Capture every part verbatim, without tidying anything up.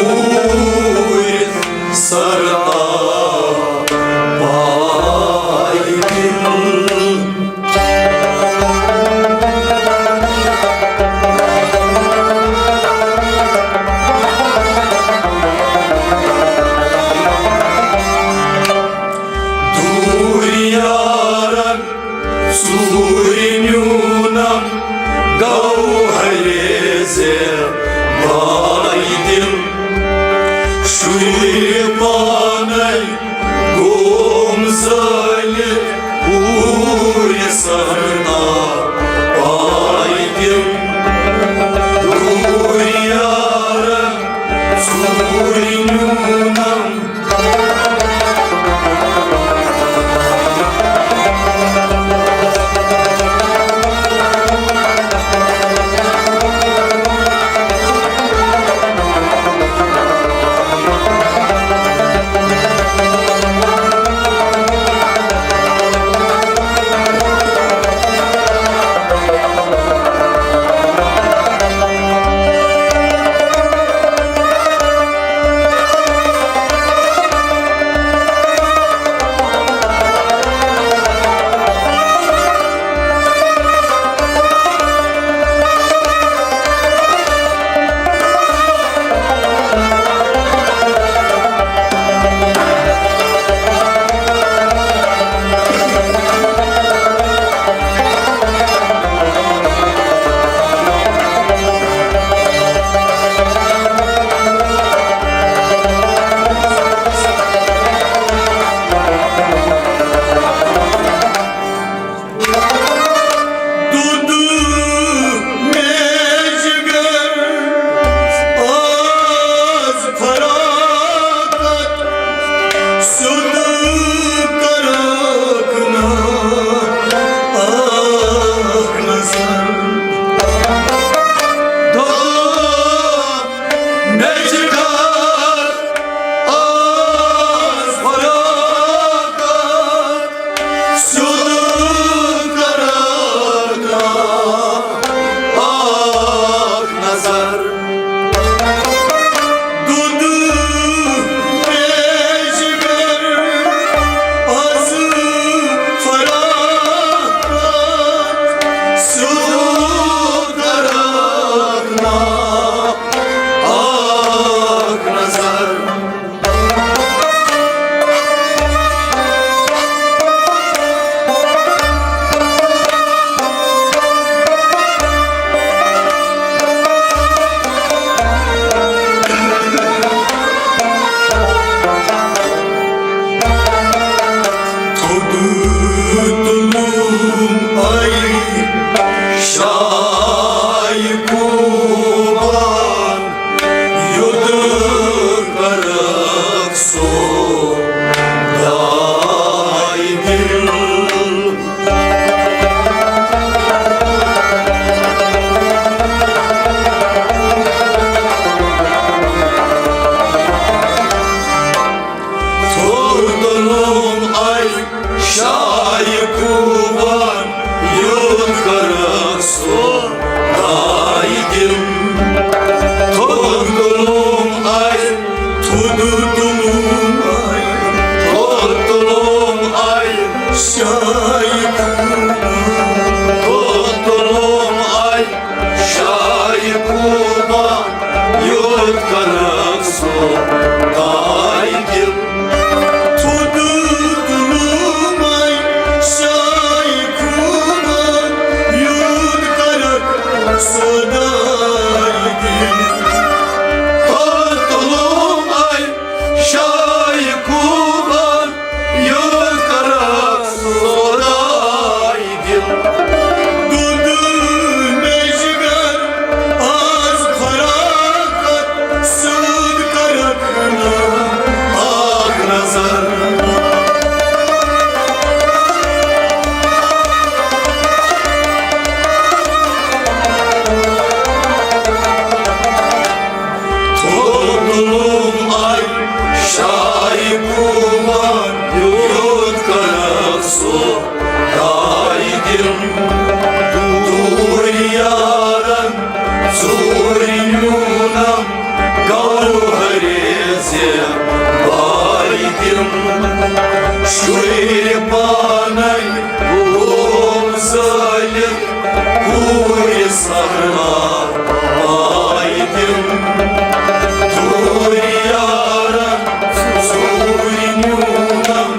اوٗرۍ سرتا پایدٕلۍ۔ دوٗرِ یارن ژوٗرِ نیوٗنم، گوٚو ہرے زِ بایدٕلۍ۔ شُرۍ پانے گوم زٲلِتھ، اوٗرۍ سرتا پایدٕلۍ۔ دوٗرِ یارن ژوٗرِ نیوٗنم۔ دودھ مےٚ جگر آز فراقت، سیوٚد کرکھ نہ اکھ نظر۔ دودھ مےٚ جگر آز فراقت، سیوٚد کرکھ نہ اکھ نظر۔ دودھ مےٚ جگر آز فراقت، سیوٚد کرکھ نہ اکھ نظر۔ تھوٚد تُلُم اَے شاہ کوبان، یوٚت کرکھ سودایہِ دِل۔ تھوٚد تُلُم اَے شاہ کوبان، یوٚت کرکھ سودایہِ دِل۔ تھوٚد تُلُم اَے، تھوٚد تُلُم اَے، تھوٚد تُلُم اَے شاہ کوبان، تھوٚد تُلُم اَے شاہ کوبان، یوٚت کرکھ سودایہِ دِل۔ تھوٚد تُلُم اَے شاہ کوبان، یوٚت کرکھ سودایہِ دِل۔ تھوٚد تُلُم اَے شاہ کوبان، یوٚت کرکھ سودایہِ دِل۔ دودھ مےٚ جگر آز فراقت، سیوٚد کرکھ نہ اکھ نظر۔ تھوٚد تُلُم اَے شاہ کوبان، یوٚت کرکھ سودایہِ دِل۔ دوٗرِ یارن ژوٗرِ نیوٗنم، گوٚو ریزِ بایدِم، شُرۍ پانَے گوم زٲلِتھ، کوٗرِ سرنا بایدِم۔ دوٗرِ یارن ژوٗرِ نیوٗنم۔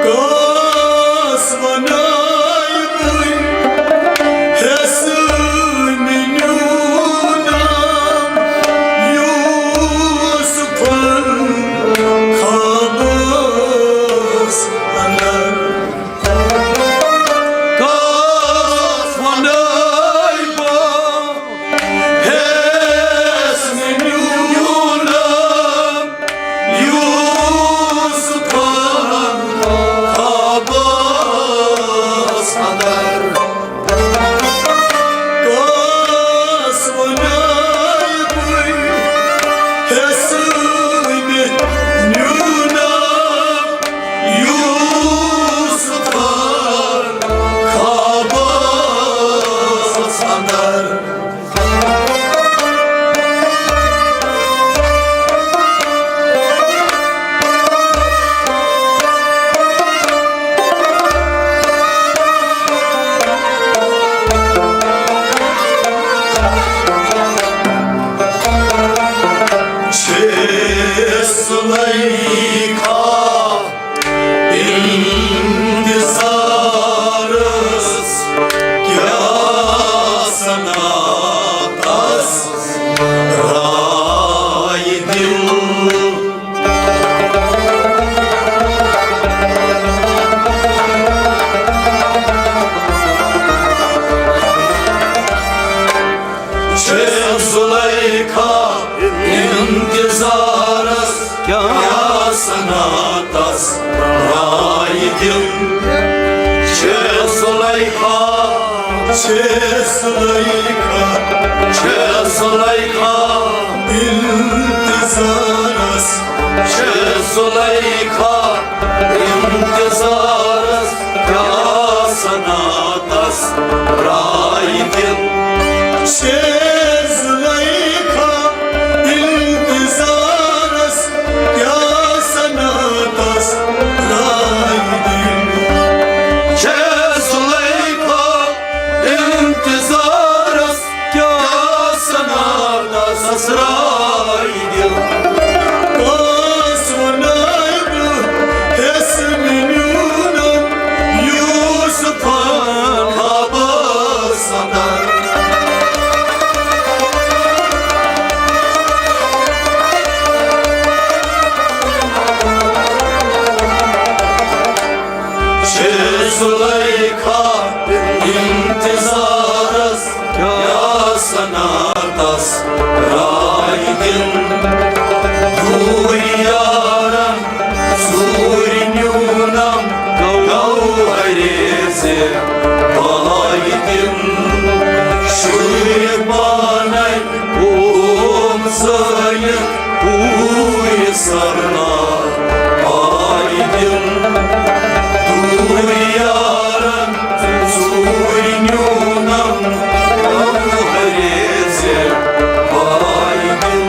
کس وناے بہٕ حصہٕ مےٚ نیونم یوسفن خوابس اندر۔ کس وناے بہٕ حصہٕ مےٚ نیونم یوسفن خوابس اندر۔ کس وناے بہٕ حصہٕ مےٚ نیونم یوسفن خوابس اندر۔ چھِ زلیخا انتظارس، کیٛاہ سنا تس رایہِ دِل۔ چھِ زلیخا انتظارس، کیٛاہ سنا تس رایہِ دِل۔ چھِ زلیخا، چھِ زلیخا، چھِ زلیخا انتظارس، چھِ زلیخا انتظارس، کیٛاہ سنا تس رایہِ دِل۔ چھِ زلیخا انتظارس، کیٛاہ سنا تس رایہِ دِل۔ چھِ زلیخا انتظارس، کیٛاہ سنا تس رایہِ دِل۔ کس وناے بہٕ حصہٕ مےٚ نیونم یوسفن خوابس اندر۔ چھِ زلیخا انتظارس، کیٛاہ سنا تس رایہِ دِل۔ دوٗرِ یارن ژوٗرِ نیونم گوہرِ زِ بایدِم۔ شُرۍ پانَے گوم زٲلِتھ کوٗرِ سرنا بایدِم۔ دوٗرِ یارن ژوٗرِ نیونم گوہرِ زِ بایدِم۔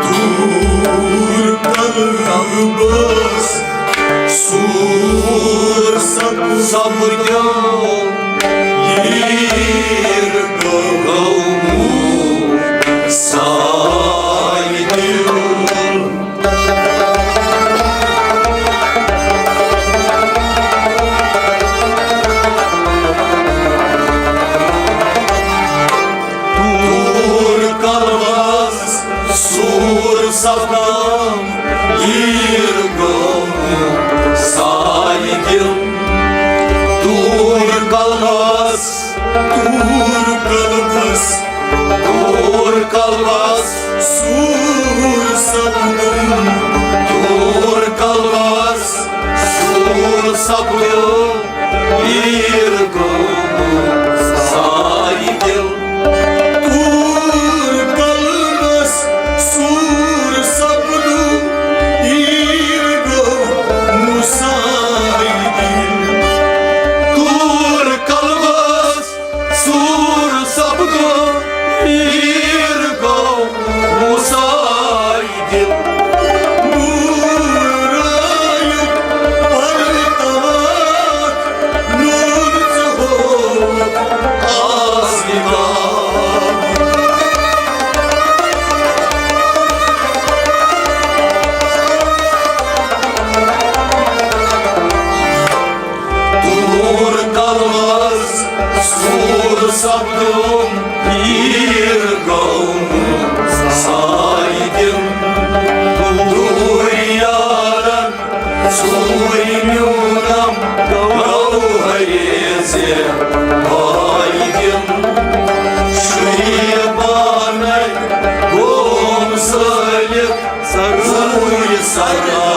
دوٗر کلبس سوٗر سپدیو، ییٖر گوٚو سایہِ دِل۔ دوٗر کلبس سوٗر سپدیو، ییٖر گوٚو سایہِ دِل۔ دوٗر کلبس، دوٗر کلبس، دوٗر کلبس سوٗر سپدیو، دوٗر کلبس سوٗر سپدیو، ییٖر گوٚو سایہِ دِل۔ دوٗر کلبس سوٗر سپدیو، ییٖر گوٚو سایہِ دِل۔ دوٗر کلبس سوٗر سپدیو، ییٖر گوٚو سایہِ دِل۔ نوٗرایُک پرتاو، نوٗر ژٕ ہووُکھ آسمانہٕ۔ دوٗر کلبس سوٗر سپدیو، ییٖر گوٚو سایہِ دِل۔ دوٗر یارن ژوٗرِ میونم گوہرِ زِ بایہِ دِل۔ شُرۍ پانے گوم سٲلِتھ ضروٗر سرا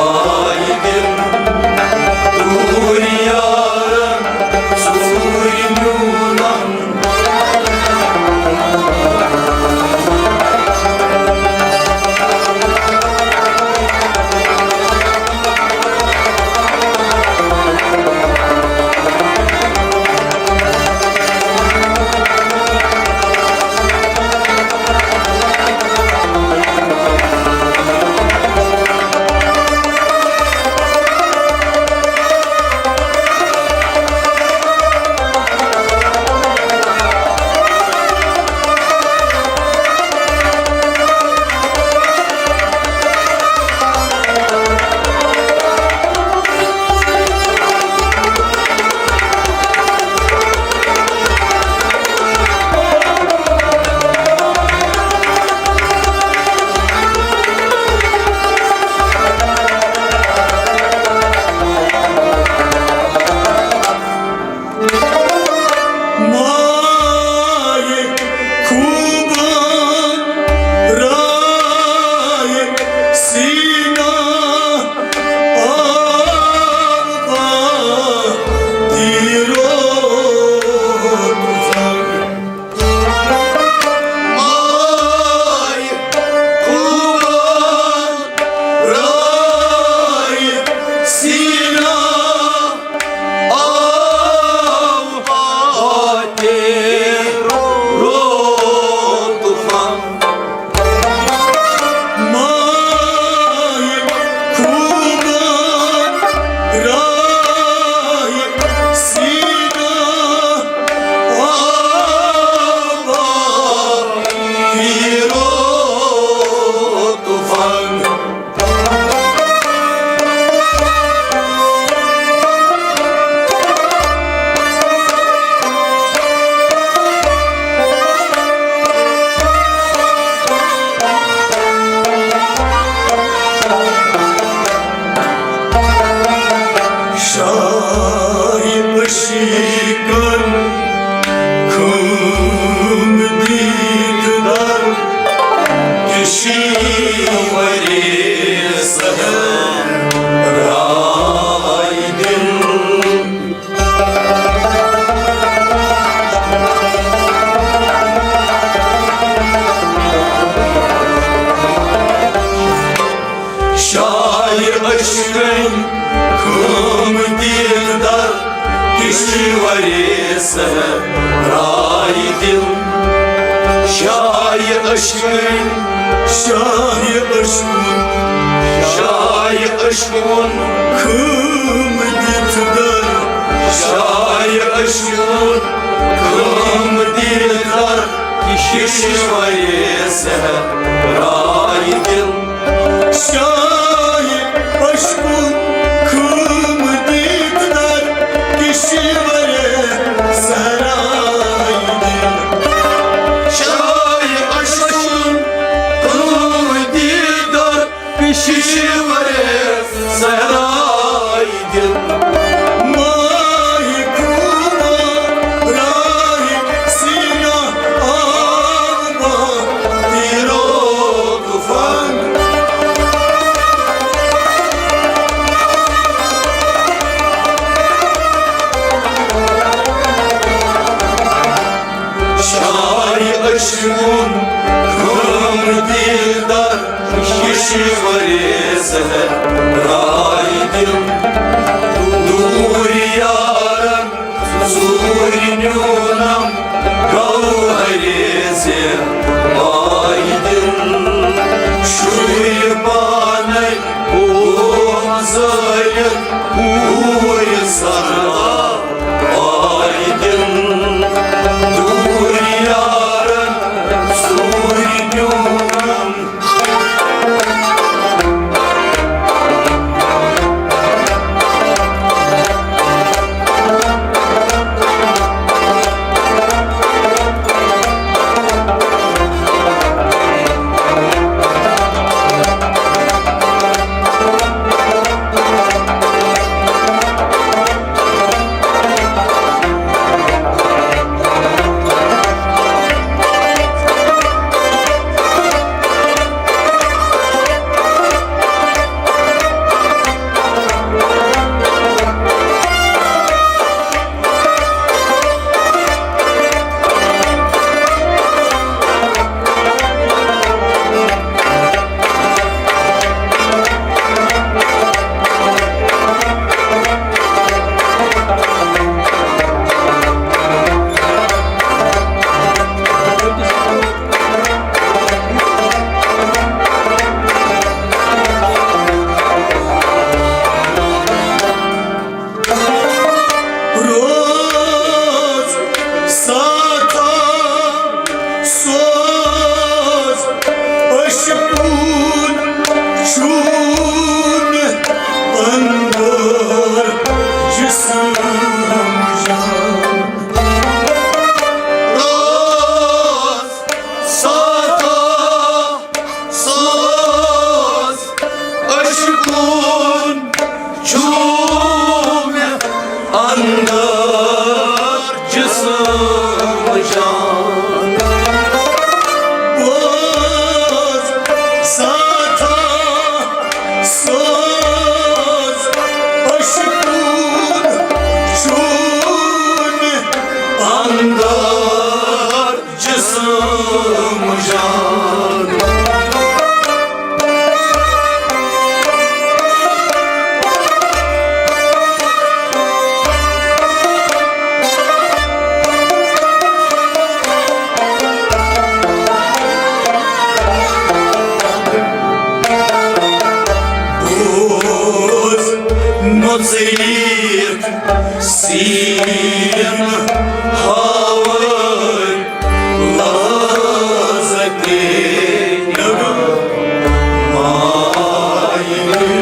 آیہِ دِل۔ دوٗر یارن ژوٗرِ میونم۔ شاہِ عشقُن، شاہِ عشقُن، خٲم دِتھ در، شاہِ عشقُن، خٲم دِتھ در، کشور صحرائے دل۔ شاہِ عشقُن، خٲم دِتھ در، کشور صحرائے دل۔ شاہِ عشقُن، خٲم دِتھ در، کشور صحرائے دل۔ ماہِ خمارِ سینہ آو بہ تیرو طوفان۔ شاہِ عشقُن، خٲم دِتھ در، کشور صحرائے دل۔ دوٗر یارن ژوٗرِ نیوٗنم گوہرِ زِ ماے دِل۔ شُرۍ پانے قوم زٲلِتھ کوٗرِ سہرا ماے دِل۔ دوٗر یارن ژوٗرِ نیوٗنم۔ روز ساتھا سوز عشقُن چھُم اندر جسم جان۔ روز ساتھا سوز عشقُن چھُم اندر جسم جان۔ روز ساتھا سوز عشقُن چھُم اندر جسم جان۔ بوز مُژریت سین ہاوان لذتے نغمہ مایہِ دل۔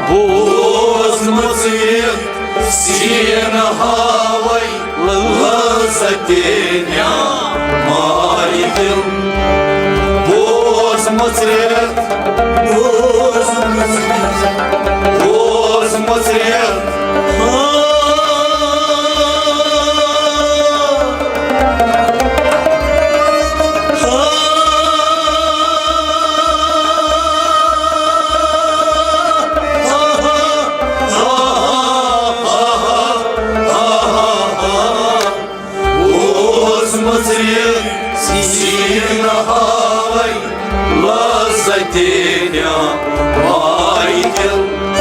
بوز مُژریت سین ہاوان لذتے نعمہ مایہِ دل۔ بوز مُژریت، بوز مُژریت، بوز مُژریت۔ بوز مُژریت سین ہاوان لذتے نعمہ مایہِ دل۔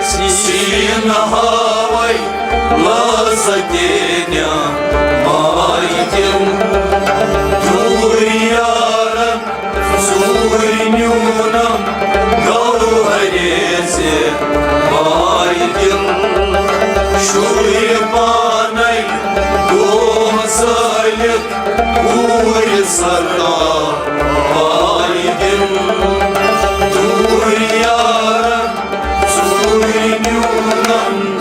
سیٖنہٕ ہاوَے لذت نعماے دِل۔ دوٗر یارن ژوٗرِ نیوٗنم گوہرِ زِ ماے دِل۔ شُرۍ پانے دۄہ زٲلِتھ کوٗرِ سرا ماے دِل۔ دوٗر یارن ژوٗرِ نیوٗنم۔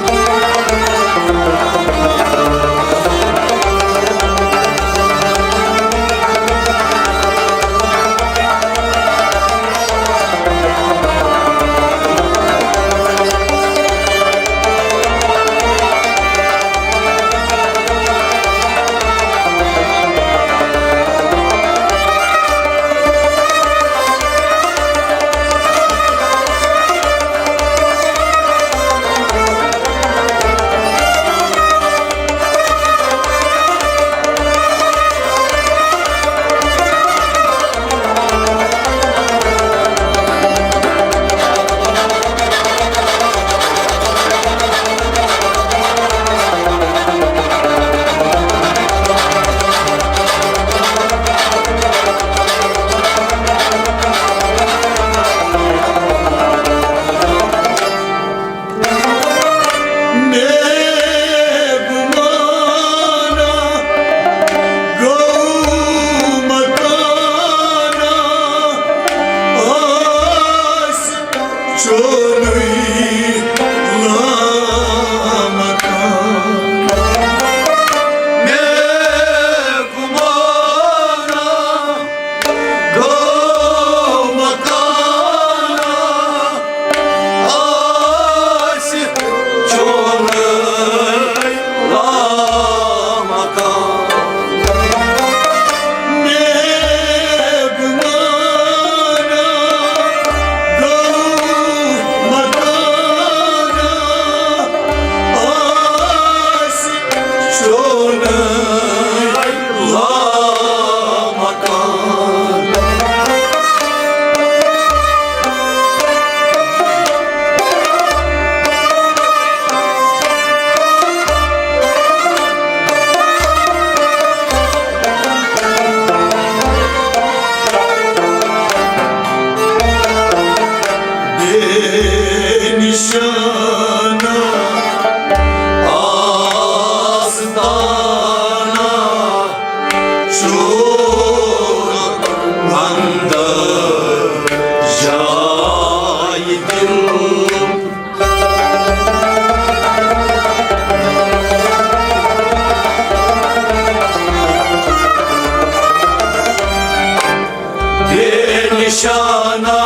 بے نشانہ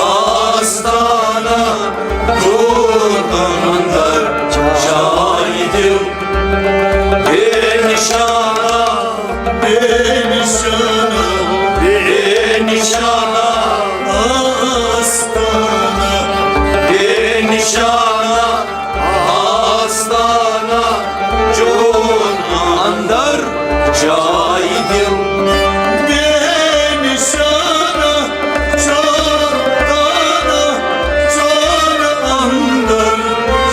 آستانہ، کوٗر اندر جاے دِل۔ بے نشانہ، بے نشانہ، بے نشانہ آستانہ، بے نشانہ آستانہ، چون اندر جاے دِل۔ بے نشانہ، چون اندر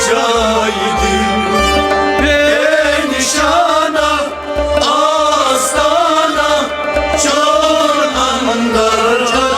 جاے دِل۔ بے نشانہ آستانہ، چون اندر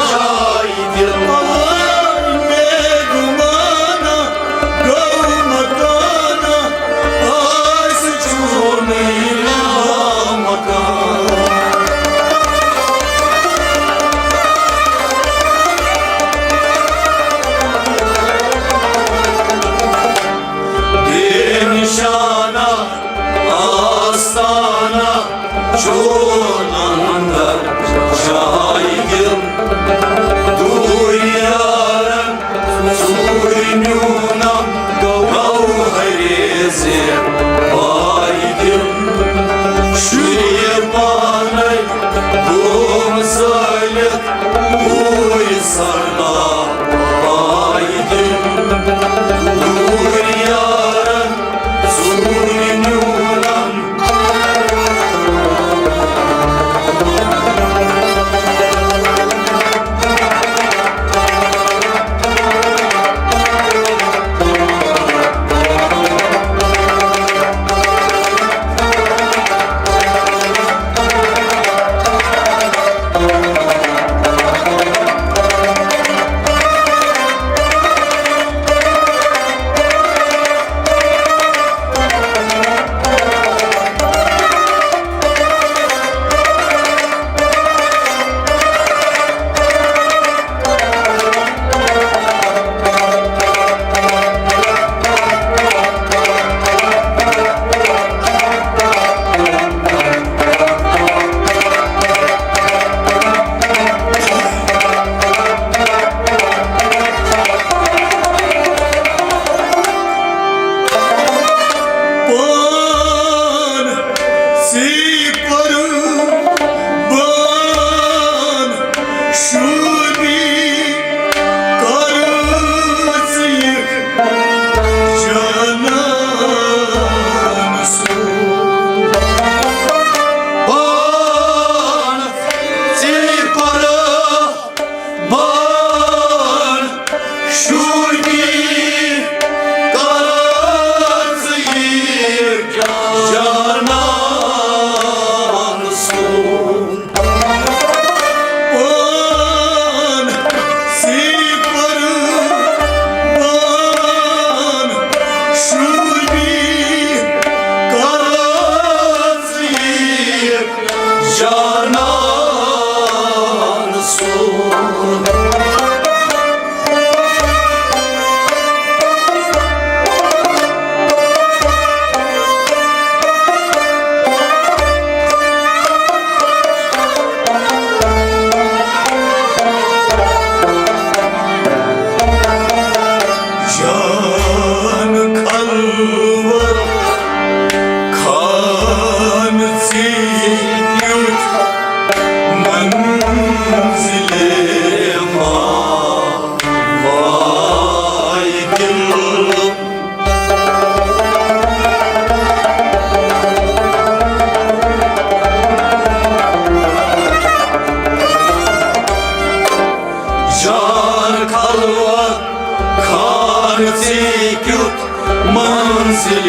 منزلِ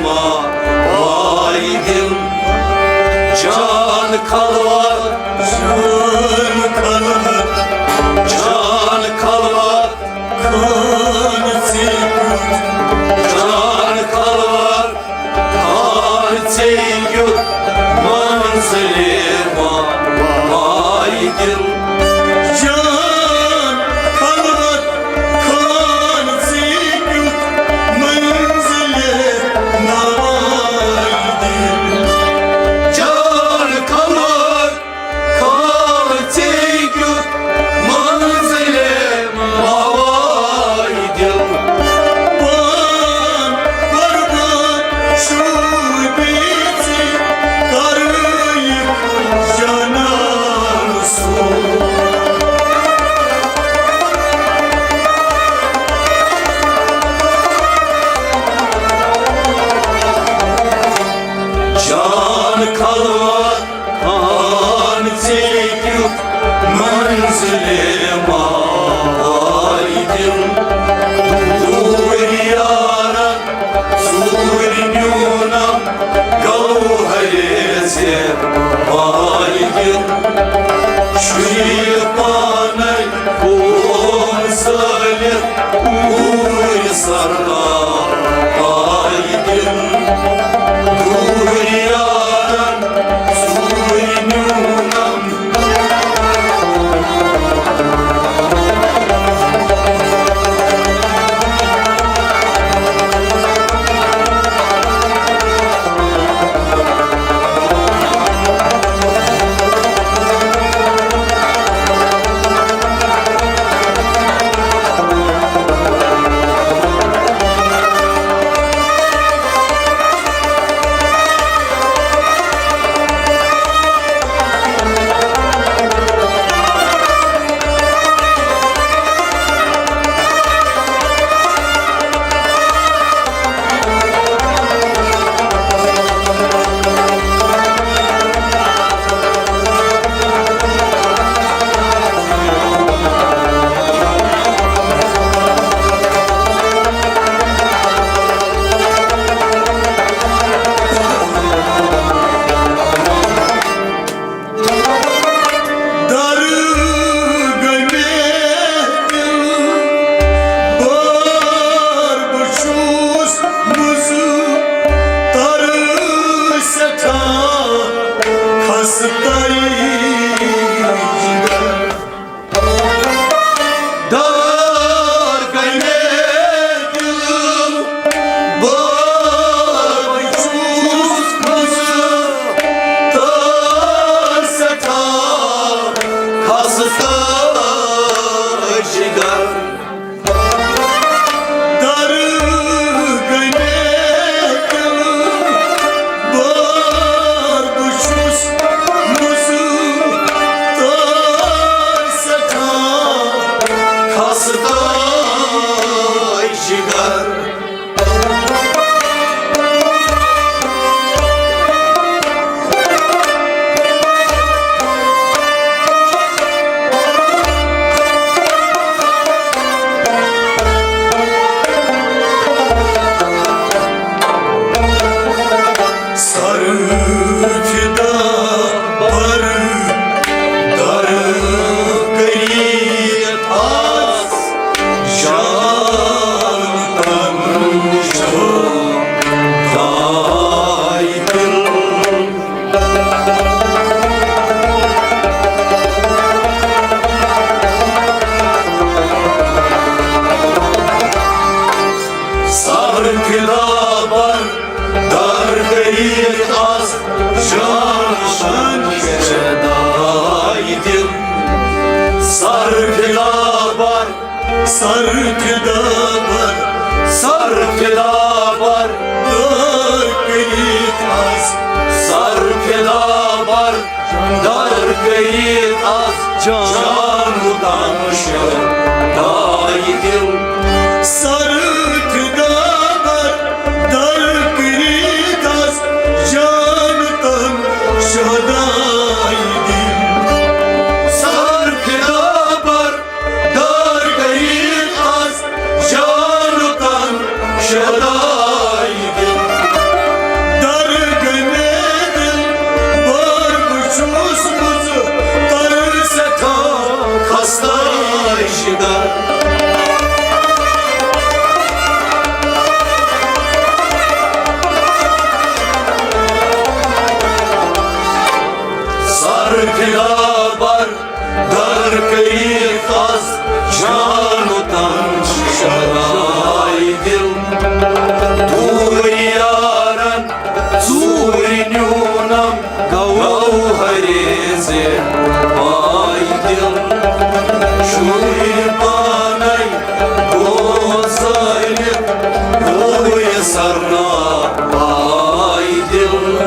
ما وای دِل۔ جان خلوت، جان خلوت، جان خلوت، خان ژےٚ کیُتھ۔ جان خلوت، خان ژےٚ کیُتھ، منزلِ ما وای دِل۔ جان خلوت، خان ژےٚ کیُتھ، منزلِ ما وای دِل۔ جان خلوت، خان ژےٚ کیُتھ، منزلِ ما وای دِل۔ پان قربان شوٗبی ژےٚ، کرٕ یہِ جانان سوز۔ جان خلوت، خان ژےٚ کیُتھ، منزلِ ما وای دِل۔ دوٗرِ یارن، ژوٗرِ میونم، گوہرِ ژےٚ وای دِل۔ شُرۍ پانے قوم ظٲلِم، اوٗرۍ سردار آے دِل۔ دوٗرِ یارن، ژوٗرِ میونم۔ در گٔے مےٚ دِل بار، بہٕ چھُس مُضطر سٮ۪ٹھاہ خستہٕ جگر۔ دار گٔے مےٚ دِل بار، بہٕ چھُس مُضطر سٮ۪ٹھاہ خستہٕ جگر۔ در گٔے مےٚ دِل بار، بہٕ چھُس مُضطر سٮ۪ٹھاہ خستہٕ جگر۔ سر فدا بر در کریت از جان تن شد دای دل۔ سر فدا بر در کریت از جان تن شد دای دل۔ سر فدا بر، سر فدا بر، سر فدا بر، در کریت از، سر فدا بر، در کریت از جان تن شد دای دل۔ سر فدا بر، در کریت از جان تن شد دای دل۔ سر فدا بر، در کریت از جان تن پانے گوٚو زٲلِتھ، گوٚو یہِ سرنا آے دِل۔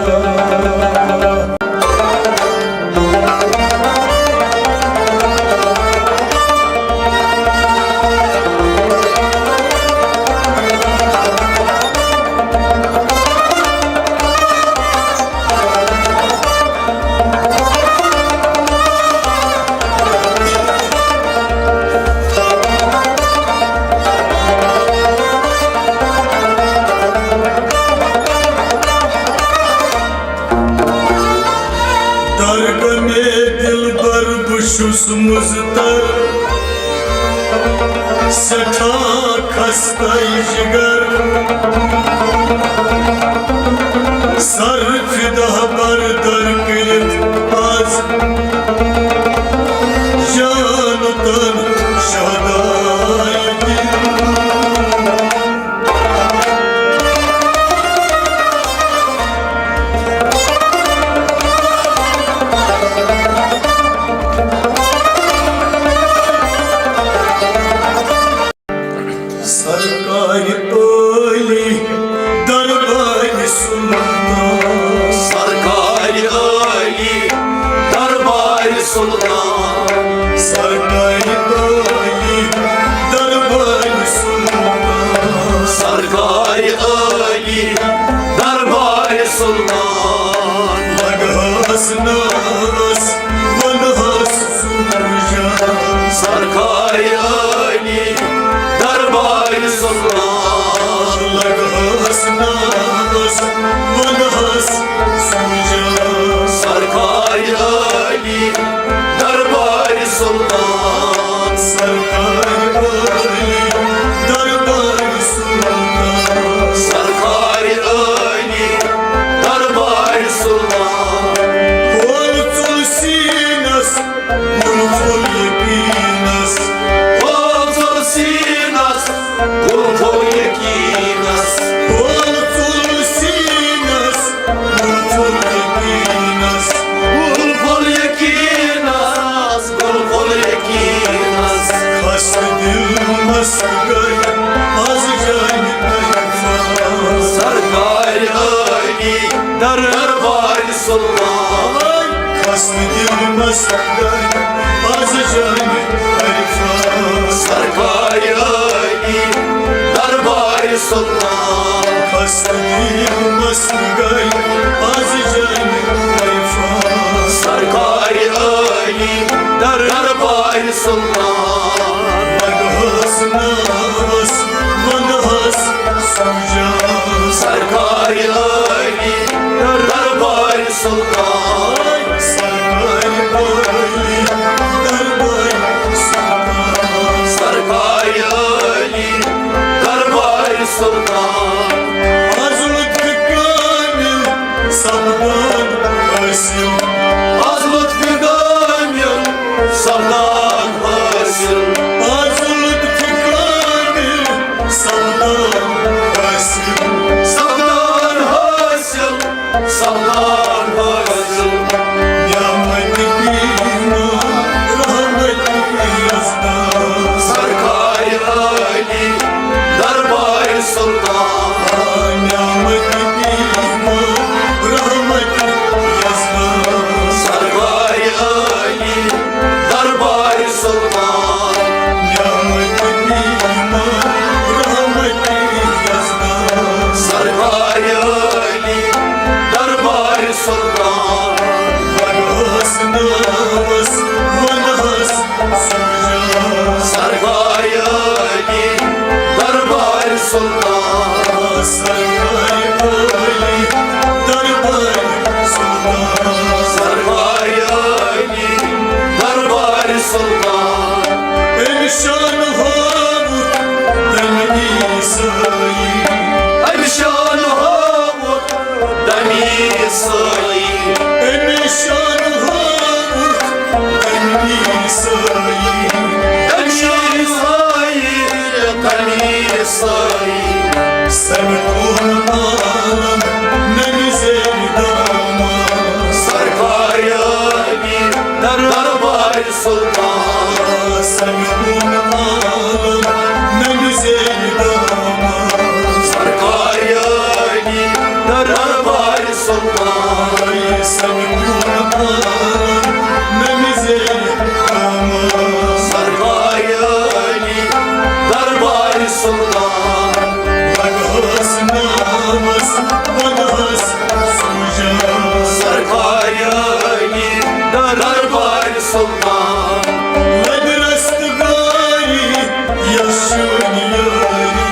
درد مےٚ دِلبر، بہٕ چھُس مُضطر، سٮ۪ٹھاہ خستہٕ جگر۔ سر فدہ بردر کٔرِتھ آز جان تن شہداے دِل۔ سرکار عالی دربار سلطان۔ سرکار عالی دربار سلطان۔ سرکار عالی دربار سلطان۔ سرکار عالی دربار سلطان۔ لگہس ناس ونہس سوجا۔ سرکار عالی دربار سلطان۔ لگہس ناس ونہس سوجا۔ سرکار عالی دربار سلطان۔ سرکار عالی دربار سلطان۔ سرکار عالی دربار سلطان۔ کھول ژوٚل سیٖنس، کھول ژوٚل یقیٖنس۔ کھول ژوٚل سیٖنس، کھول ژوٚل یقیٖنس۔ کھول ژوٚل سیٖنس، کھول ژوٚل یقیٖنس۔ کھول ژوٚل یقیٖنس، کھول ژوٚل یقیٖنس۔ خستہٕ دِل مست گٔے از جانہِ عرفان۔ سرکار عالی دربار سلطان۔ خستہٕ دِل مست گٔے از جانہِ عرفان۔ سرکار عالی دربار سلطان۔ خستہٕ دِل مست گٔے از جانہِ عرفان۔ سرکار عالی دربار سلطان۔ لگہس ناس ونہس سوجا۔ سرکار عالی دربار سلطان۔ سرکار عالی دربار سلطان۔ سرکار عالی دربار سلطان۔ از لطف کامل سپدان حٲصِل۔ از لطف کامل سپدان حٲصِل۔ از لطف کامل سپدان حٲصِل۔ سپدان حٲصِل، سپدان حٲصِل۔ نعمت پیما رحمت یزدان۔ سرکار عالی دربار سلطان۔ نعمت پیما رحمت یزدان۔ سرکار عالی دربار سلطان۔ نعمت پیما رحمت یزدان۔ سرکار عالی دربار سلطان۔ ونہس ناس ونہس سوجا۔ سرکار عالی دربار سلطان۔ سرکار عالی دربار سلطان۔ سرکار عالی دربار سلطان۔ أمۍ شان ہٲوُتھ تٔمۍ عیسٲیی۔ أمۍ شان ہٲوُتھ تٔمۍ عیسٲیی۔ أمۍ شان ہٲوُتھ تٔمۍ عیسٲیی۔ تٔمۍ عیسٲیی، تٔمۍ عیسٲیی۔ سمکھوٚن عالم نبی زیب دامان۔ سرکار عالی دربار سلطان۔ سرکار علی دربار سلطان، سرکار علی دربار سلطان، لگہس ناوس ونہس سوجا، سرکار علی دربار سلطان، لبرست گاری یس چٲنۍ یٲری،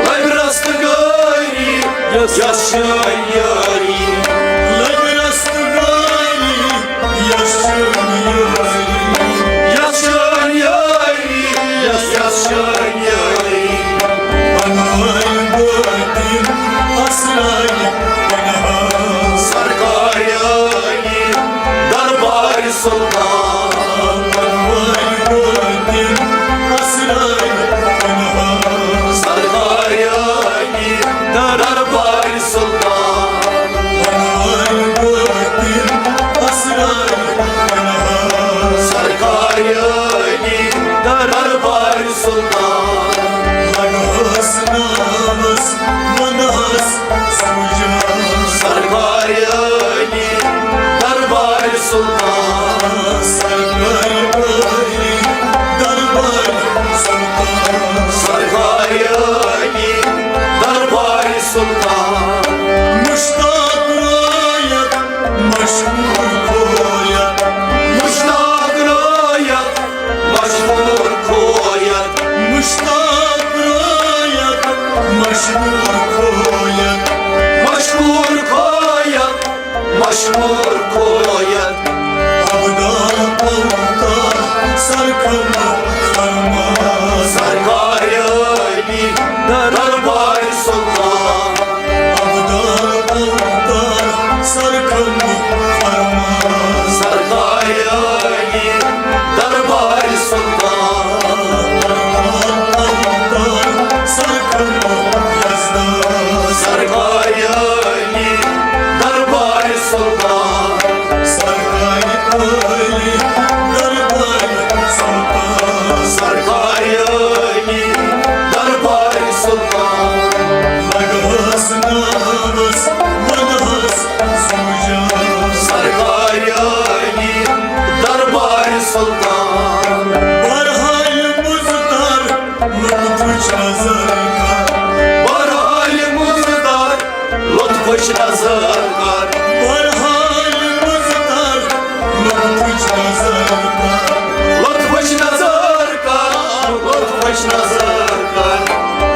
لبرست گاری یس چٲنۍ یٲری، لبرست گاری یس چٲنۍ یٲری، یس چٲنۍ یٲری، یس، یس چٲنۍ یٲری۔ پنوٲنۍ بٲطن اسرارِ پنہان، سرکار علی دربار سلطان، پنوٲنۍ بٲطن اسرارِ پنہان، سرکار علی دربار سلطان، پنوٲنۍ بٲطن اسرارِ پنہان، سرکار علی دربار سلطان، لگہس ناوس ونہس سوجا، سرکار علی دربار سلطان، سرکار علی دربار سلطان، سرکار علی دربار سلطان، مشتاق رویت مشہور کویت، مشتاق رویت مشہور کویت، مشتاق رویت مشہور کویت، مشہور کویت، مشہور کویت۔ ابدال اوتار سرکم فرمان، سرکار علی دربار سلطان، ابدال اوتار سرکم فرمان، سرکار علی دربار سلطان، ابدال اوتار سرکم یزدان، سرکار علی دربار سلطان، سرکار علی دربار سلطان، سرکار علی دربار سلطان، لگہس ناوس ونہس سوجا، سرکار علی دربار سلطان، برحال مضطر لطفچ نظر کر، برحال مضطر لطفچ نظر کر، برحال مضطر لطفچ نظر کر، لطفچ نظر کر، لطفچ نظر کر۔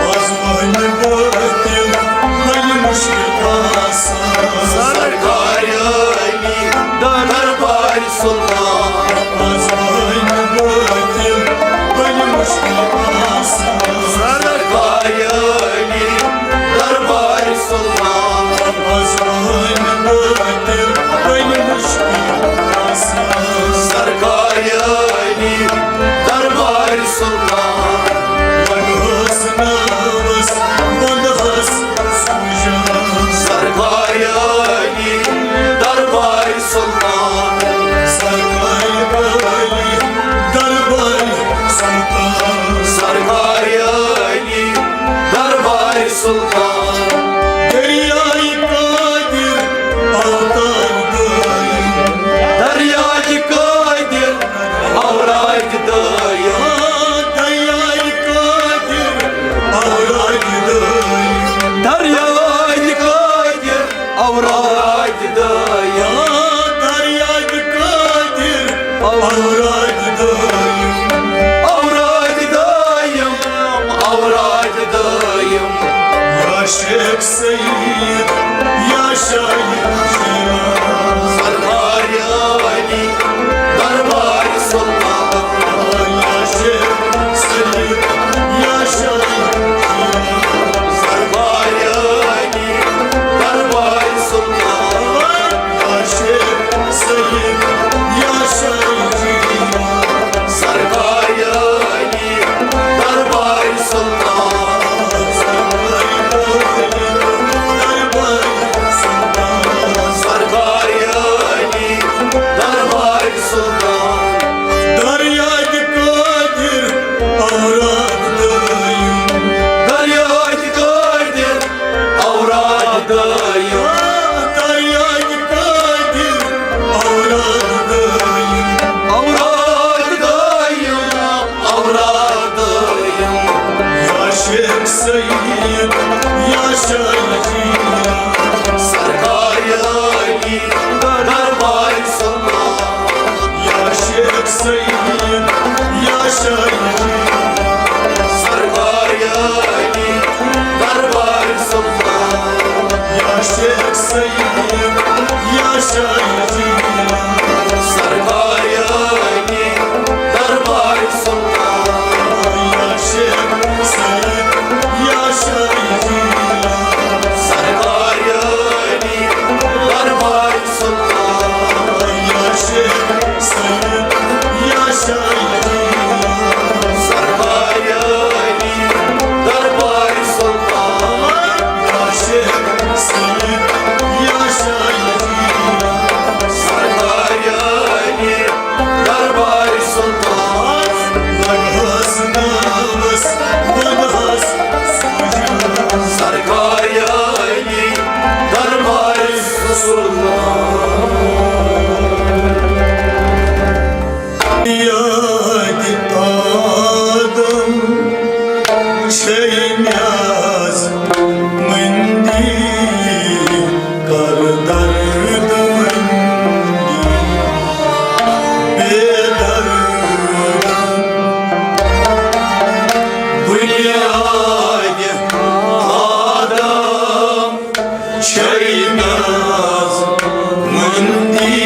آزمٲنۍ بٲطل بنہِ مُشکِل آسان، سرکار علی دربار سلطان، آزمٲنۍ بٲطل بنہِ مُشکِل آسان، سرکار علی دربار سلطان، آزمٲنۍ بٲطل بنہِ مُشکِل آسان، سرکار علی دربار سلطان، لگہس ناوس ونہس سوجا، سرکار علی دربار سلطان، سرکار علی دربار سلطان، سرکار علی دربار سلطان، دریائے قادر اوتار دٲیِم، دریائے قادر اوراد دٲیِم، دریائے قادر اوراد دٲیِم، دریائے قادر اوراد دٲیِم، دریائے قادر اوراد دٲیِم، اوراد دٲیِم، اوراد دٲیِم۔ یا شیخ سید، یا شاہ شیراز، سرکار علی دربار سلطان، یا شیخ سید، یا شاہ شیراز، سرکار علی دربار سلطان، یا شیخ سید، یا شاہ شیراز، سرکار علی دربار سلطان، سرکار علی دربار سلطان، دٲیِم، دٲیِم قٲدِر، اوراد دٲیِم، اوراد دٲیِم، اوراد دٲیِم۔ یا شیخ سید، یا شاہ جیلان، سرکار عالی، دربار سلطان۔ یا شیخ سید، یا شاہ جیلان، سرکار عالی، دربار سلطان۔ یا شیخ سید، یا شاہ جیلان، سرکار عالی، دربار سلطان۔ یا شیخ سید، یا شاہ جیلان، سرکار عالی، دربار سلطان۔ یا شیخ سید، یا شاہ جیلان، سرکار عالی، دربار سلطان۔ یا شیخ سید، یا شاہ جیلان، سرکار عالی، دربار سلطان۔ لگہس ناوس ونہس سجود، سرکار عالی، دربار سلطان۔ یاد آدم چھے نیاز مندی، کر درد مندی، بے درد۔ بنیاد آدم چھے نیاز مندی،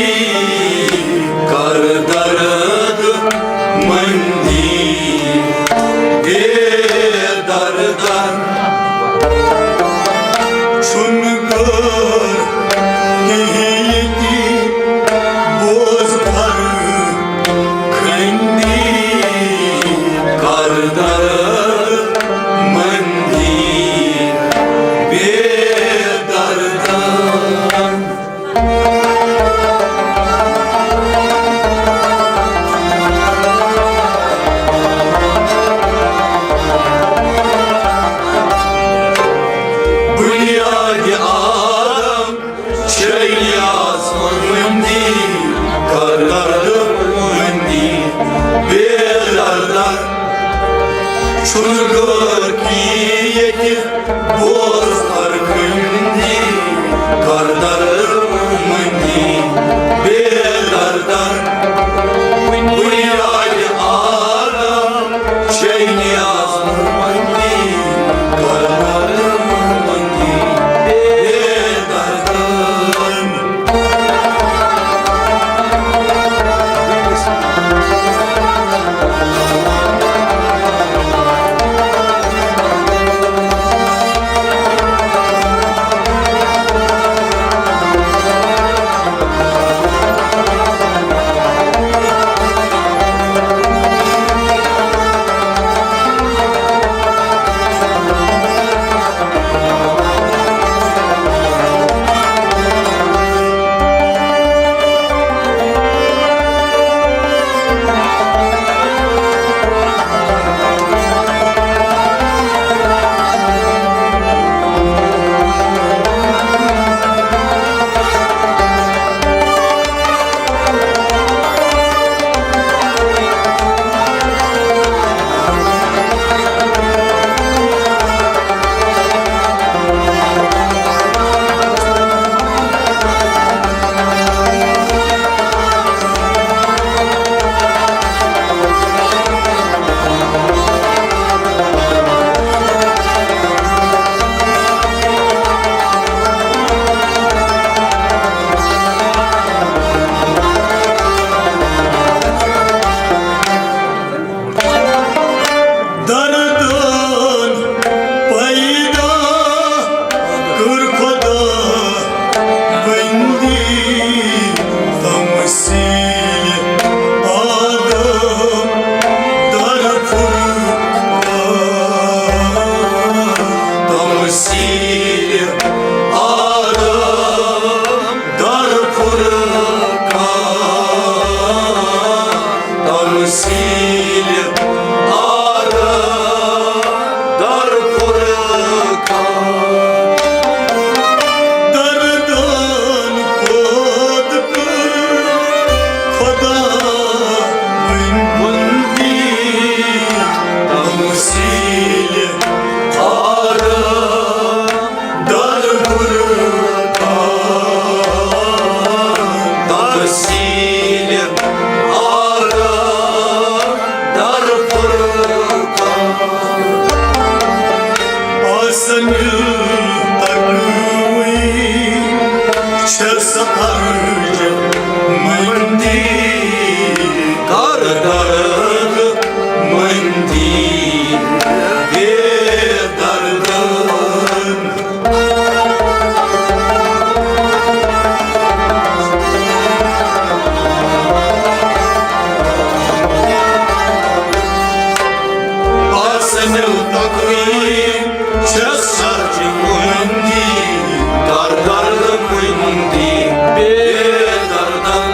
کر درد مندی، بے دردن۔ چھُنہٕ غٲر کِہیٖنۍ ییٚتہِ، بوز فرخندی، کر درد مندی، بے دردن۔ بنیاد آدم چھے نیاز مندی، کر درد مندی، بے دردن۔ چھُنہٕ غٲر کِہیٖنۍ ییٚتہِ، بوز فرخندی، کر درد مندی، بے دردن۔ بنیاد آدم چھے نیاز مندی، کر درد مندی، بے دردن۔ دردن پیدا کٔر خدا بندی، تمثیل آدم در فرقان، تمثیل آدم در فرقان، تمثیل آدم در فرقان۔ تکوی چھس ارج مندی، کر درد مندی بے دردن۔ آسنل تقویم چھس سرج مندی، کر درد مندی بے دردن۔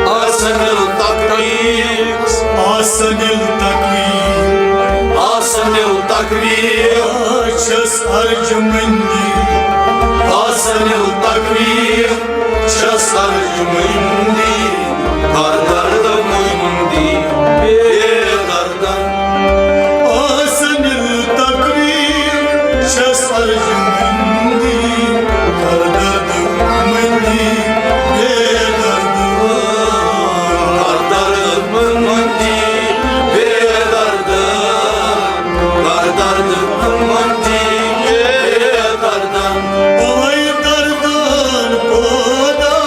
آسنل تقویم، آسنل تقویم، آسنل تقویم چھس ارج مندی، آسنل تقویم چھس ارج مندی، کر درد مندی بے دردن۔ آسنل تقویم چھس ارج مندی، کر درد مندی بے دردن۔ کر درد مندی بے دردن، کر درد مندی بے دردن۔ اوے دردن پٲدا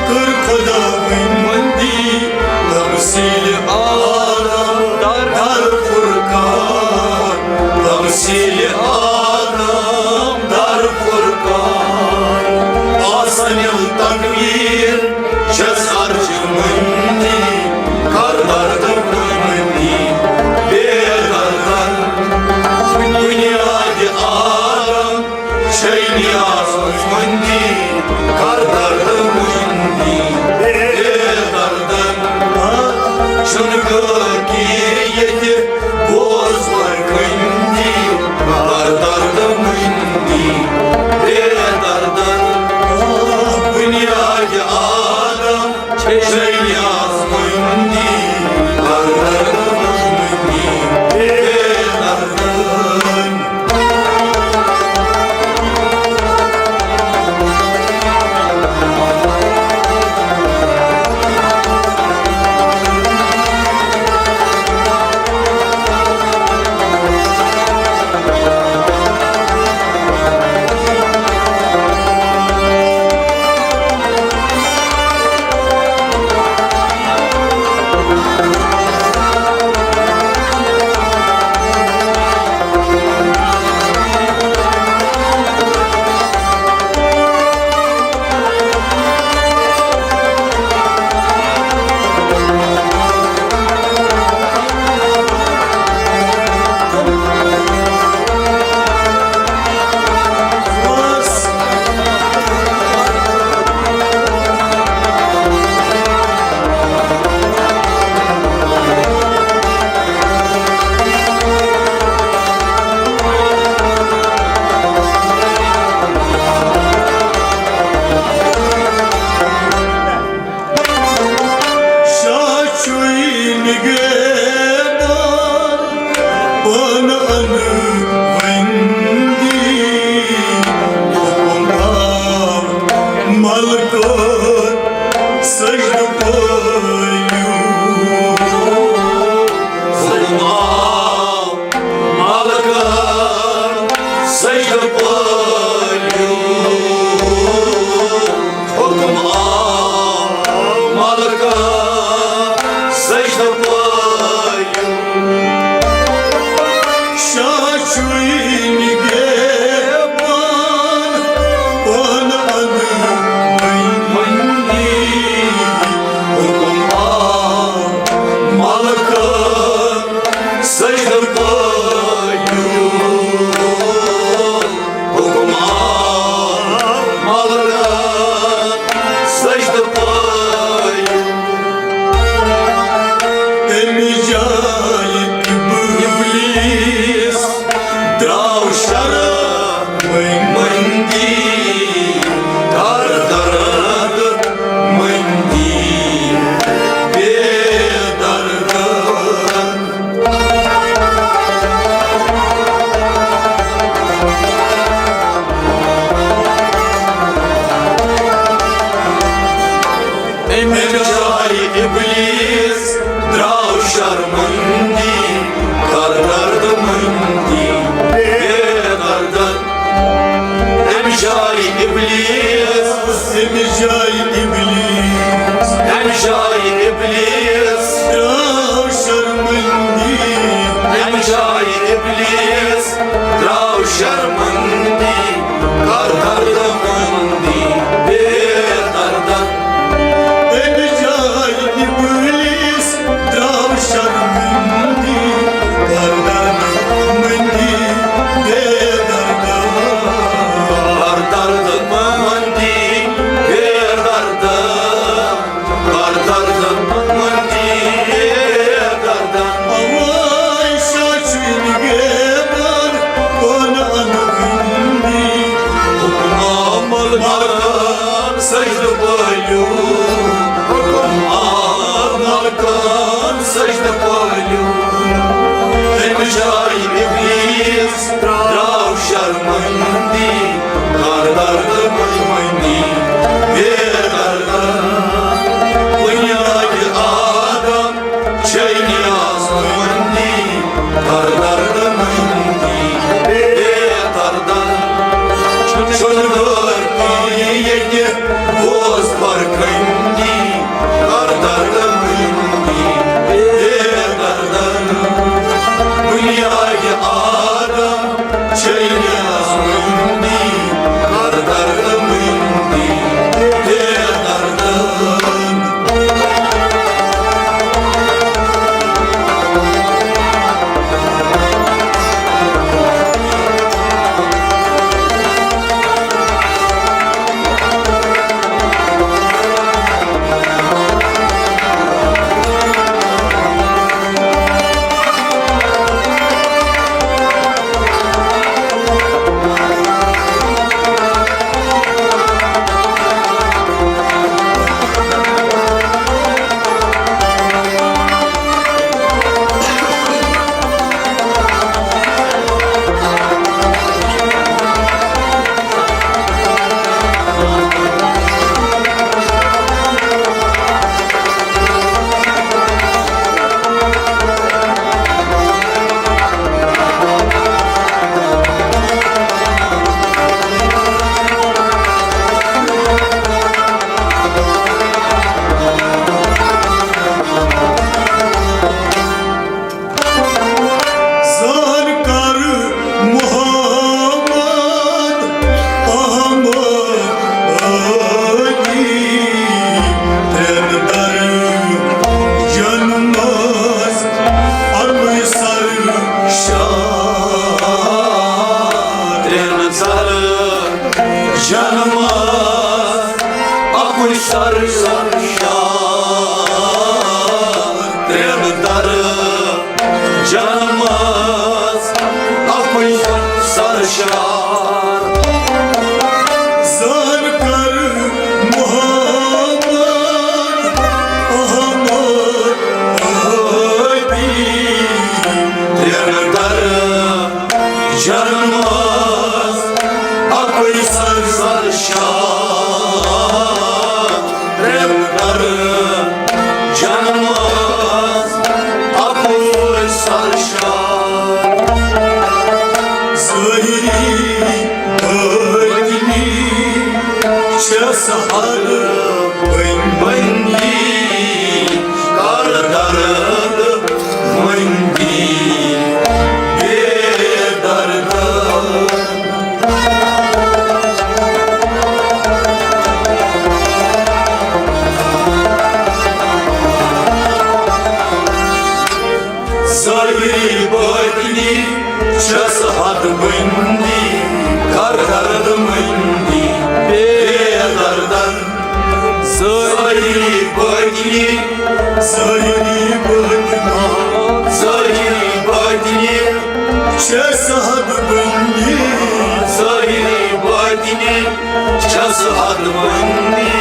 کٔر خۄداوٕنۍ مندی، تمثیل آدم در فرقان، تمثیل آدم سر جنمس اکُے سر شار، ترٛٮ۪ن در جنمس اکُے سر شار۔ زان کر محمد احمد ہادی، ترٛٮ۪ن در جنمس اکُے سر شار، ترٛٮ۪ن در جنمس اکُے سر شار۔ ظٲہری بٲطنی چھس حد بندی، کر درد مندی بے درد۔ ظٲہری بٲطنی چھس حد بندی، کر درد مندی بے دردن۔ ظٲہری بٲطنی، ظٲہری بٲطنی، ظٲہری بٲطنی چھس حد بندی، ظٲہری بٲطنی چھس حد بندی،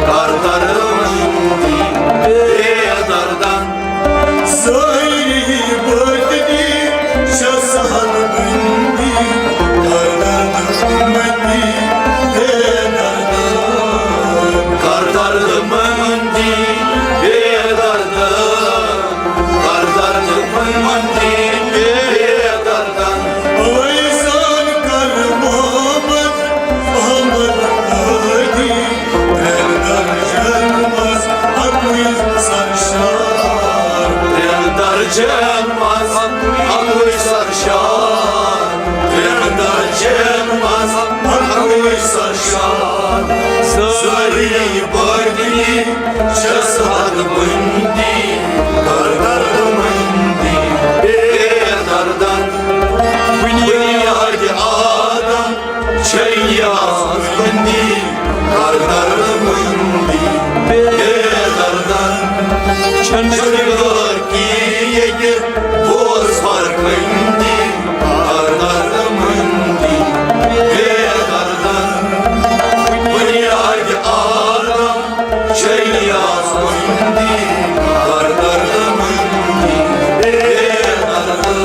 کر درد مندی بے دردن۔ ظٲہری بٲطنی چھس حد بندی، کر درد مندی بے دردن۔ کر درد مندی بے دردن، کر درد مندی بے دردن۔ اوے زان کر محمد احمد ہادی، ترٛٮ۪ن درجن منٛز اکُے سرشار۔ ترٛٮ۪ن درجن منٛز اکُے سرشار۔ ترٛٮ۪ن درجن منٛز اکُے سرشار۔ ظٲہری بٲطنی چھس حد بندی، کر درد مندی بے دردن۔ بنیاد آدم چھے یاس بندی، کر درد مندی بے دردن۔ چھنہٕ غٲر کی ییٚتہِ بوز فرق مندی، کر درد مندی بے دردن۔ بنیاد آدم چھے یاس مندی، کر درد مندی بے دردن۔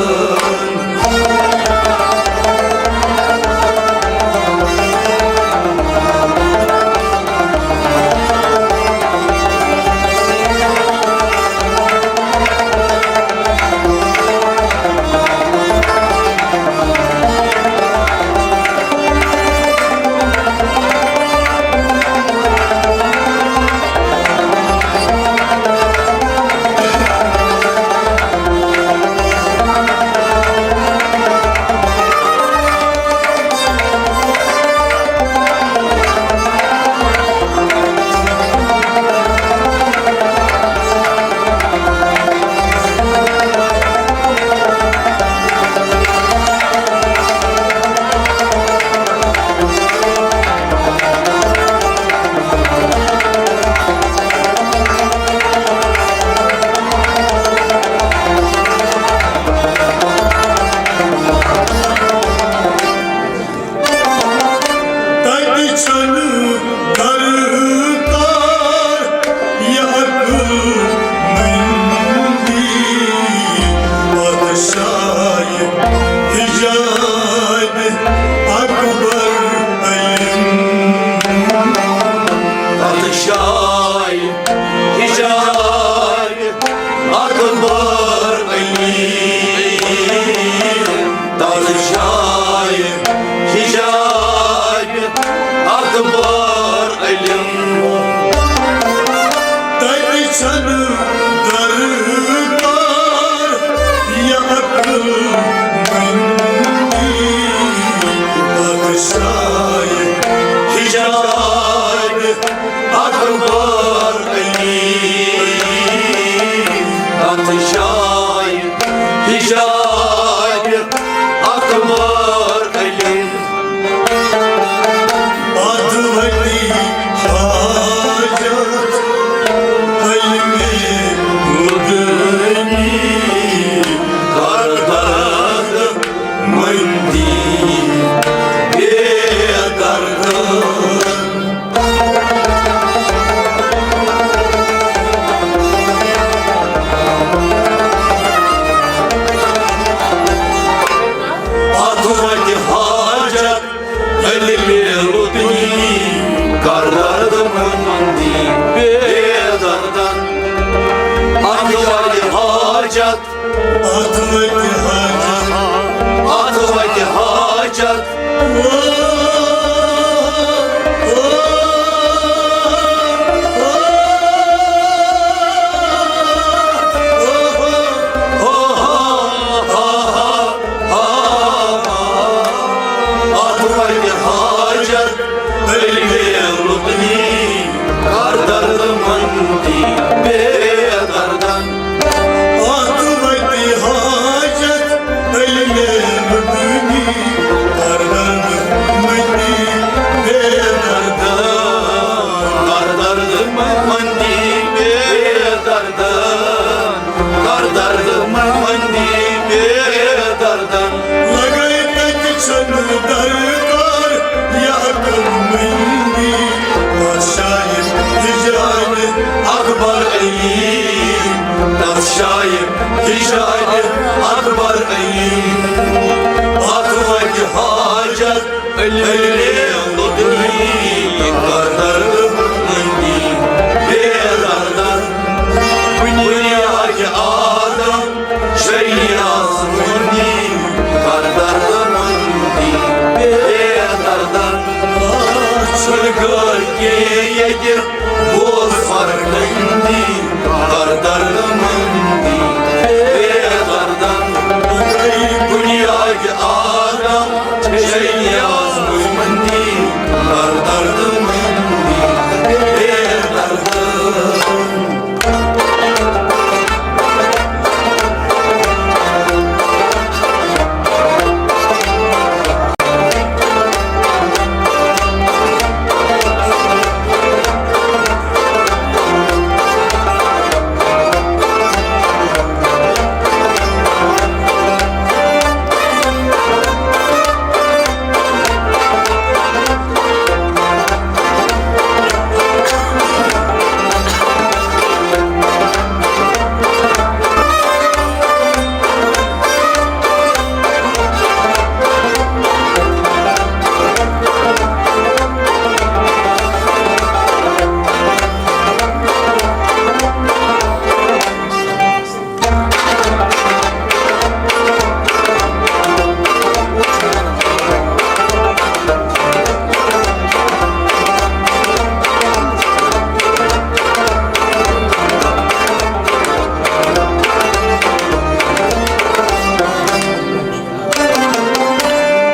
تتہِ چھنہٕ درکار یہِ عقل مندی، پادشاہ حجاب اکبر علم۔ پادشاہ حجاب اکبر علی، تاج شاہ حجاب اکبر علم۔ تتہِ چھنہٕ درکار یہِ عقل مندی، پادشاہ حجاب اکبر علی، تتھ جایہِ حجاب اکبر علی۔ اتھ وتہِ حاجت، اتھ وتہِ حاجت۔ اتھ وتہِ حاجت، علمِ لدنی، کر درد مندی بے دردن۔ اتھ وتہِ حاجت، علمِ لدنی، کر درد مندی بے دردن۔ کر درد مندی بے دردن۔ کر درد مندی بے دردن۔ لگے تتہِ چھُنہٕ درکار یہِ عقل مندی۔ تتھ شاید ہجرانِ اکبر علی، تتھ شاید ہجرانِ اکبر علی۔ اتھ وتہِ حاجت، علمِ لدنی، کر درد مندی بے دردن۔ بنیادِ آدم شریعت مندی، کر درد مندی بے دردن۔ چھُنہٕ گٲڑۍ کینٛہہ ییٚتہِ، بوز فرقندی، کر درد مندی بے دردن۔ بنیادِ آدم شریعت مندی، کر درد مندی بے دردن۔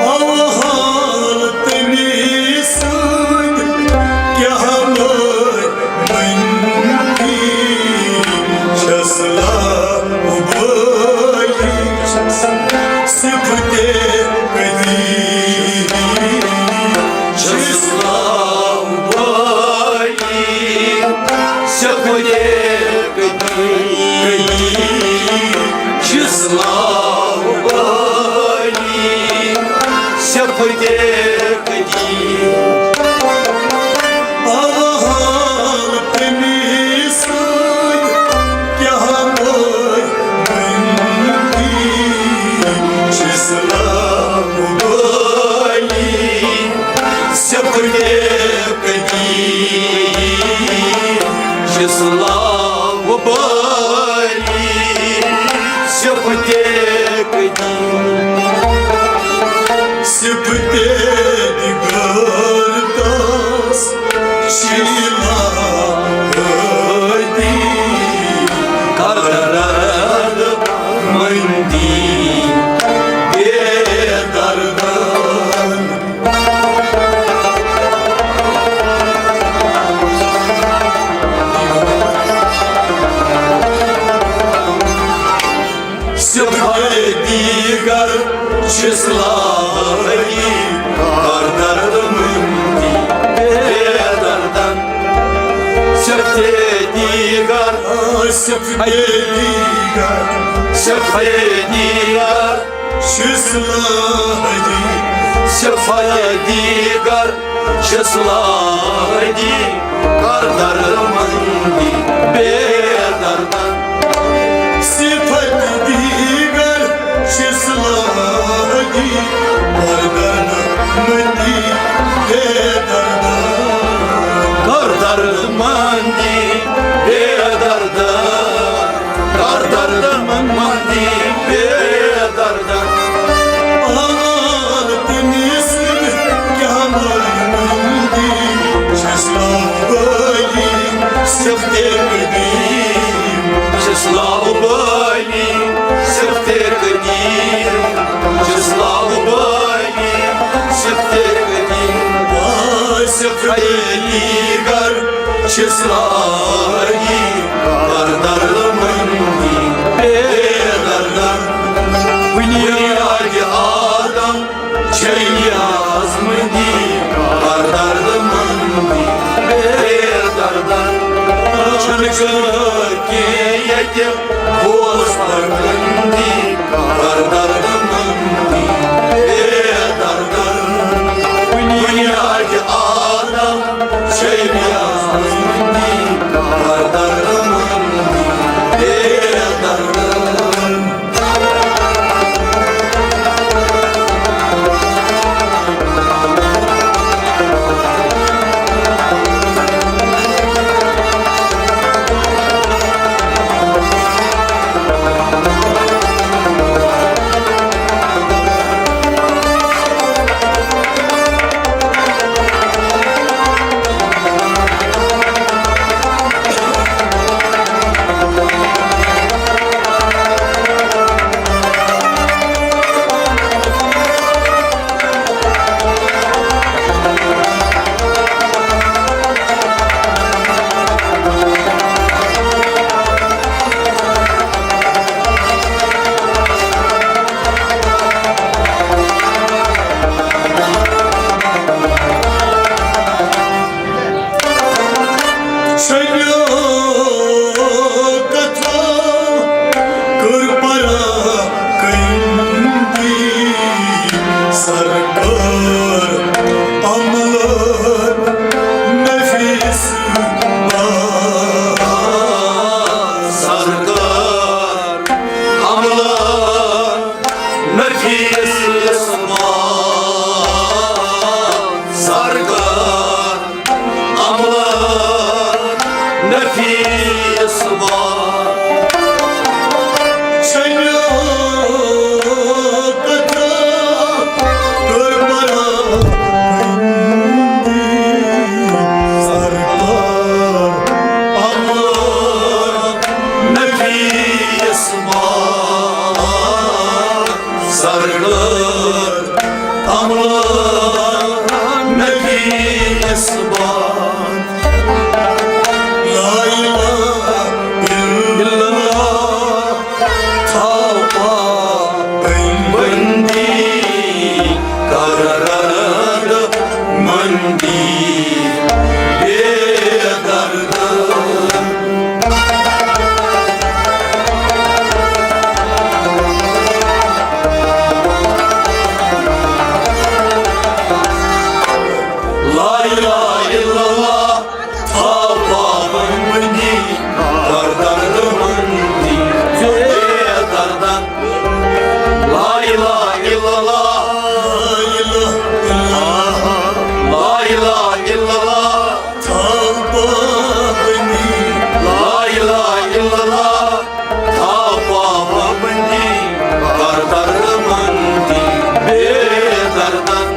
اوحال تٔمۍ سٕنٛدۍ کیٛاہ مٲرۍ مٔنٛدی، چھَس لاوبٲلی صفتِ قدیمی، چھَس لاوبٲلی صفتِ قدیمی، چھَس لاوبٲلی صفتِ قدیمی۔ اوحال تٔمۍ سٕنٛدۍ کیٛاہ مٲرۍ مٔنٛدی، چھَس لاوبٲلی صفتِ قدیمی، چھَس لاوبٲلی صفتِ قدیمی۔ صفتِ دِگرتاس شیلا ہادی، کر درد مندی بے دردن۔ صفتِ دیگر چھَس لاوبٲلی، کر درد مندی بے دردن۔ صفتِ دیگر، صفتِ دیگر، صفتِ دیگر، چھَس لاوبٲلی صفتِ دیگر، چھَس لاوبٲلی، کر درد مندی بے دردن۔ صفتِ دیگر چھَس لاوبٲلی، کر درد مندی بے دردن۔ کر درد مندی بے دردن۔ کر درد مندی بے دیگر چھِ سٲری کر درد مندی بے دردن۔ بنیاد آدم چھے نیاز مندی کر درد مندی بے دردن۔ چھنہٕ کٲنٛسہِ ییٚتہِ بوز پرمندی کر درد مندی بے دردن۔ بنیاد آدم چھے نیاز مندی کر درد مندی بے دردن۔ شبیو کتھو کٔر پرا کندی سرکار عملر نفیس با۔ سرکار عملر نفیس با۔ سرکار عملر نفیس با۔ شبیو کتھو کٔر پرا سرکار عملر نفیس با۔ سرکار عملر نفیس با۔ لا الہ الا اللہ تھاو پابندی کر درد مندی بے درد۔ لا الہ الا اللہ تھاو پابندی کر درد مندی بے دردن۔ لا الہ الا اللہ، لا الہ الا اللہ، لا الہ الا اللہ تھاو پابندی۔ لا الہ الا اللہ تھاو پابندی کر درد مندی بے دردن۔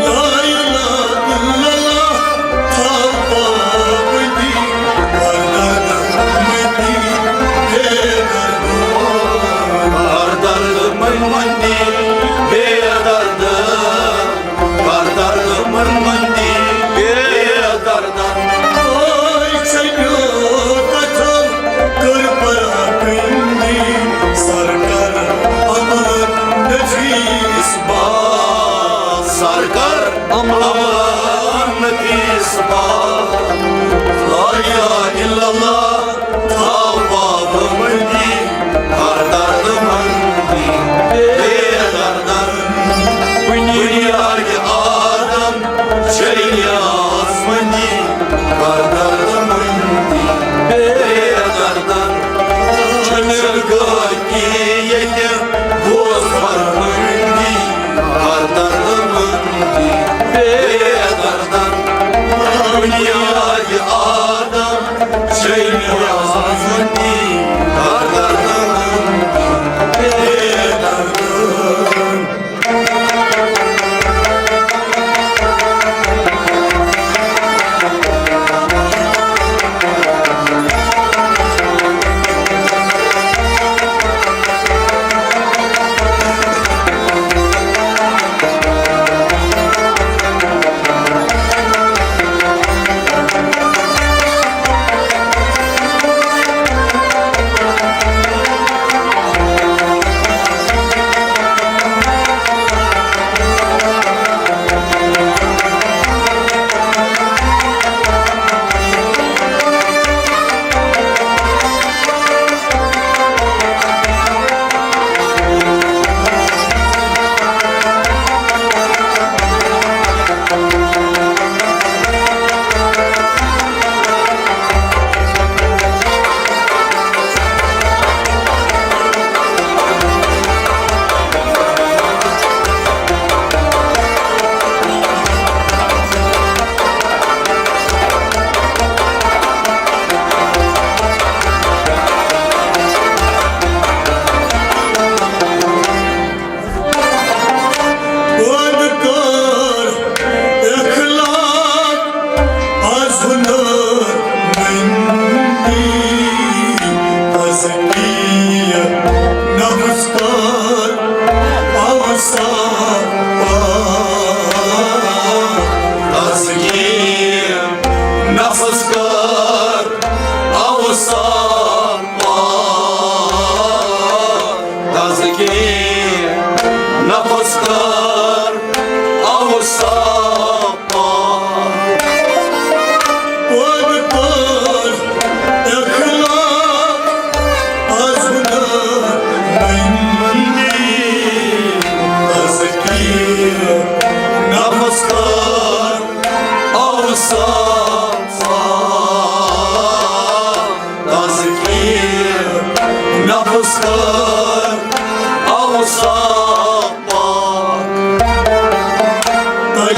لا الہ الا اللہ تھاو پابندی کر درد مندی بے دردن۔ کر درد مندی بے دردن۔ کر درد مندی بے دردن۔ اوے شبیو کتھو کٔر پرا کندی سرکار عملر نفیس با۔ سرکار عملر نفیس با۔ لا الہ الا اللہ تھاو پابندی کر درد مندی بے دردن۔ بنیاد آدم چھے نیاز مندی کر درد مندی بے دردن۔ چھنہٕ کٲنٛسہِ ییٚتہِ بوز پرمندی کر درد مندی بے دردن۔ بنیاد آدم چھے نیاز مندی کر درد مندی بے دردن۔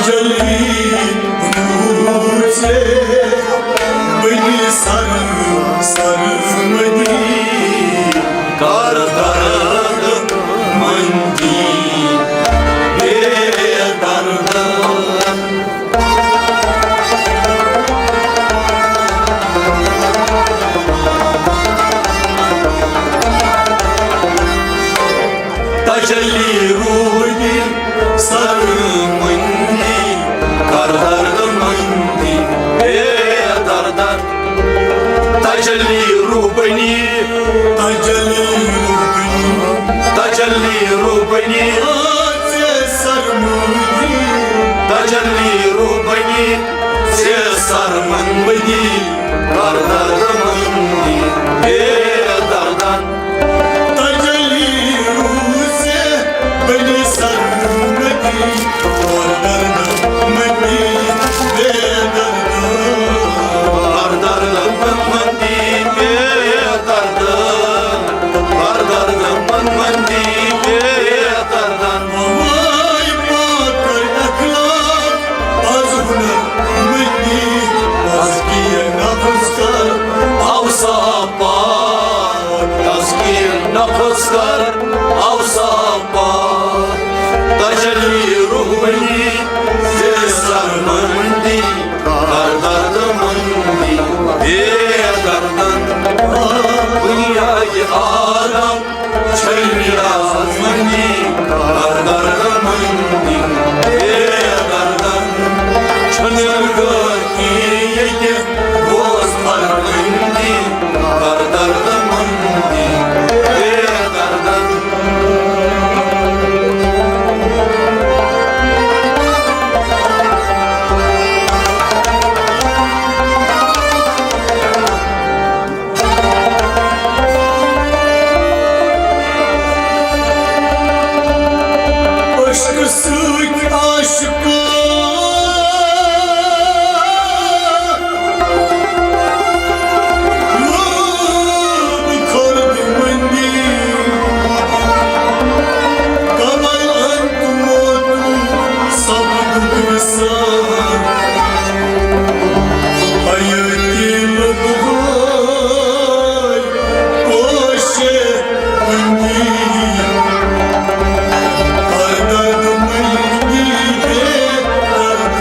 جلی روزے بنی سر سرمدی، کر درد مندی بے درد۔ تجلی روح دل سر مندی، کر درد مندی بے دردن۔ تجلی روح بنی، تجلی روح بنی، تجلی روح بنی، ژے سر مندی۔ تجلی روح بنی، ژے سر مندی، کر درد مندی بے دردن۔ تجلی روزے بنی سرمدی، کر درد مندی بے درد۔ کر درد مندی بے درد۔ کر درد مندی بے درد۔ وای پاک اخلاق، از ہنر مندی، از کی نفس کر اوصاف پاک، تزکیہ نفس کر اوصاف پاک۔ تجلی روح بنی، ژے سر مندی، کر درد مندی بے دردن۔ بنیاد آدم چھلیا مندی، کر درد مندی بے دردن۔ چھنل گرکی ییٚتہِ بوز فرمندی، کر درد مندی بے دردن۔ عشقہٕ سۭتۍ عاشقہٕ لوٚب خۄردٕ مٔنٛدی۔ کمل انت موتو سپدُک نثار۔ حیٲتی لوٚب پوشے مندی، ہر درد مندی بے درد۔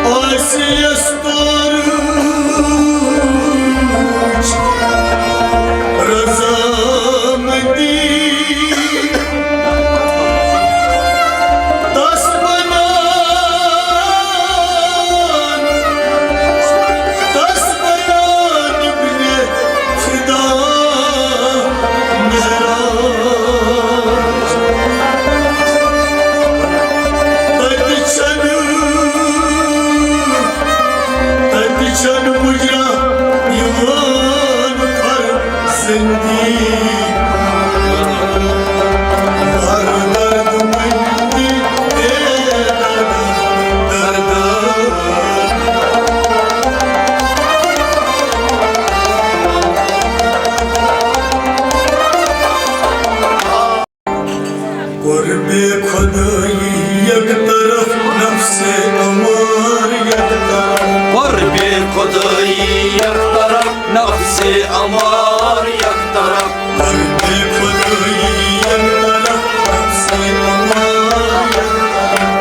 آسہِ یَس تورٕچ رضامندی، تَس بنان، تَس بنان ابنِ فدا معراج۔ تَتہِ چھَنہٕ، تَتہِ چھَنہٕ مُجرا یِوان فرزندی۔ ہر درد مندی بے درد، درد۔ قربِ خدایی یک طرف، نفسِ امار یک طرف۔ قربِ خدایی یک طرف، نفسِ امار یک طرف۔ قربِ خدایی یک طرف، نفسِ امار یک طرف۔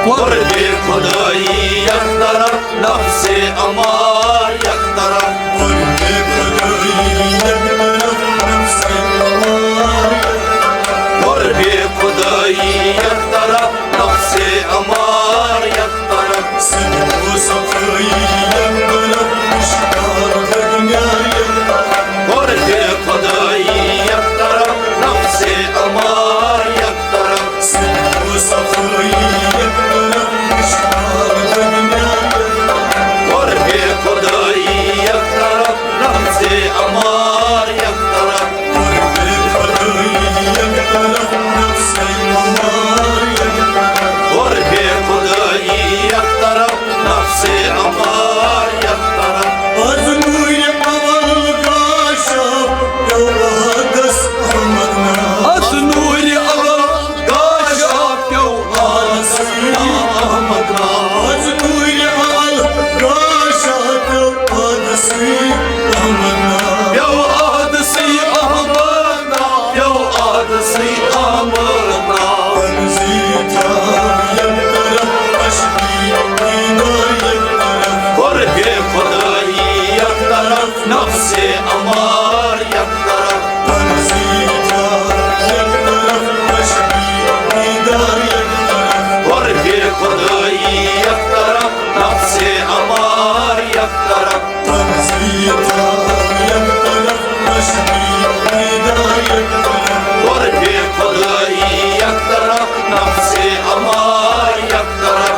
قربِ خدایی یک طرف، نفسِ امار یک طرف۔ قربِ خدایی یک طرف، نفسِ امار یک طرف۔ قربِ خدایی یک طرف، نفسِ امار یک طرف۔ صدق و صفایی یک طرف، اشکار دنیا یک طرف۔ قربِ خدایی یک طرف، نفسِ امار یک طرف۔ صدق و صفایی یک طرف، اشکار دنیا یک طرف۔ قربِ خدایی یک طرف، نفسِ امار یک طرف۔ قربِ خدایی قربِ خدایی یک طرف، نفسِ امارہ یک طرف۔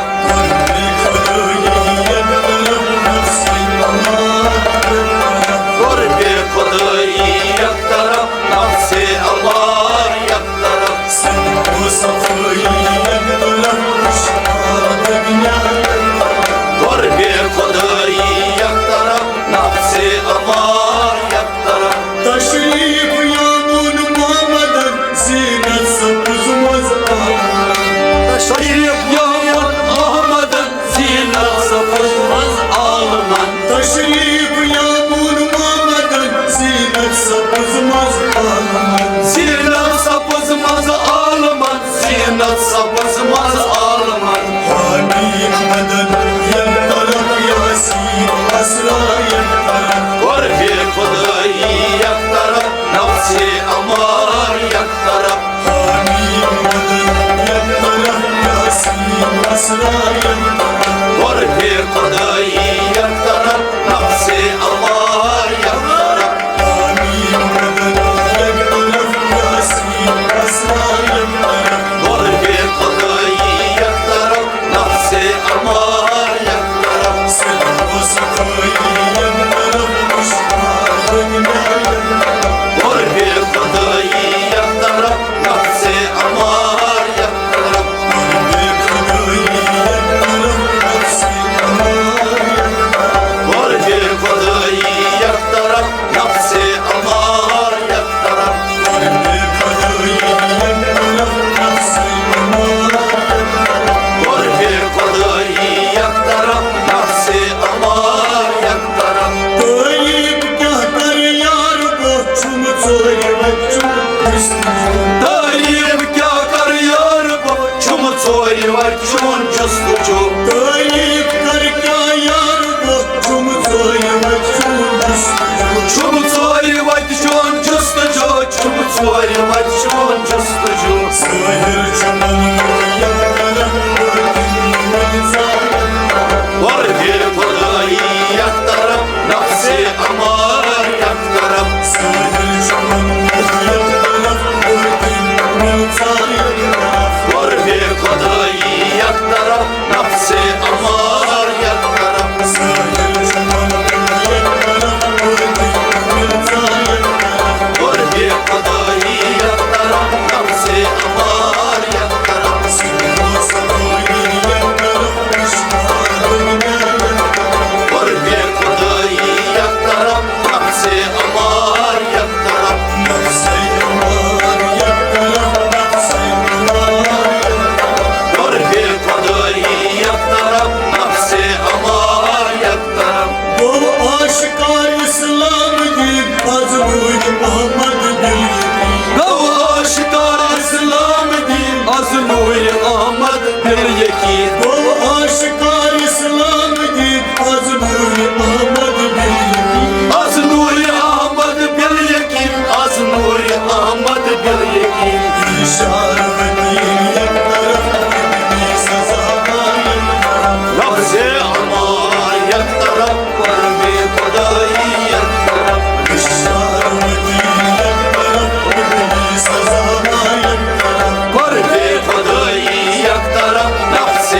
قربِ خدایی یک طرف، نفسِ امارہ یک طرف۔ قربِ خدایی یک طرف، نفسِ امارہ یک طرف۔ تشریف یامون محمدن زینت سبز مز آلمن۔ تشریف یامون محمدن زینت سبز مز آلمن۔ تشریف یامون محمدن زینت سبز مز آلمن۔ زینت سبز مز آلمن۔ زینت سبز مز آلمن۔ حامی مدد یک طرف، یاسین اسرا یک طرف۔ قربِ خدایی یک طرف، نفسِ امارہ یک طرف۔ حامی مدد یک طرف، یاسین اسرا یک طرف۔ قربِ خدایی یک طرف، نفسِ امارہ یک طرف۔ قربِ خدایی یک طرف، نفسِ امارہ یک طرف۔ قربِ خدایی یک طرف، نفسِ امارہ یک طرف۔ قربِ خدایی یک طرف، نفسِ امارہ یک طرف۔ قربِ خدایی یک طرف، نفسِ امارہ یک طرف۔ تعریف کیٛاہ کَرٕ یار بہٕ، چھُم ژورِ وَتہِ چون جستجو۔ تعریف کیٛاہ کَرٕ یار بہٕ، چھُم ژورِ وَتہِ چون جستجو۔ تعریف کَرٕ کیٛاہ یار بہٕ، چھُم ژورِ وَتہِ چون جستجو۔ چھُم ژورِ وَتہِ چون جستجو، چھُم ژورِ وَتہِ چون جستجو۔ ظٲہِر چھُ ممنوع یک طرف، باطن منظر۔ قربِ خدایی یک طرف، نفسِ امارہ یک طرف۔ ظٲہِر چھُ ممنوع یک طرف، باطن منظر۔ قربِ خدایی یک طرف، نفسِ امارہ یک طرف۔ قربِ خدایی یک طرف، نفسِ امارہ یک طرف۔ قربِ خدایی یک طرف، نفسِ امارہ یک طرف۔ قربِ خدایی یک طرف، نفسِ امارہ یک طرف۔ گوٚو آشکار اسلام دین از نورِ احمد بالیقین۔ گوٚو آشکار اسلام دین از نورِ احمد بالیقین۔ گوٚو آشکار اسلام دین از نورِ احمد بالیقین۔ از نورِ احمد بالیقین، از نورِ احمد بالیقین۔ اشارہ دین یک طرف، ابلیس سزا یک طرف۔ نفسِ امارہ یک طرف، قربِ خدایی یک طرف۔ اشارہ دین یک طرف، ابلیس سزا یک طرف۔ قربِ خدایی یک طرف، نفسِ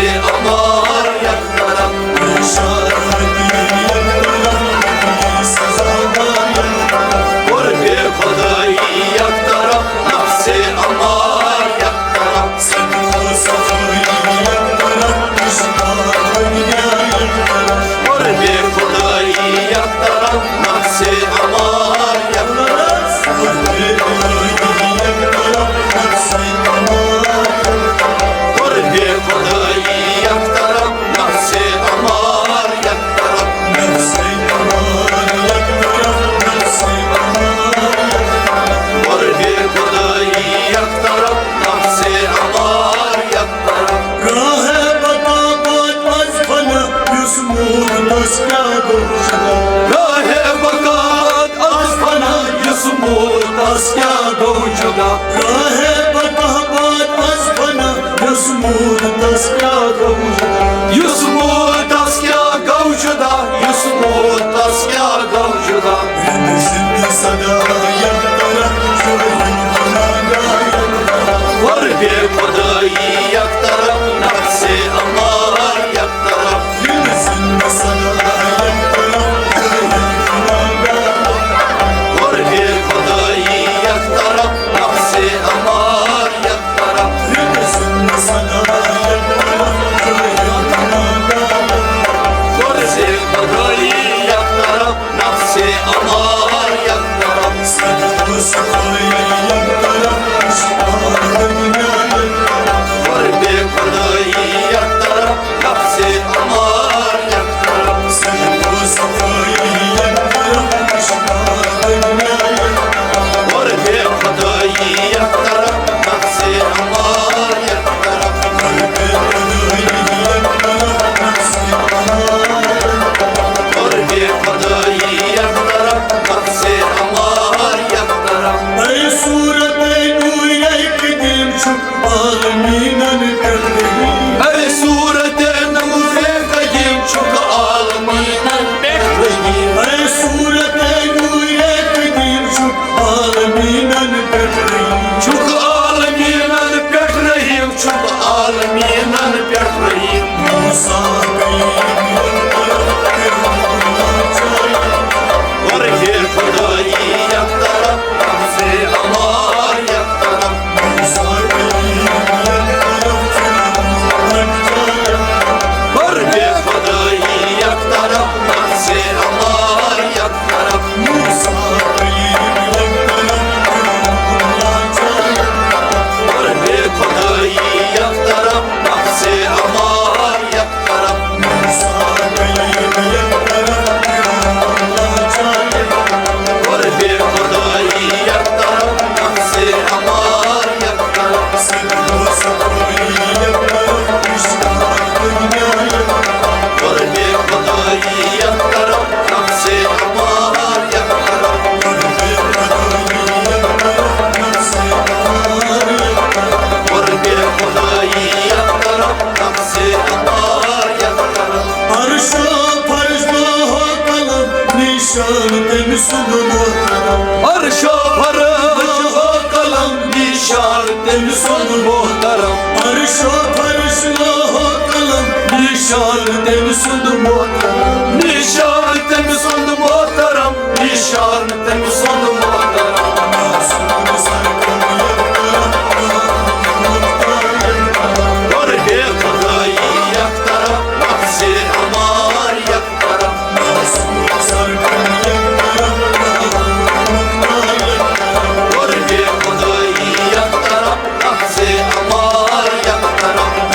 تٔمۍ سُنٛد محترم۔ عرش و فرش لوح و قلم، نشان تٔمۍ سُنٛد محترم۔ نشان تٔمۍ سُنٛد محترم۔ نشان تٔمۍ سُنٛد محترم۔ سُنٛد سرکم یکدم۔ اور بے خدائی یک طرف، نفس امار یک طرف۔ سرکم یک طرف، اور بے خدائی یک طرف۔ نفس امار یک طرف،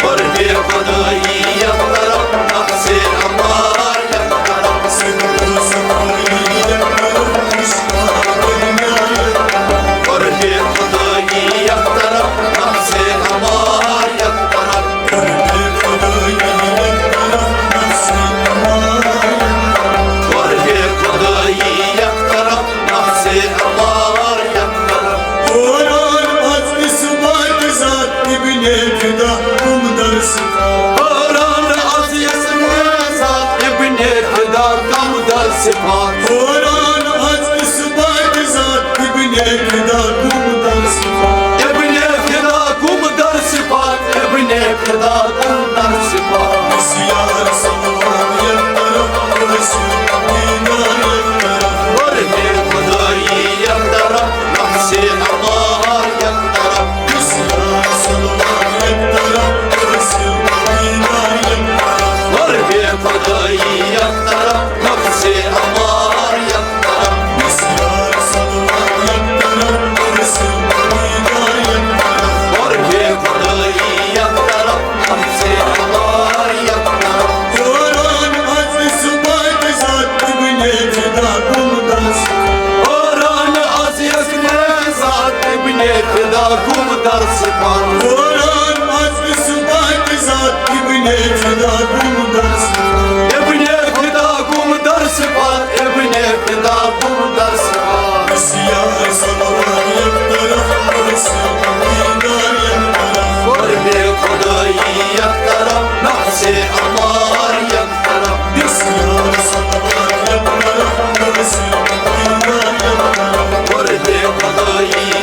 اور بے خدائی یک طرف، نفس امار یک طرف، اور بے خدائی یک طرف، نفس امار یک طرف۔ اور بے خدائی یک طرف، نفس امار یک طرف۔ قرآن از اثبات ذات ابن فدا کم در صفات۔ قرآن از اسم ذات ابن فدا کم در صفات۔ قرآن از اثبات ذات ابن فدا کم در صفات۔ ابن فدا کم در صفات۔ ابن فدا کم در صفات۔ بسیار صلوات یک طرف، رسول دیدار یک طرف۔ اور بے خدائی یک طرف، نفس امار یک طرف۔ بسیار صلوات یک طرف، رسول دیدار یک طرف۔ اور بے خدائی یک طرف، نفس امار یک طرف۔ بسیار صلوات یک طرف، رسول دیدار یک طرف۔ اور بے خدائی یک طرف، نفس امار یک طرف۔ قرآن از اثبات ذات ابن فدا کم در صفات۔ قرآن از اسم ذات ابن فدا کم در صفات۔ قرآن از اثبات ذات ابن فدا کم در صفات۔ ابن فدا کم در صفات۔ ابن فدا کم در صفات۔ بسیار صلوات یک طرف، رسول دیدار یک طرف۔ اور بے خدائی یک طرف، نفس امار یک طرف۔ بسیار صلوات یک طرف، رسول دیدار یک طرف۔ اور بے خدائی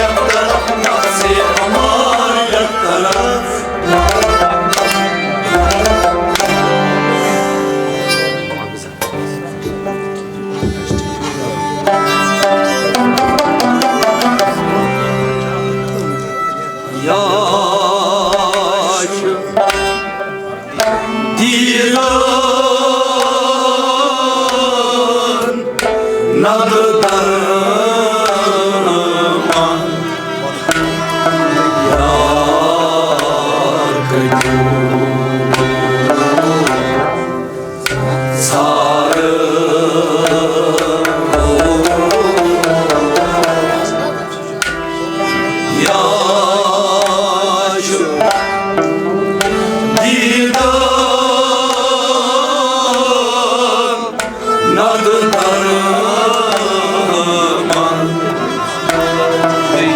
یک طرف، نفس امار یک طرف۔ یا چھُ دیٖدن نقدر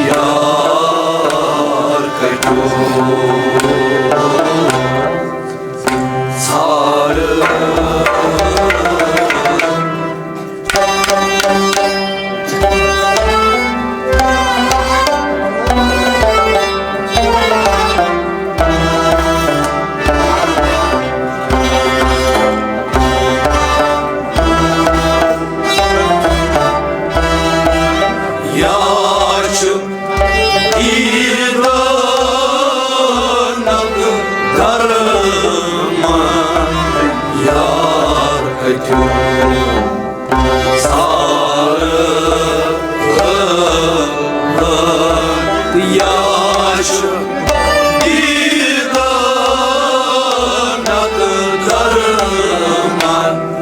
یار کٔتیُو۔ یا چھُ دیٖدنُک درمان یار کتیُو۔ سارٕ یا چھُ دیٖدنُک درمان۔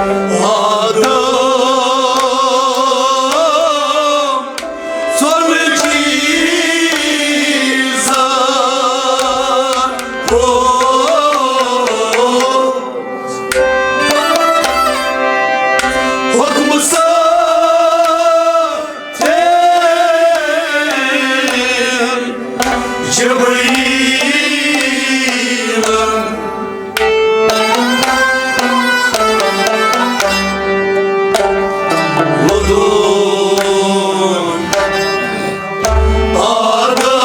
آدم ژۄن چیٖزن اوس حُکمہٕ ساتھ جبرائیل ووٚنُن، آدم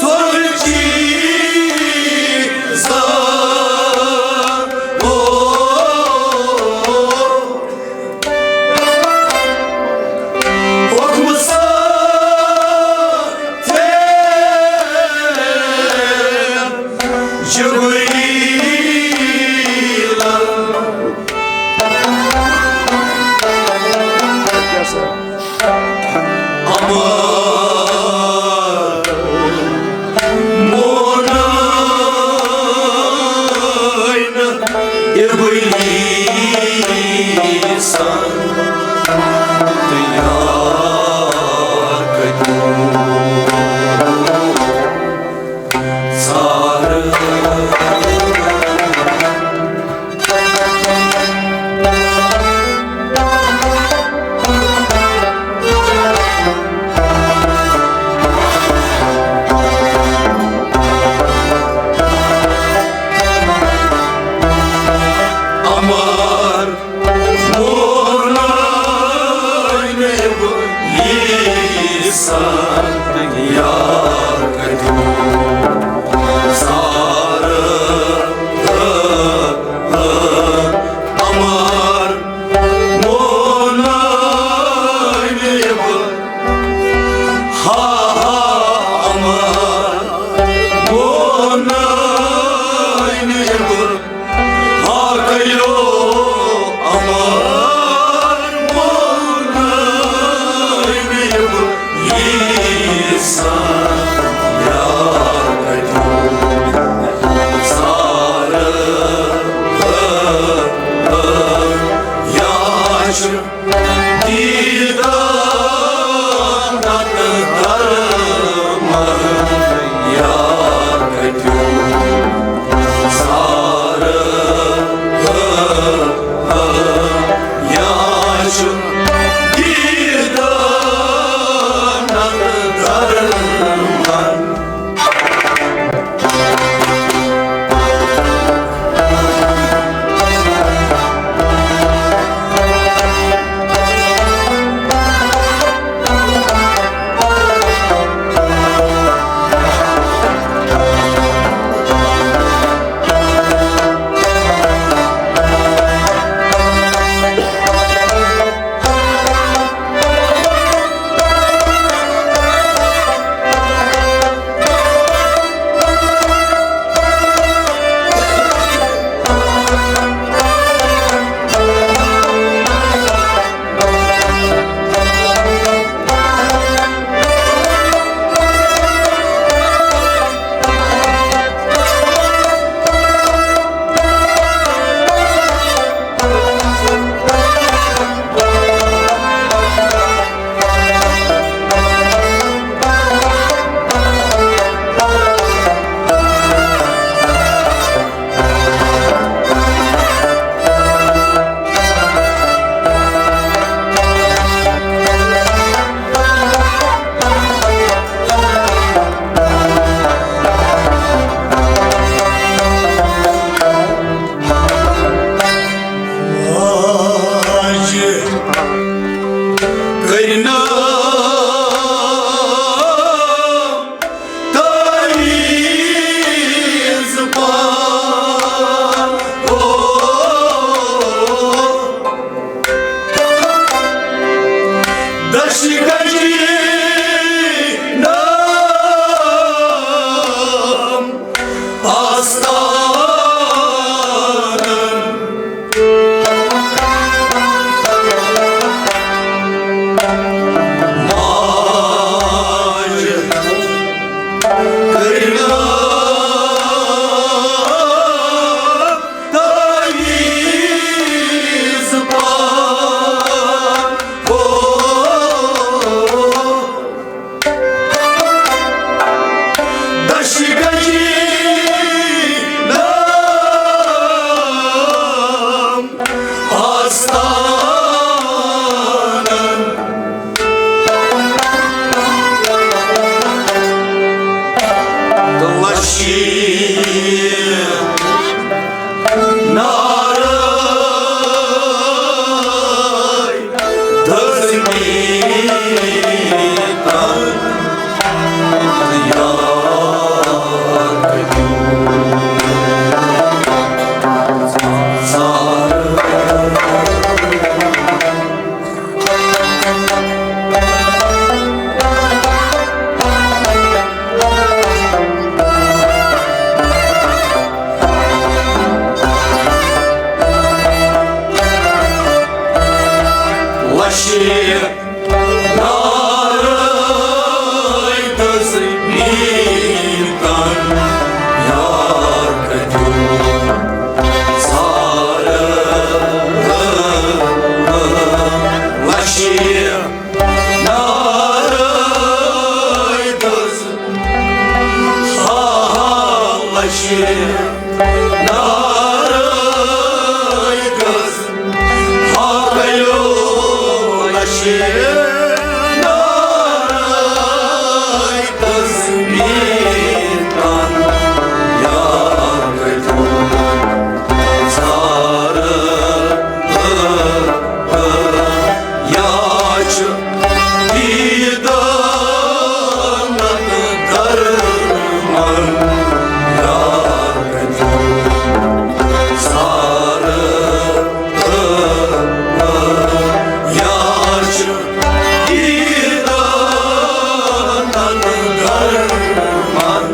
ژۄن چیٖزن اوس حُکمہٕ ساتھ جبرائیل امر مونائن ابلیسن تیار کتیو سارٕ۔ امر مونائن ابلیسن تیار کتیو سارٕ۔ امر مونائن ابلیسن ہا ہا امر مونائن ابلیسن ہا کیو امر مونائن ابلیسن یار کتیو سارٕ۔ یا چھُ دیدار نتہٕ درمان یار کتیو سارٕ۔ یا چھُ دیدار نتہٕ درمان۔ کٔرۍ نہٕ تٲویٖز پار۔ او دشت گنجی نام آستانن۔ ماجہِ کٔرۍ نہٕ نارے گٔژھ ہاکلو لشہِ نارے گٔژھ میٖٹھن یا کتیُک ژھارٕ یا چھُ دیٖدانَن درمان یا کتیُک ژھارٕ یا چھُ دیٖدانَن درمان۔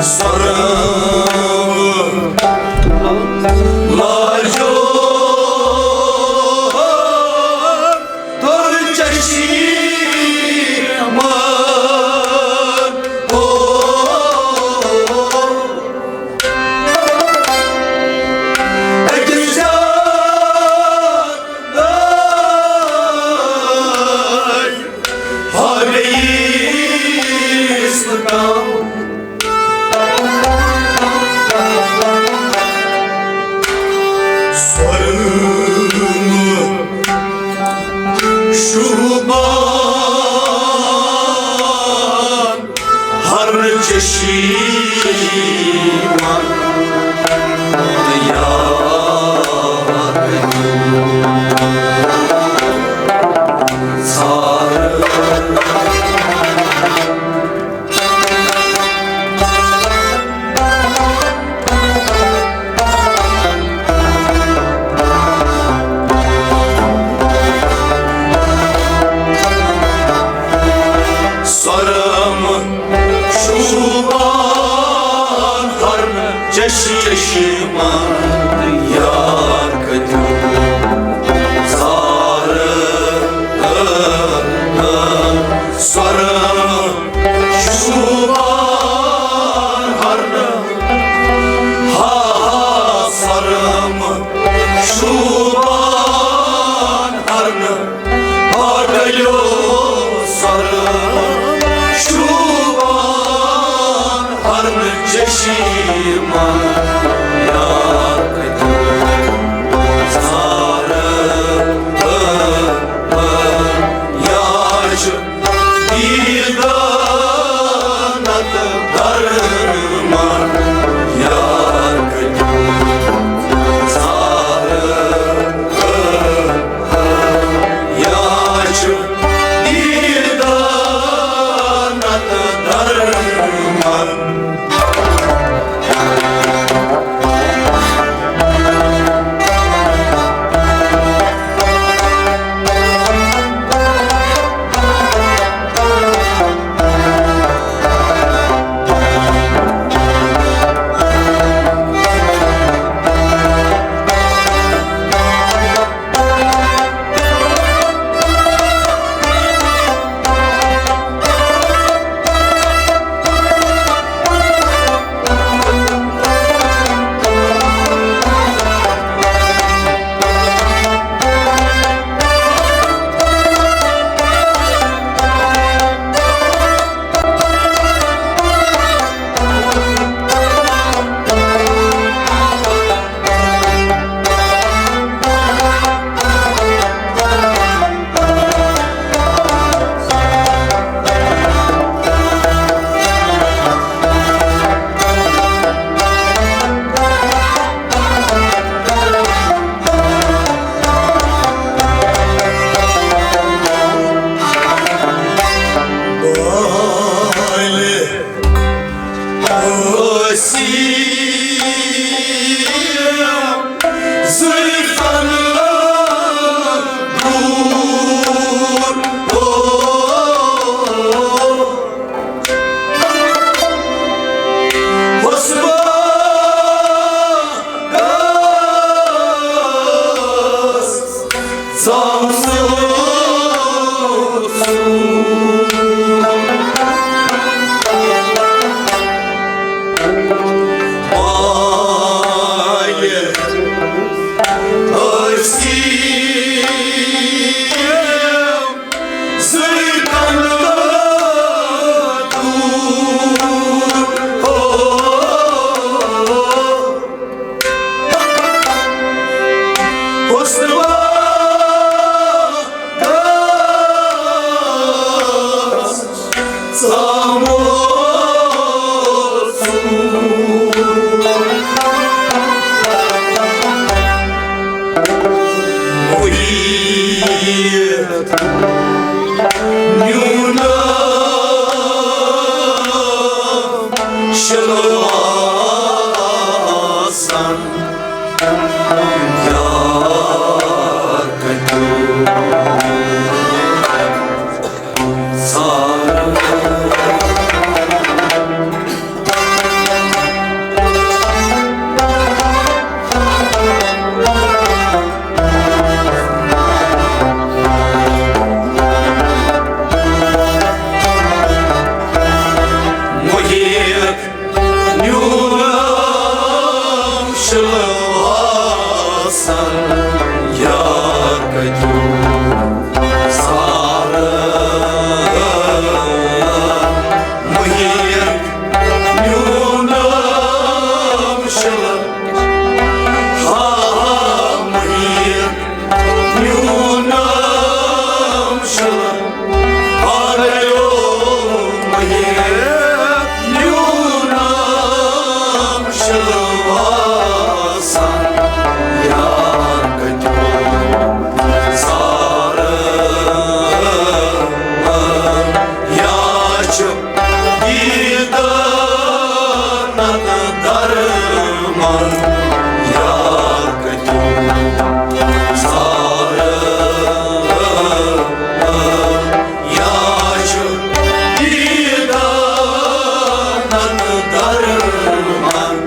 سرم لاجو تر چشی مان او أکِس جان ہا بیٚیِس نہٕ کانٛہہ۔ سۄرمہٕ شوٗبان ہر چشی مان یار سار۔ سرم شوٗبان ہر چشی چشمان یار کتیو سار سرم شوٗبان ہرنہٕ ہا سرم شوٗبان ہرنہٕ ہا ڈلیو سرم شوٗبان ہرنہٕ چشی مان یار کتیو سار یا چھُ دیٖدانت درمان یار کتیو سار یا چھُ دیٖدانت درمان۔ واسان یار کتیو سارٕ یا چھُ دیٖدار نتہٕ درمان یار کتیو سارٕ یا چھُ دیٖدار نتہٕ درمان۔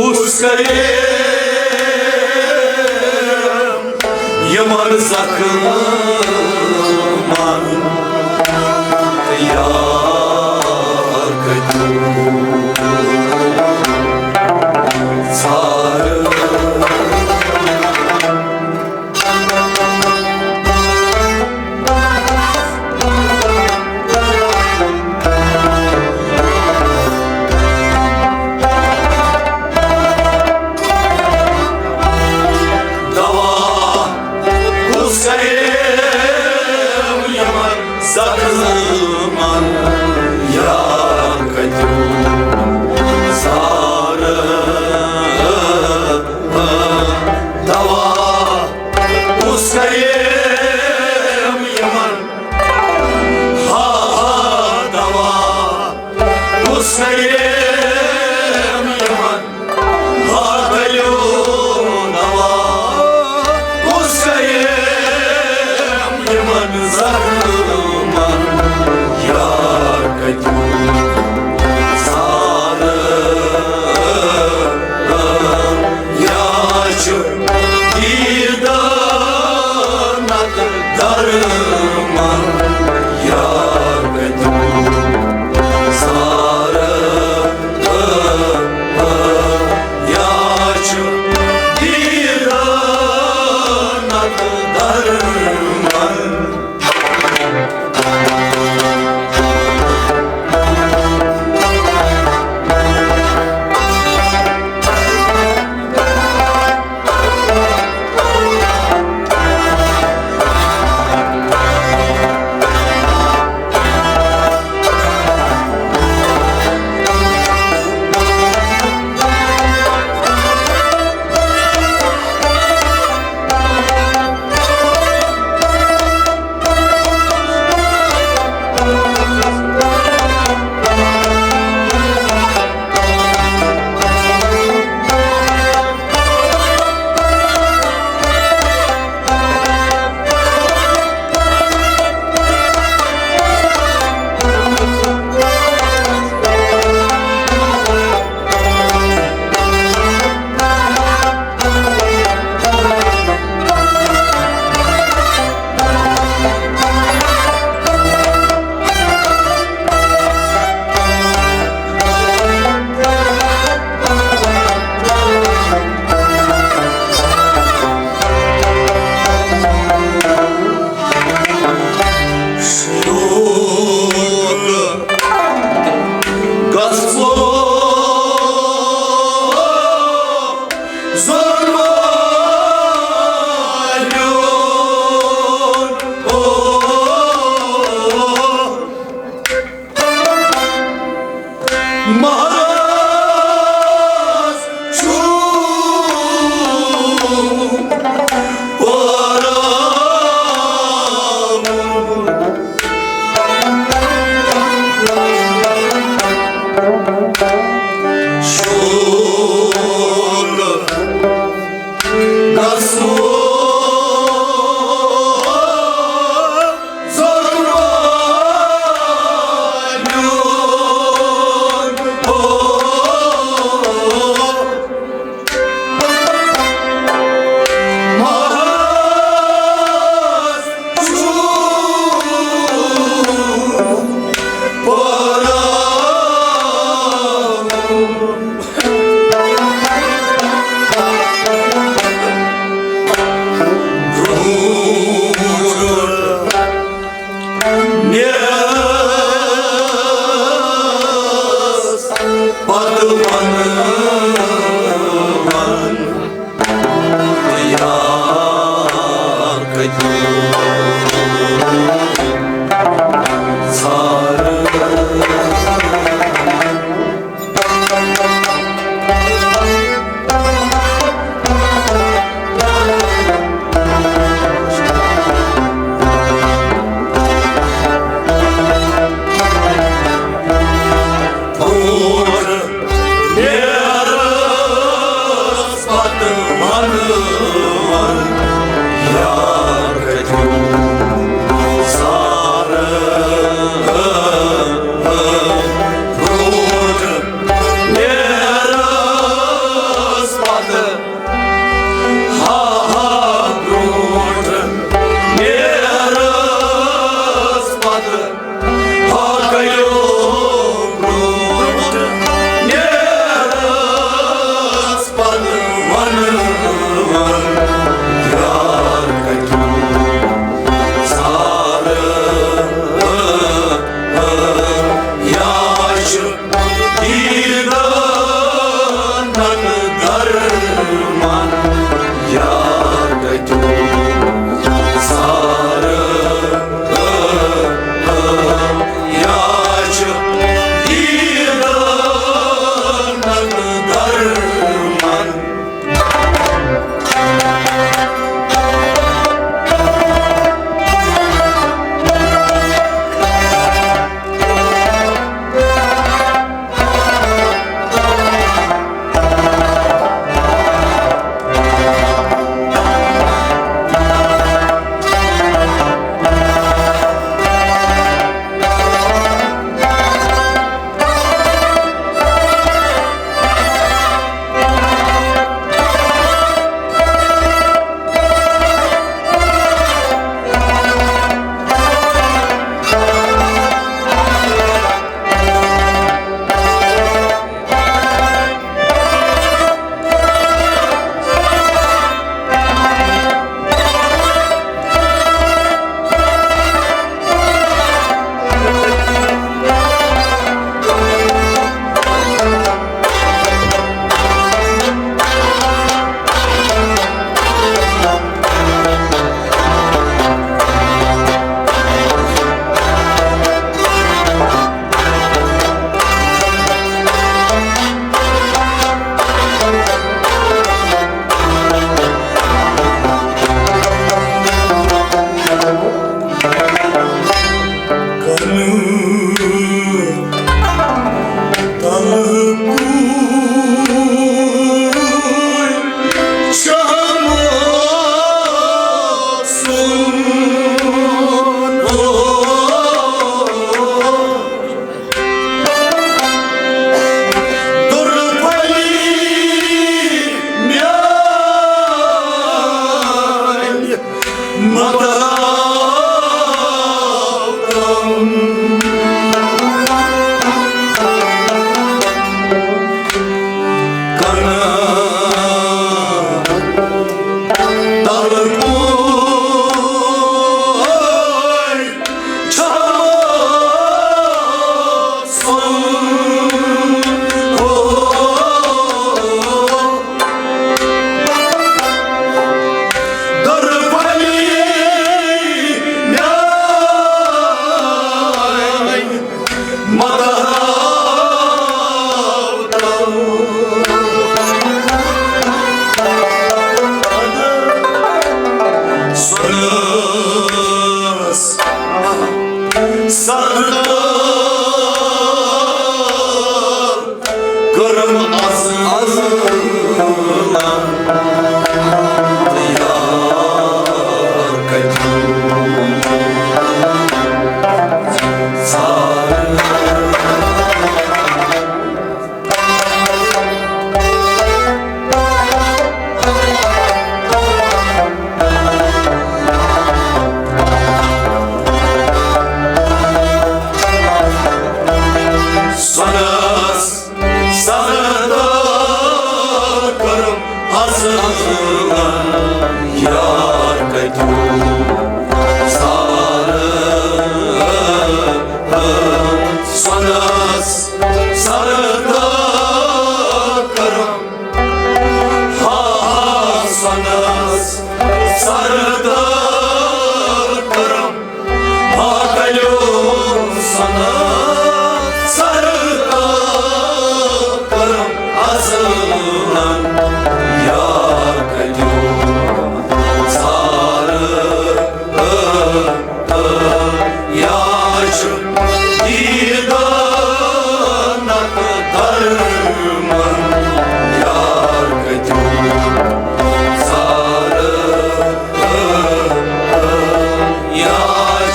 کُس کرے یِمن زخمن یار کتیو ژھار۔ دوا کُس کرے یِمن زخمن یار کتیو ژھار۔ دوا کُس کرے یِمن، ہا ہا دوا کُس کرے یِمن۔ ہا دلیو دوا کُس کریم یِمن زخمن یار کتیو ژھار۔ یا چھُ دیٖدار نتہٕ درمان یار کتیو ژھار۔ یا چھُ دیٖدار نتہٕ درمان۔ سونس سر تکرم، ہا سونس سر تکرم، ہا کلیو سونس سر تکرم، اصلن یا کلیو سر یا چھُ دیٖدانُک درمان، یار کتیُک زارٕ، یا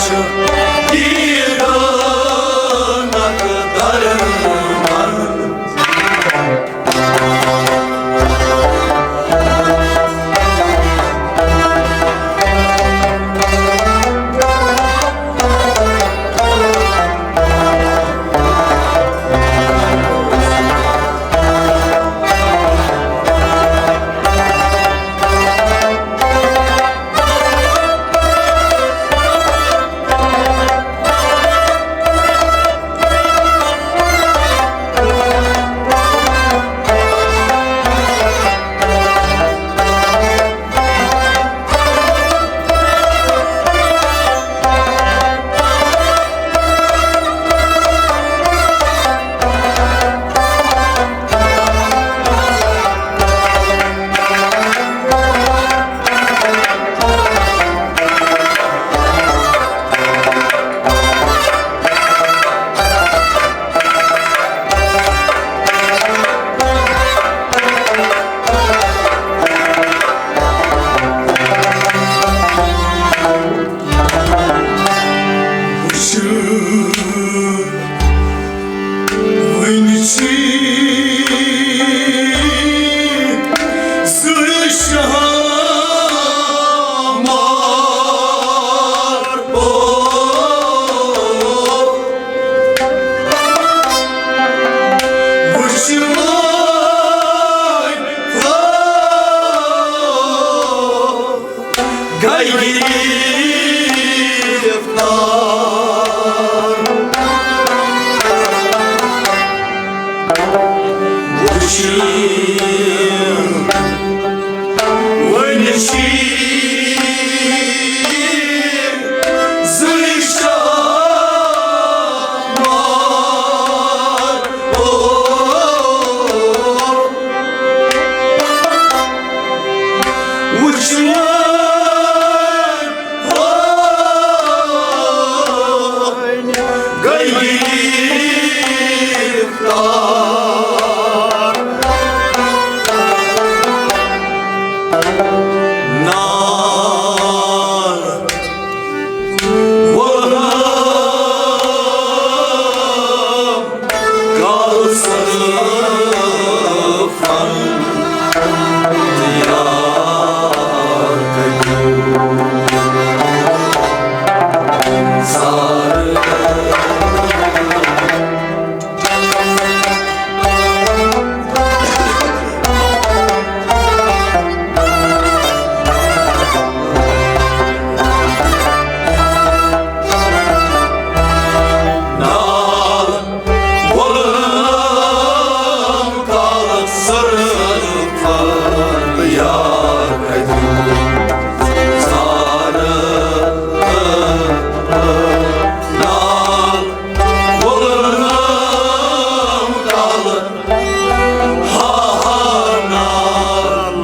چھُ دیٖدانُک درمان۔ وٕچھ، وٕنہِ چھی زٕ شامار۔ او، وٕچھ وۄنۍ، او، گٔے گِرفتار۔ وٕچھ، وٕنہِ چھی زٕ شامار۔ او، وٕچھ وۄنۍ، گٔے گِرفتار۔ نار وولنم کال سرفن، یار کتیو سار۔ نال وولنم کال سرفن، یار کتیو سار۔ نال وولنم کال، ہا ہا نال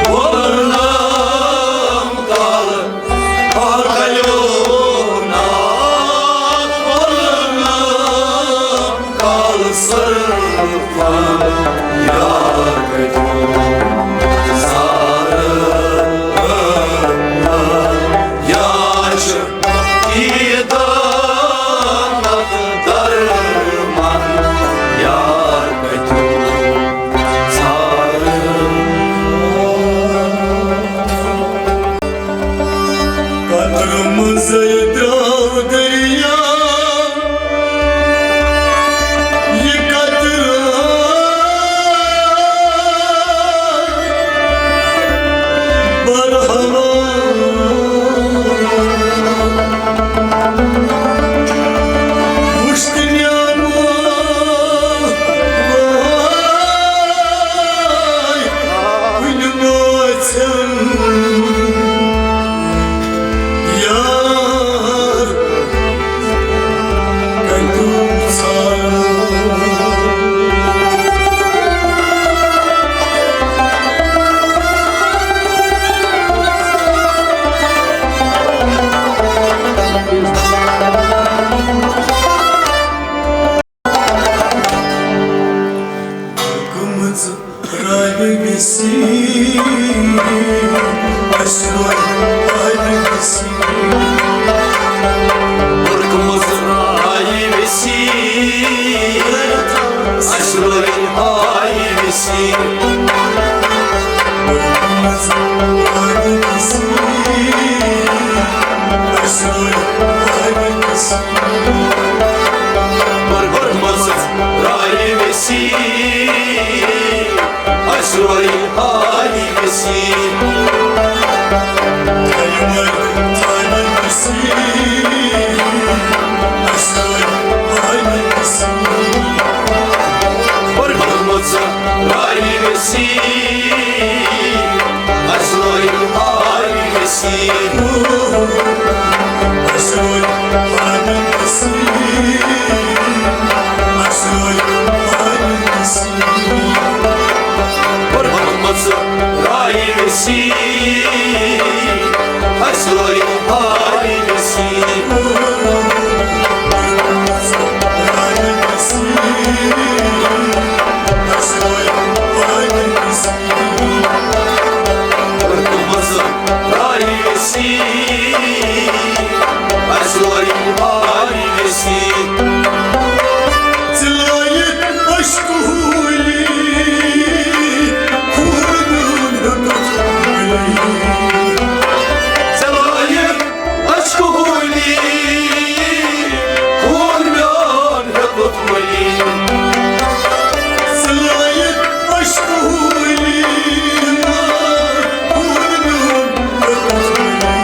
وولنم کال، ہا کلیو نال وولنم کال سرفن، یار کتیو سار۔ یا چھُ دیٖدانُک درمان، یار کتیو ژھار۔ قطرٕ منٛزے درٛاو دریا، یہِ قطرٕ برہما۔ برکمز رائی وسی، اسرائیل آئی وسی۔ برکمز رائی وسی، اسرائیل آئی وسی۔ برکمز رائی وسی، اسرائیل آئی وسی۔ برکمز رائی وسی، اسرائیل آئی وسی۔ برکمز رائی وسی، اسرائیل آئی وسی۔ ژٕ لٲیِتھ اشکہٕ ہولی، خوٗن میون ہیوٚتُتھ مٔلی۔ ژٕ لٲیِتھ اشکہٕ ہولی، خوٗن میون ہیوٚتُتھ مٔلی۔ ژٕ لٲیِتھ اشکہٕ ہولی، خوٗن میون ہیوٚتُتھ مٔلی۔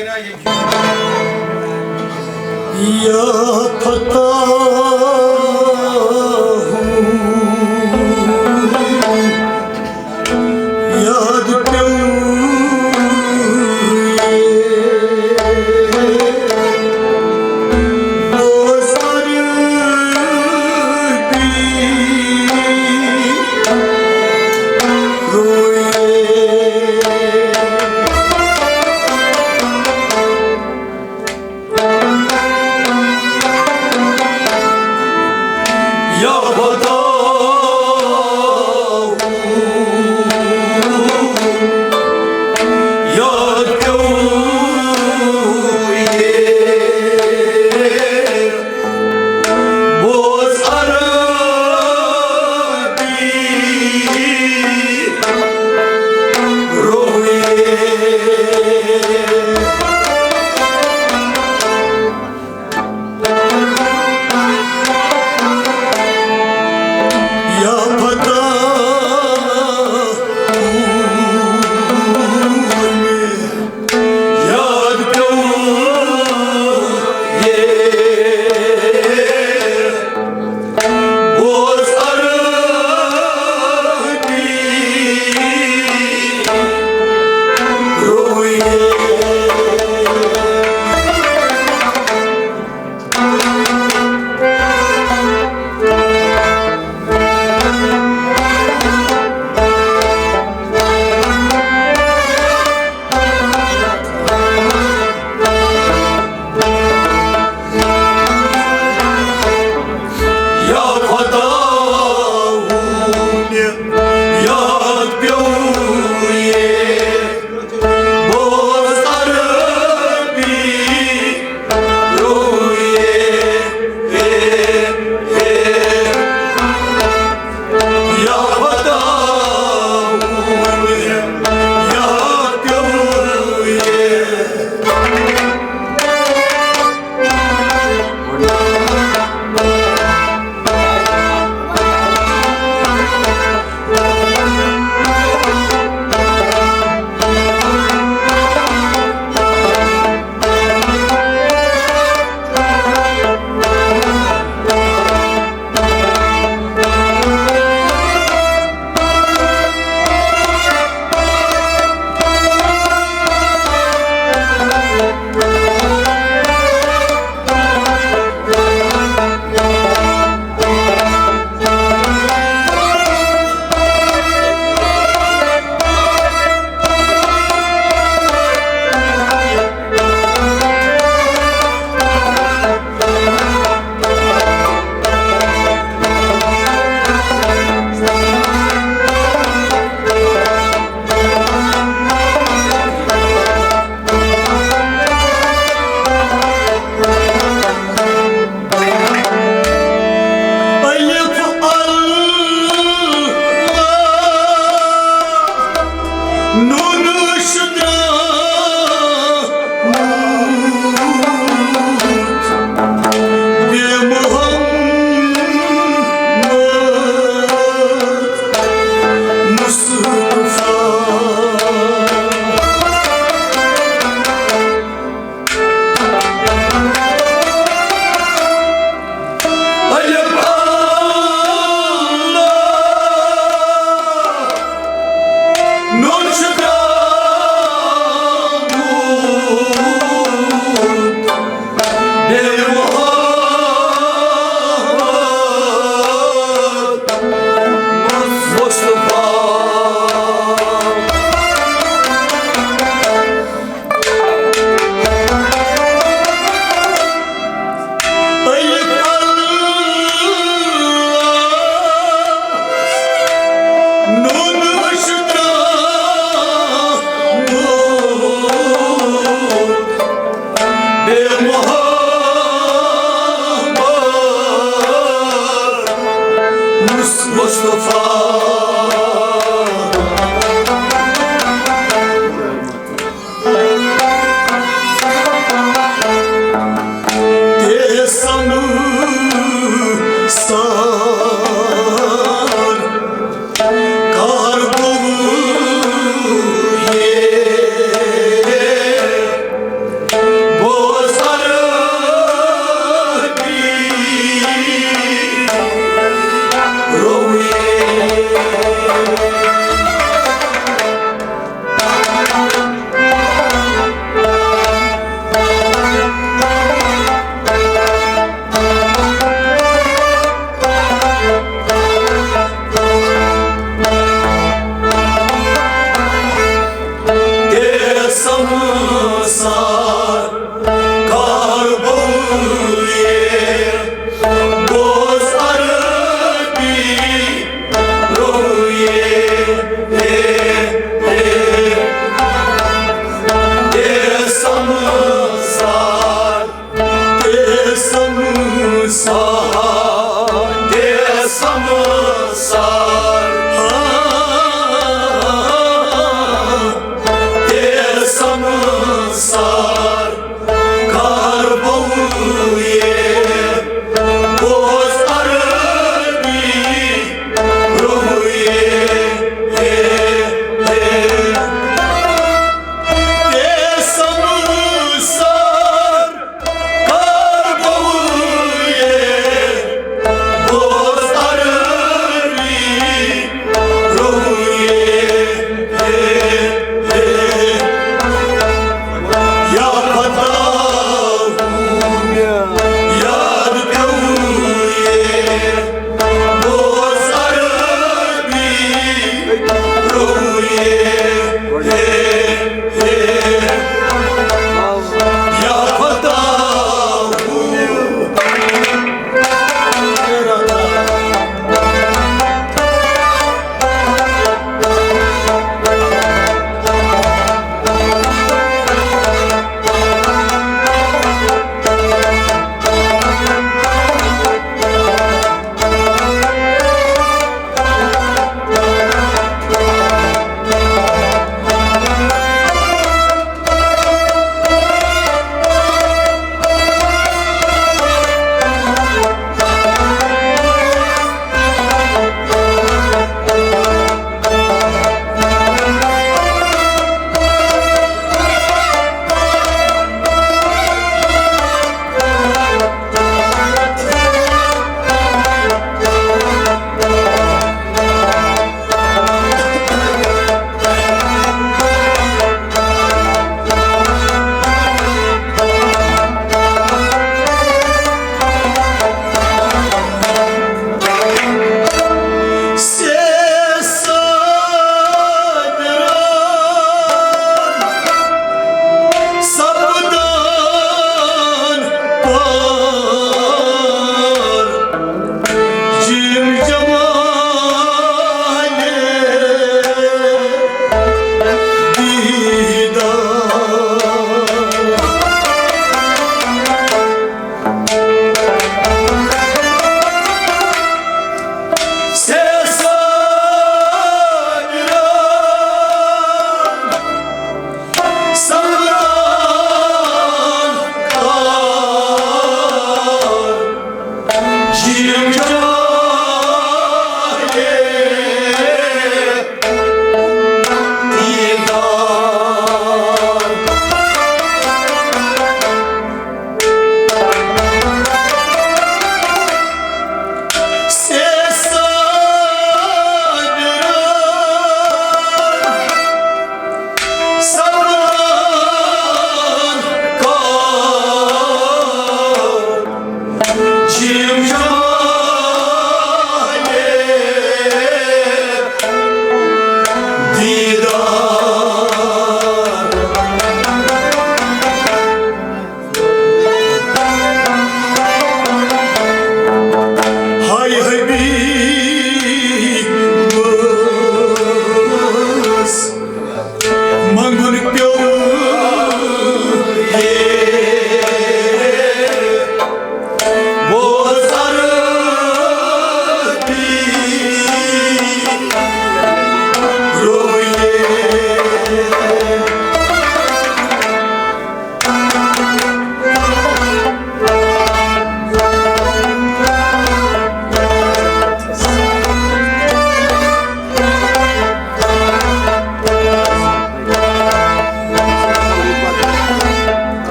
یا فتاح، یاد پیوٚو یے۔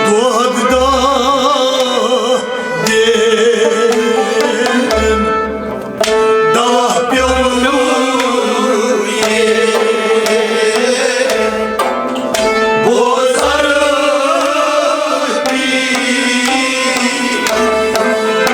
دۄد دَہ دِن دوا پیوٚو یے۔ بوز عربی رویے۔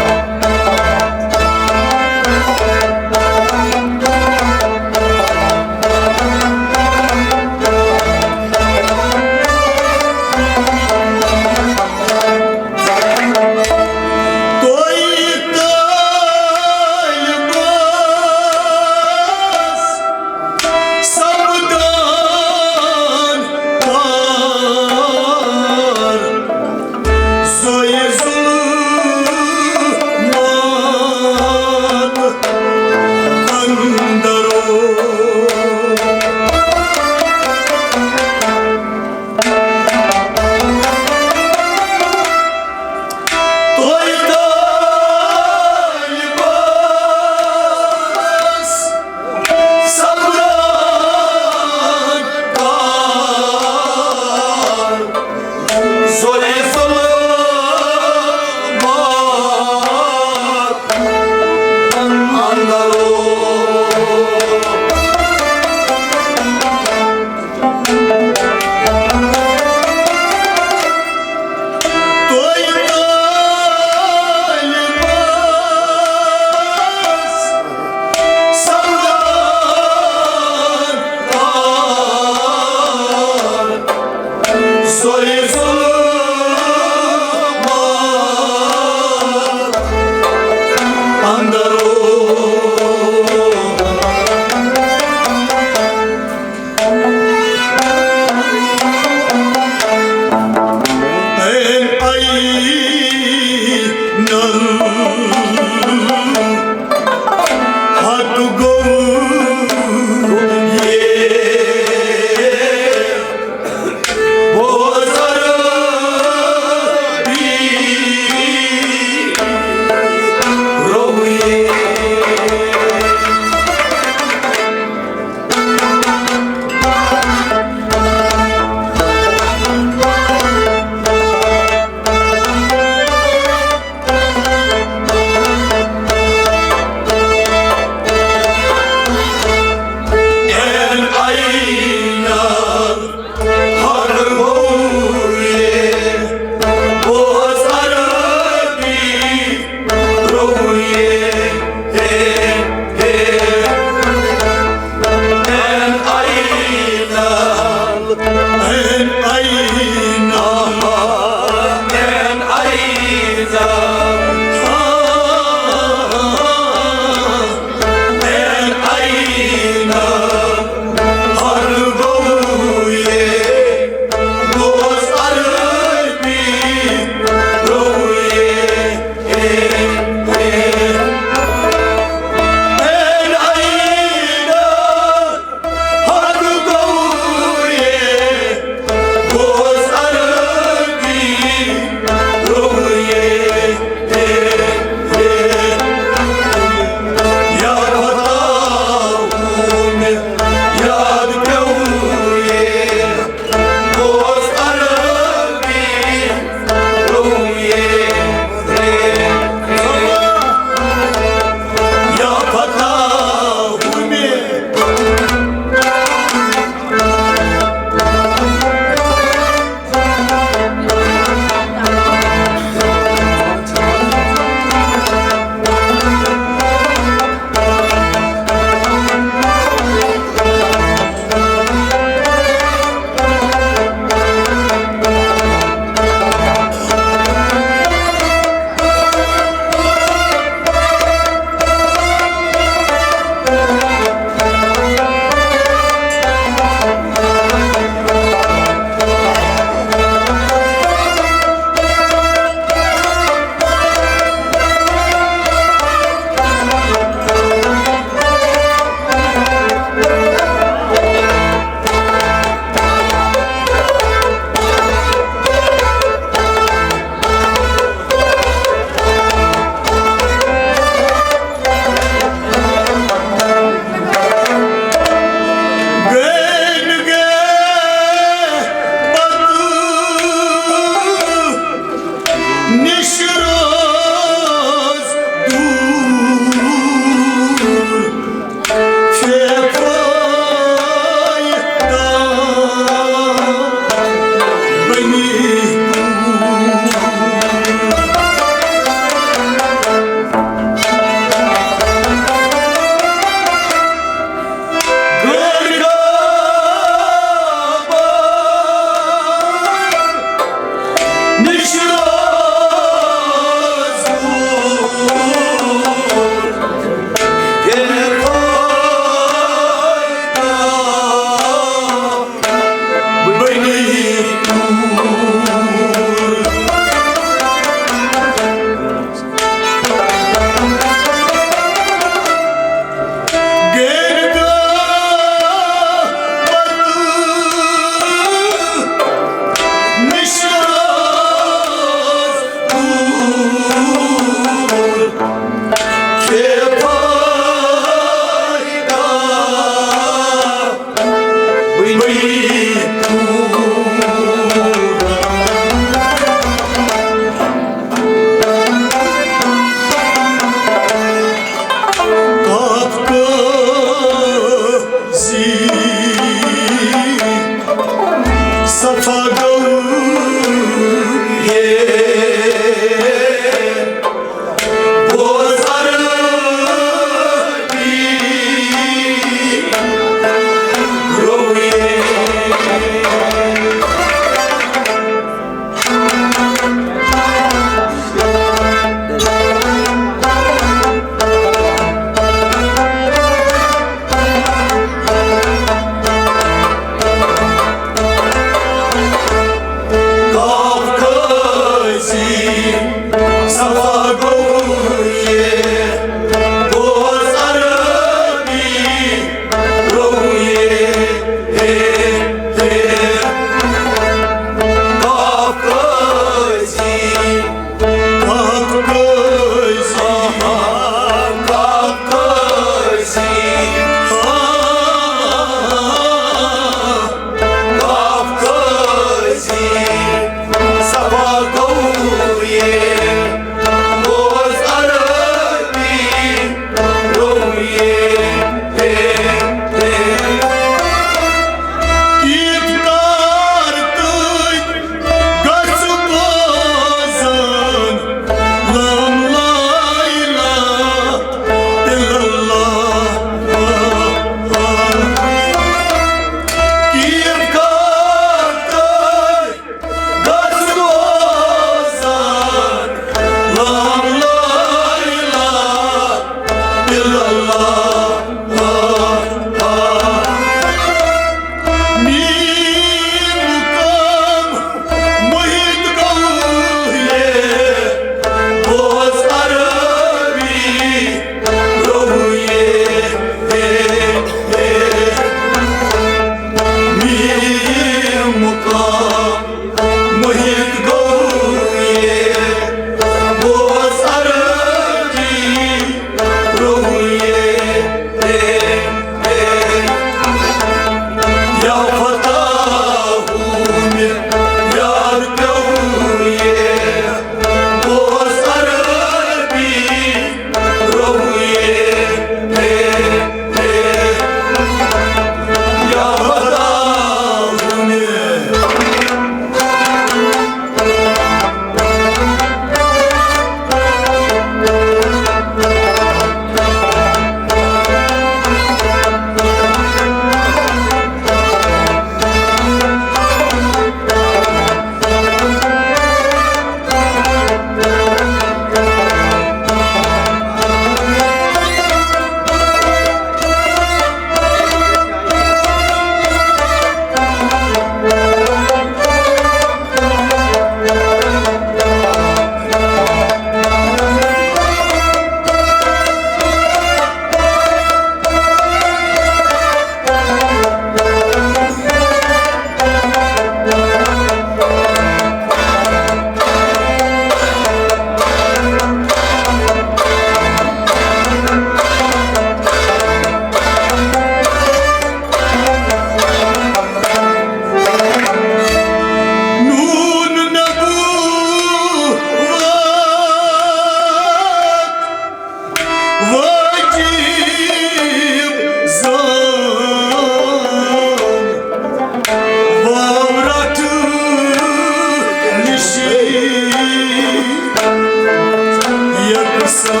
یکسان۔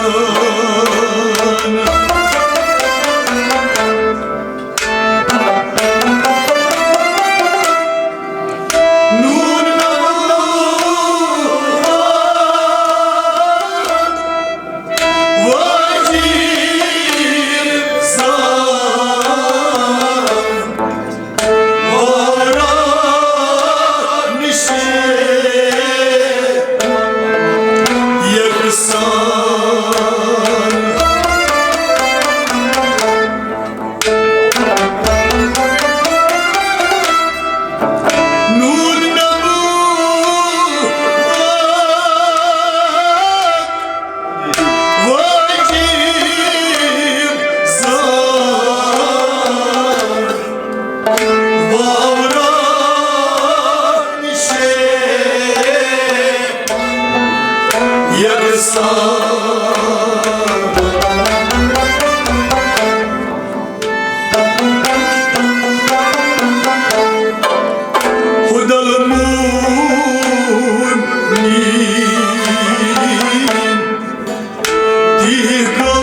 نون نبوت واجب زان۔ وارا نشے یکسان۔ نون نبوت واجب زان۔ وارا نشے یکسان۔ خدل مون نی تیہ گو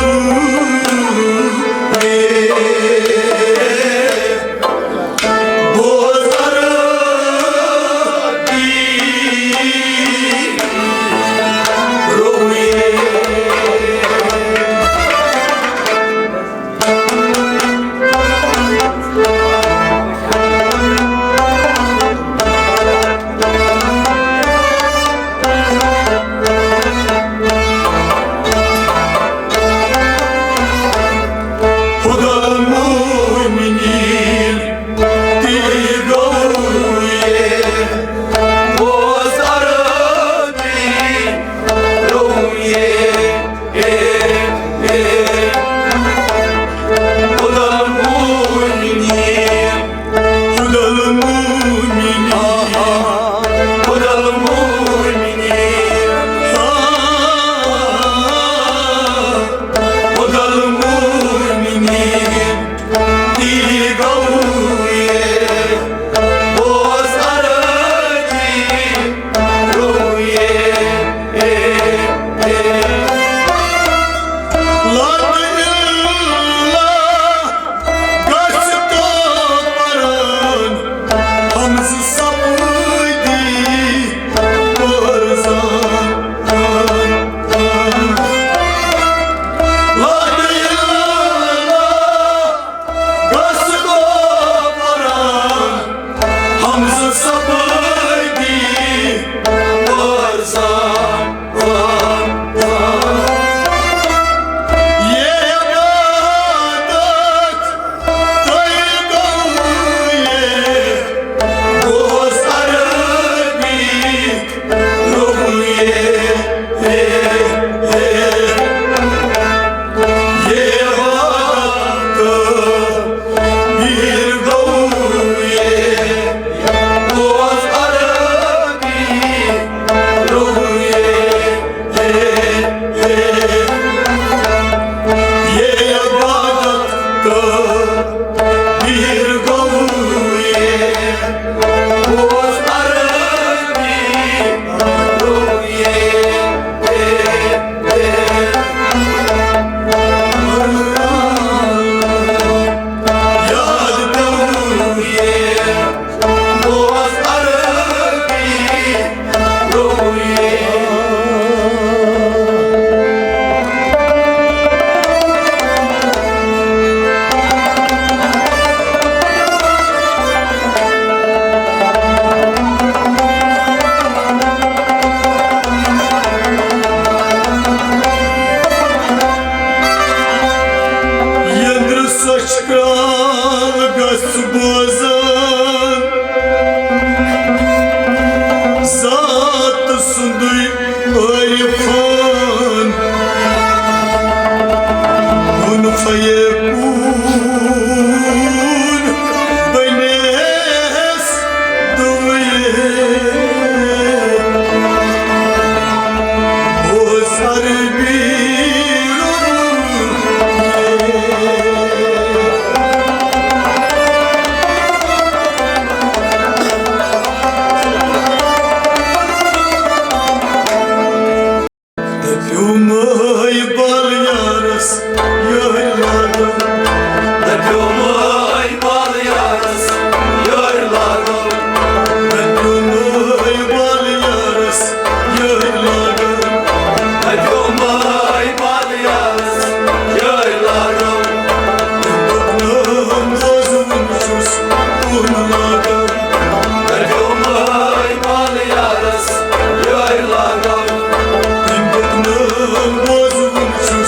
بوزر دی روی۔ خدا مومنین تیل گویے، بوز عربی رویے۔ خدا المؤمنین، خدا المؤمنین، خدا المؤمنین، خدا المؤمنین، دی گویے، بوز عربی رویے۔ لا اله الا الله گژھ تو پران، حمزہ سپدی پرزان۔ لا اله الا الله گژھ تو پران، حمزہ سپدی پرزان۔ یہ عبادت تۄہہِ گوٚوٕ، بوز عربی رویے۔ یہ عبادت تۄہہِ گوٚوٕ، بوز عربی رویے۔ یہ عبادت تۄہہِ گوٚوٕ، بوز عربی رویے۔ یاد پیوٚو یہ، بوز عربی رویے۔ یندرٕ سۄچھ کرٛال گژھ بوزان، ذات سُنٛدُے عٲرفان، کُن فیکون بنیس دویے۔ بوز عربی رویے۔ پیوٚمَے بَل یارَس یٲرۍ لاگَن۔ پیوٚمَے بَل یارَس یٲرۍ لاگَن۔ پیوٚمَے بَل یارَس یٲرۍ لاگَن۔ پیوٚمَے بَل یارَس یٲرۍ لاگَن۔ بوزوُن چھُس کُن لاگَن۔ پیوٚمَے بَل یارَس یٲرۍ لاگَن۔ بوزوُن چھُس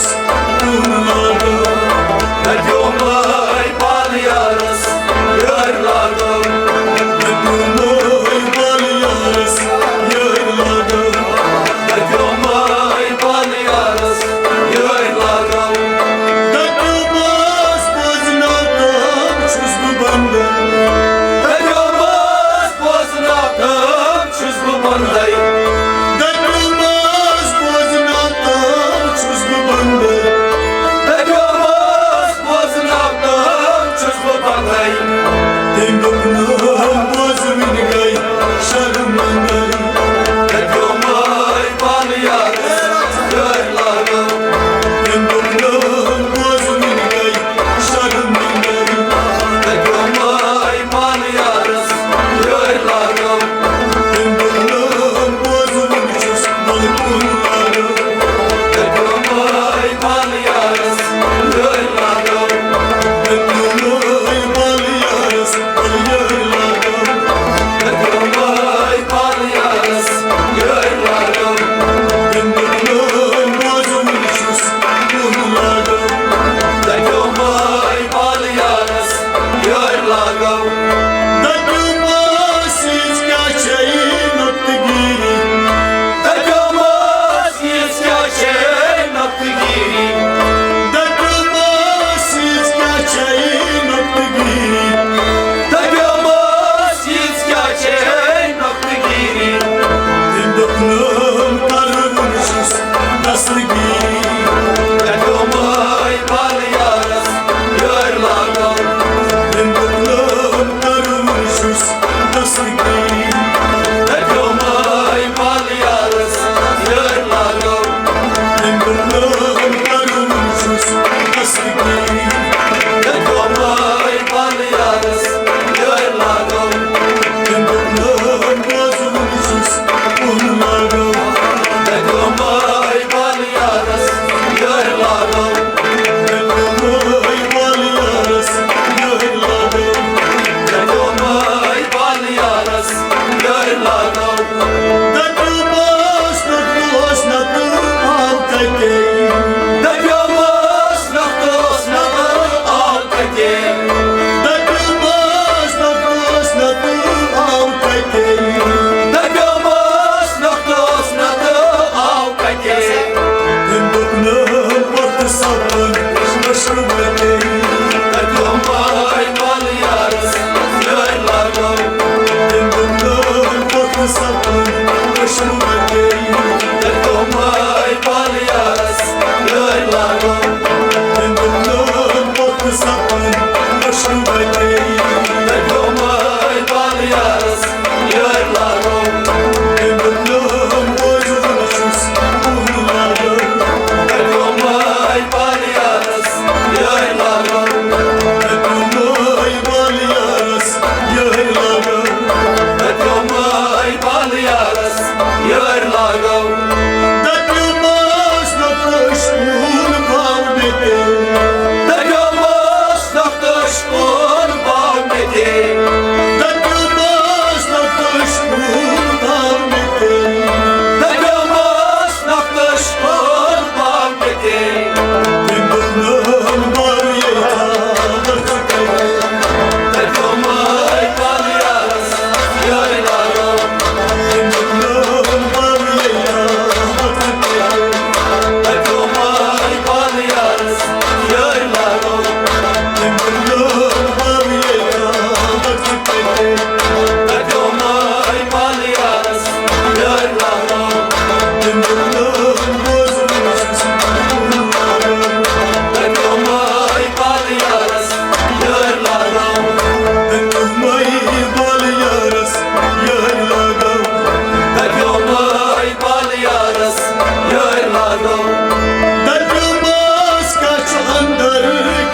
دَپیومَس کیٛاہ چھُ اندر،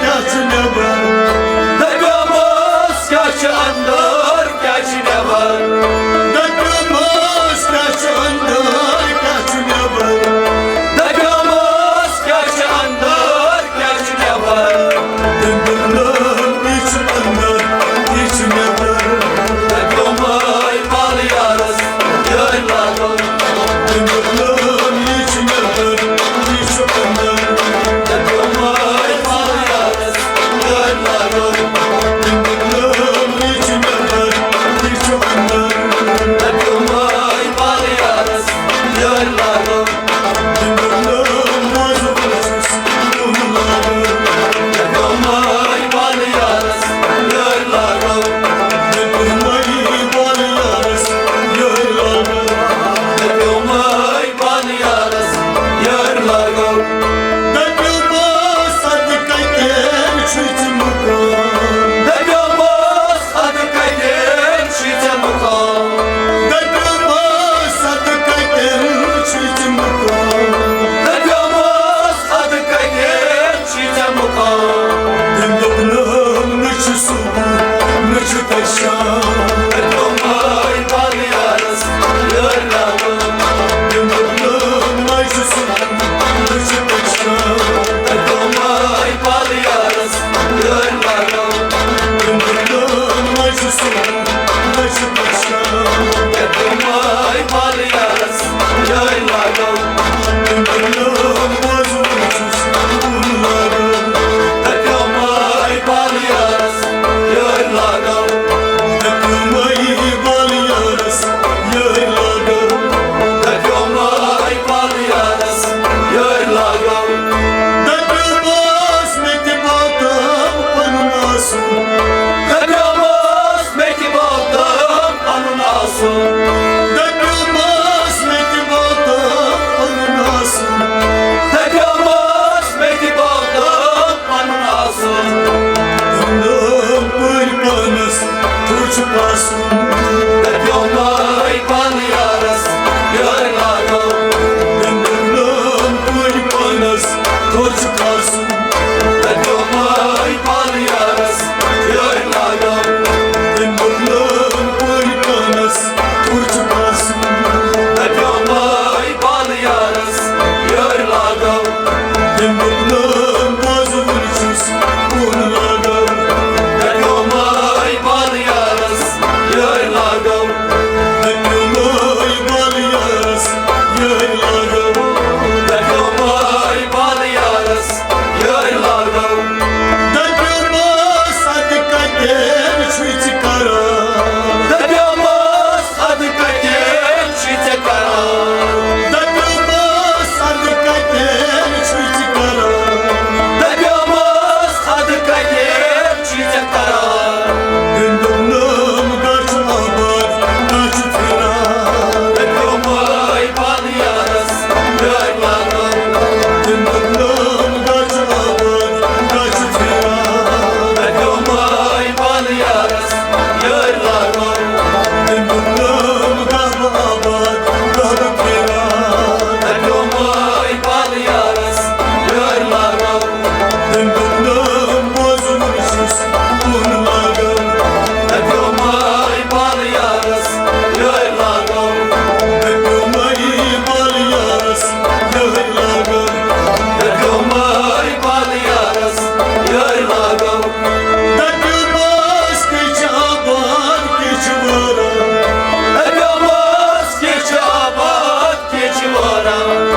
کیٛاہ چھُ نٮ۪بر؟ دَپیومَس کیٛاہ چھُ اندر، کیٛاہ چھُ نٮ۪بر؟ دَپیومَس کیٛاہ چھُ اندر، کیٛاہ چھُ نٮ۪بر؟ دَپیومَس کیٛاہ چھُ اندر، کیٛاہ چھُ نٮ۪بر؟ تٔمۍ دوٚپ، نہ، یہِ چھُ اندر، یہِ چھُ نٮ۪بر۔ دَپیومَے پالہٕ یارس، یٲرۍ لاگو۔ تٔمۍ دوٚپ، نہ، یہِ چھُ نٮ۪بر، یہِ چھُ اندر۔ دَپیومَے پالہٕ یارس، یٲرۍ لاگو۔ تٔمۍ دوٚپ، نہ، یہِ چھُ نٮ۪بر، یہِ چھُ اندر۔ دَپیومَے پالہٕ یارس، یٲرۍ لاگو۔ دَپیومَس، اَدٕ کَتٮ۪ن چھُے ژےٚ مُقام؟ دَپیومَس، اَدٕ کَتٮ۪ن چھُے ژےٚ مُقام؟ دَپیومَس، اَدٕ کَتٮ۪ن چھُے ژےٚ مُقام؟ دَپیومَس، اَدٕ کَتٮ۪ن چھُے ژےٚ مُقام؟ تٔمۍ دوٚپ، نہ، نہ چھُ صُبح، نہ چھُ تَتہِ شام۔ دَپیومَے پالہٕ یارس، یٲرۍ لاگو۔ تٔمۍ دوٚپ، نہ، نہ چھُ صُبح، نہ چھُ تَتہِ شام۔ دَپیومَے پالہٕ یارس، یٲرۍ لاگو۔ تٔمۍ دوٚپ، نہ، نہ چھُ صُبح، نہ چھُ تَتہِ شام۔ دَپیومَے پالہٕ یارس، یٲرۍ لاگو۔ تٔمۍ دوٚپ، نہ، بوزُن چھُس، بہٕ لاگو۔ دَپیومَے پالہٕ یارس، یٲرۍ لاگو۔ دَپیومَے پالہٕ یارس، یٲرۍ لاگو۔ دَپیومَے پالہٕ یارس، یٲرۍ لاگو۔ دَپیومَس، مےٚ تہِ بوتل پَنُن آسُن۔ دَپیومَس، مےٚ تہِ بوتل پَنُن آسُن۔ دَپیومَس، مےٚ تہِ بوتل پَنُن آسُن۔ دَپیومَس، مےٚ تہِ بوتل پَنُن آسُن۔ تٔمۍ دوٚپ، پٔرۍ پانَس تھوٚد چھُ کھسُن۔ دَپیومَے پالہٕ یارس، یٲرۍ لاگو۔ تٔمۍ دوٚپ، پٔرۍ پانَس تھوٚد چھُ کھسُن۔ دَپیومَے پالہٕ یارس، یٲرۍ لاگو۔ تٔمۍ دوٚپ، پٔرۍ پانَس تھوٚد چھُ کھسُن۔ دَپیومَے پالہٕ یارس، یٲرۍ لاگو۔ تٔمۍ دوٚپ، نہ، بوزُن چھُس، بہٕ لاگو۔ دَپیومَے پالہٕ یارس، یٲرۍ لاگو۔ دَپیومَے پالہٕ یارس، یٲرۍ لاگو۔ دَپیومَے پالہٕ یارس، یٲرۍ لاگو۔ دَپیومَس، اَدٕ کَتٮ۪ن چھُے ژٕ کران؟ دَپیومَس، اَدٕ کَتٮ۪ن چھُے ژےٚ کران؟ دَپیومَس، اَدٕ کَتٮ۪ن چھُے ژٕ کران؟ دَپیومَس، اَدٕ کَتٮ۪ن چھُے ژےٚ کران؟ تٔمۍ دوٚپ، نام گژھِ آباد، گژھِ پھِران۔ دَپیومَے پالہٕ یارس، یٲرۍ لاگو۔ تٔمۍ دوٚپ، نام گژھِ آباد، گژھِ پھِران۔ دَپیومَے پالہٕ یارس، یٲرۍ لاگو۔ تٔمۍ دوٚپ، نام گژھِ آباد، گژھِ پھِران۔ دَپیومَے پالہٕ یارس، یٲرۍ لاگو۔ تٔمۍ دوٚپ، نام بوزُن چھُس، بہٕ لاگو۔ دَپیومَے پالہٕ یارس، یٲرۍ لاگو۔ دَپیومَے پالہٕ یارس، یٲرۍ لاگو۔ دَپیومَے پالہٕ یارس، یٲرۍ لاگو۔ دَپیومَس، کیٛاہ چھِ آباد، کیٛاہ چھِ واران؟ دَپیومَس، کیٛاہ چھِ آباد، کیٛاہ چھِ واران؟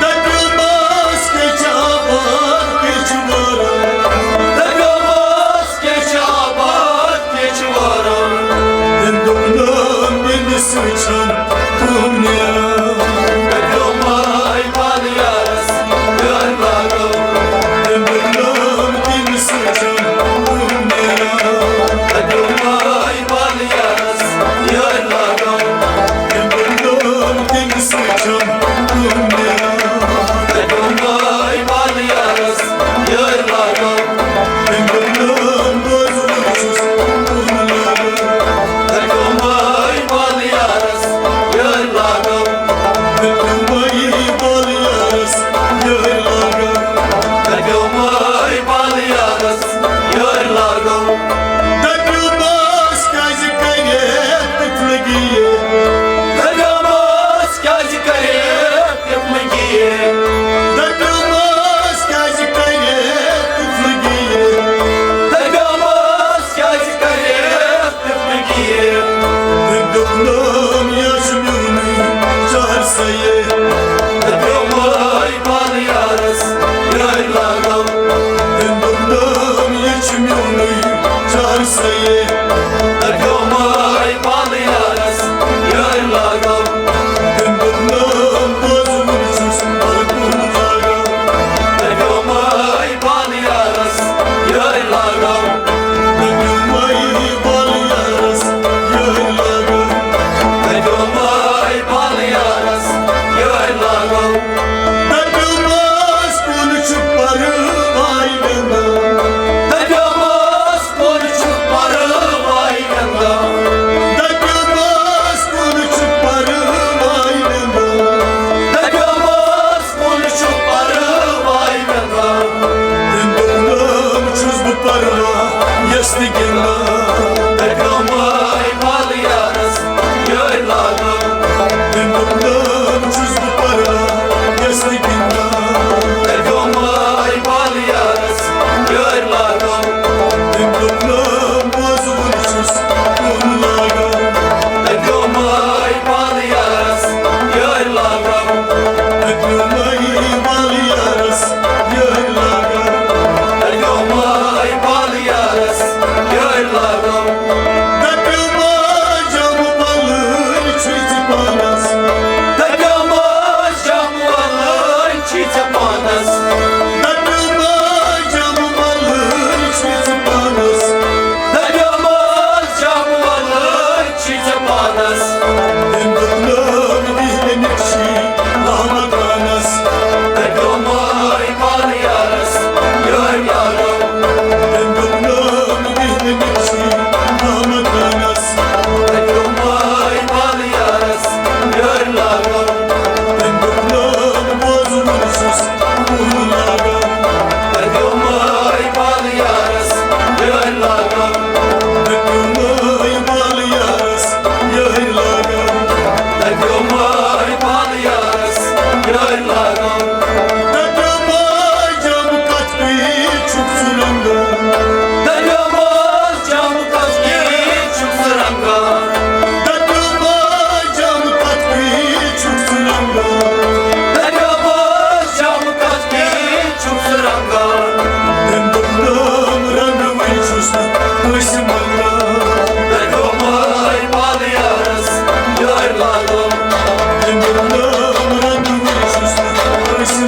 دَپیومَس، کیٛاہ چھِ آباد، کیٛاہ چھِ واران؟ دَپیومَس، کیٛاہ چھِ آباد، کیٛاہ چھِ واران؟ تٔمۍ دوٚپ، نہ، مےٚ نِش چھَنہٕ کٲم نیران۔ دَپیومَے پالہٕ یارس، یٲرۍ لاگو۔ تٔمۍ دوٚپ، نہ، تٔمِس چھَنہٕ کٲم نیران۔ دَپیومَے پالہٕ یارس، یٲرۍ لاگو۔ تٔمۍ دوٚپ، نہ، تٔمِس چھَنہٕ کٲم نیران۔ دَپیومَے پالہٕ یارس، یٲرۍ لاگو۔ تٔمۍ دوٚپ، نہ، بہٕ حظ چھُس کٲم لاگو۔ دَپیومَے پالہٕ یارس، تٔمۍ دوٚپ نٲو دِہلہِ مِکشی لامکانس۔ تَتہِ گوٚمَے پالہٕ یارس یٲرۍ لاگو۔ تٔمۍ دوٚپ نٲو دِہلہِ مِکشی لامکانس۔ تَتہِ گوٚمَے پالہٕ یارس یٲرۍ لاگو۔ تٔمۍ دوٚپ نٲو بوزٕ وُن چھُس کُن لاگو۔ تَتہِ گوٚمَے پالہٕ یارس یٲرۍ لاگو۔ تَتہِ گوٚمَے پالہٕ یارس یٲرۍ لاگو۔ تَتہِ گوٚمَے پالہٕ یارس یٲرۍ لاگو۔ تَتہِ گوٚمَے جام کتھ پی چھُکھ ژٕ رنگان۔ تَتہِ گوٚمَے جام کتھ پی چھُکھ ژٕ رنگان۔ تَتہِ گوٚمَے جام کتھ پی چھُکھ ژٕ رنگان۔ تَتہِ گوٚمَے جام کتھ پی چھُکھ ژٕ رنگان۔ تٔمۍ دوٚپ نام رنگہٕ وٕنۍ چھُس نہٕ کٲنٛسہِ منگان۔ تَتہِ گوٚمَے پالہٕ یارس یٲرۍ لاگو۔ تٔمۍ دوٚپ نام رنگہٕ وٕنۍ چھُس نہٕ کٲنٛسہِ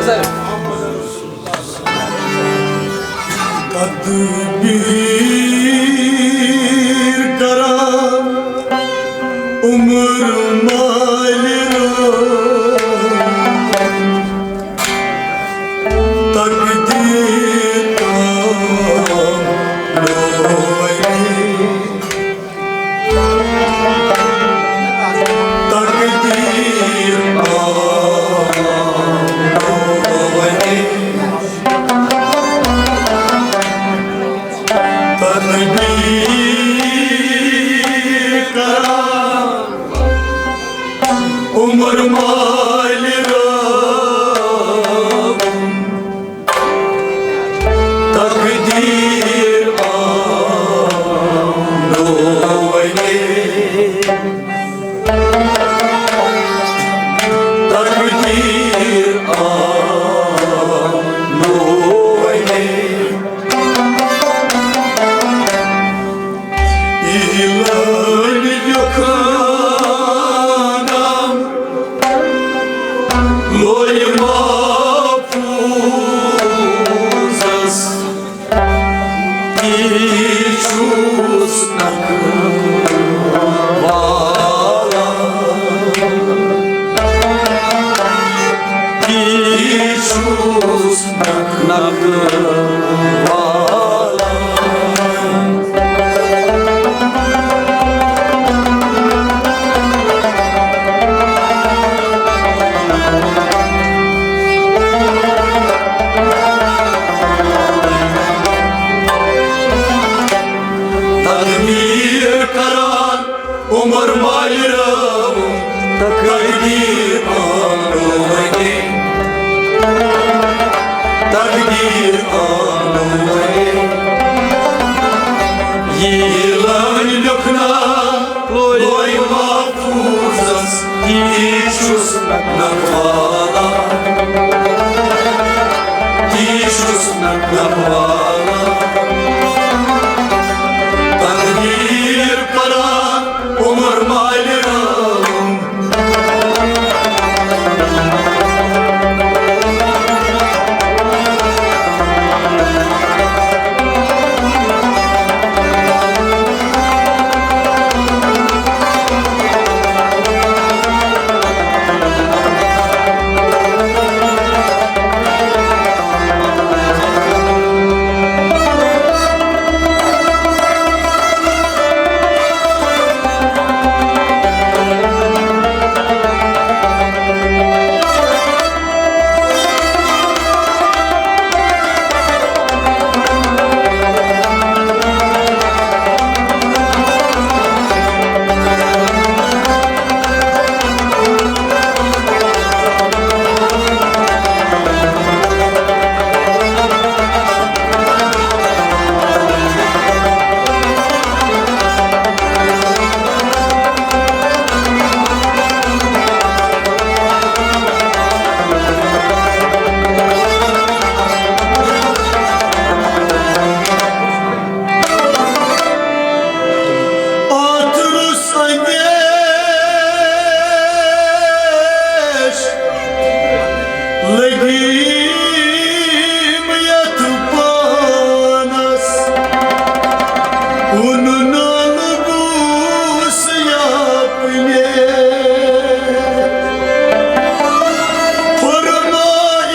تدبیر کران عمر مالہِ رٲوۍ، تقدیر تام لوے۔ تقدیر آو ونے۔ تدبیر کران عمر مالہِ رٲوۍ۔ تقدیر آو نوے۔ تقدیر آو نوے۔ یہِ لٲنۍ لیوٚکھنم لویہِ محفوظس، تی چھُس نقل والا، تی چھُس نقل والا۔ تدبیر کران عمر مالہِ رٲوۍ، تقدیر آو نوے۔ تقدیر آو نوے۔ یہِ لٲنۍ لیوٚکھنم لویہِ محفوظس، تی چھُس نقل والا، تی چھُس نقل والا۔ تدبیر کران عمر مالہِ رٲوۍ۔ اوترٕ سندیش لگیم یتھ پانس، اُنُن گوس یپنے۔ فرما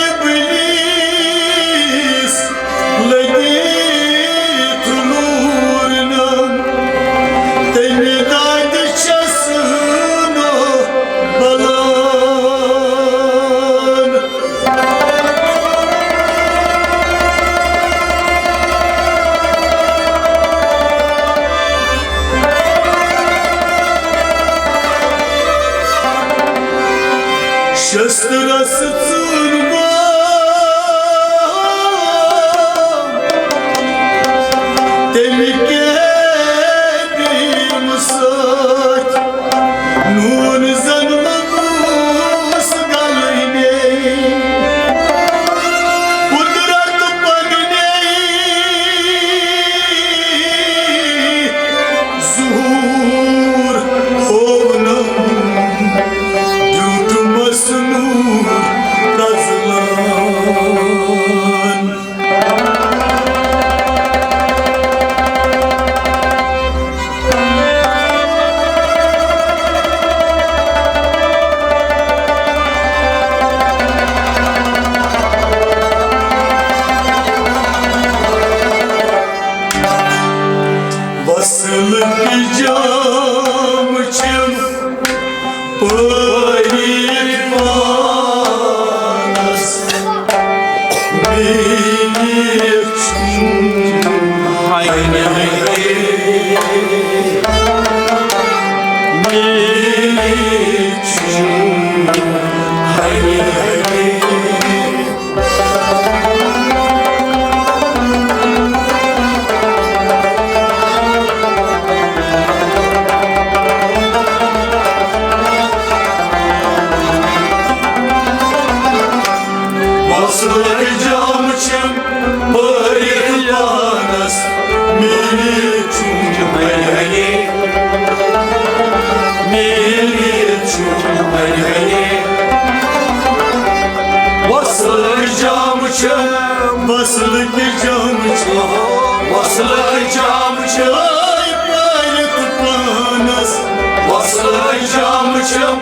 ابلیس لدیت لورنم، تمہِ دادِ چھس نو بلان۔ شسترس ژوٗر گوٚو تمہِ کیٛاہ بیٖمہٕ سۭتۍ۔ نوٗن زن مہ گوٚژھ گلٕنۍ۔ قدرت پننے ظہوٗر ہوونم، دیُتمس نوٗر پرٛزلٲوِتھ۔ وصلٕکۍ جام چھِم بٔرِتھ پانس، میٖٹھۍ چھِم ہنہِ ہنے، میٖٹھۍ چھِم ہنہِ ہنے۔ وصلٕکۍ جام چھِم، وصلٕکۍ جام چھِم، وصلٕکۍ جام چھِم بٔرِتھ پانس، وصلٕکۍ جام چھِم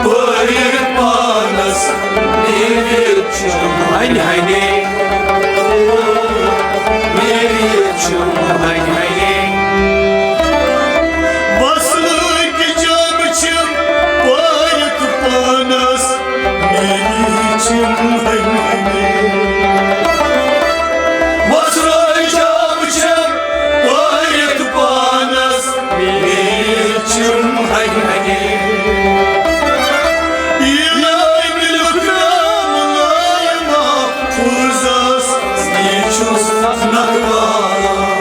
بٔرِتھ پانس، میٖٹھۍ چھِم ہنہِ ہنے، میٖٹھۍ چھِم ہنہِ ہنے۔ وصلٕکۍ جام چھِم بٔرِتھ پانس، میٖٹھۍ چھِم ہنہِ ہنے۔ وصلٕکۍ جام چھِم بٔرِتھ پانس، میٖٹھۍ چھِم ہنہِ ہنے۔ ییٚلہِ مےٚ لیوٚکھ ناو لوحہِ محفوظس، یہِ چھُس نکھٕ والان۔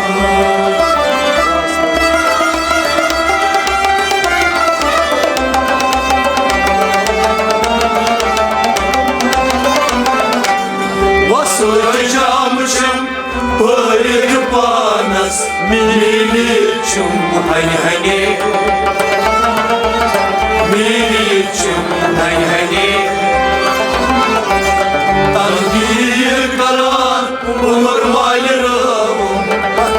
وصلٕکۍ جام چھِم بٔرِتھ پانس، میٖٹھۍ چھِم ہنہِ ہنے، میٖٹھۍ چھِم ہنہِ ہنے۔ تقدیٖر کران عمر والہِ رٲوُم،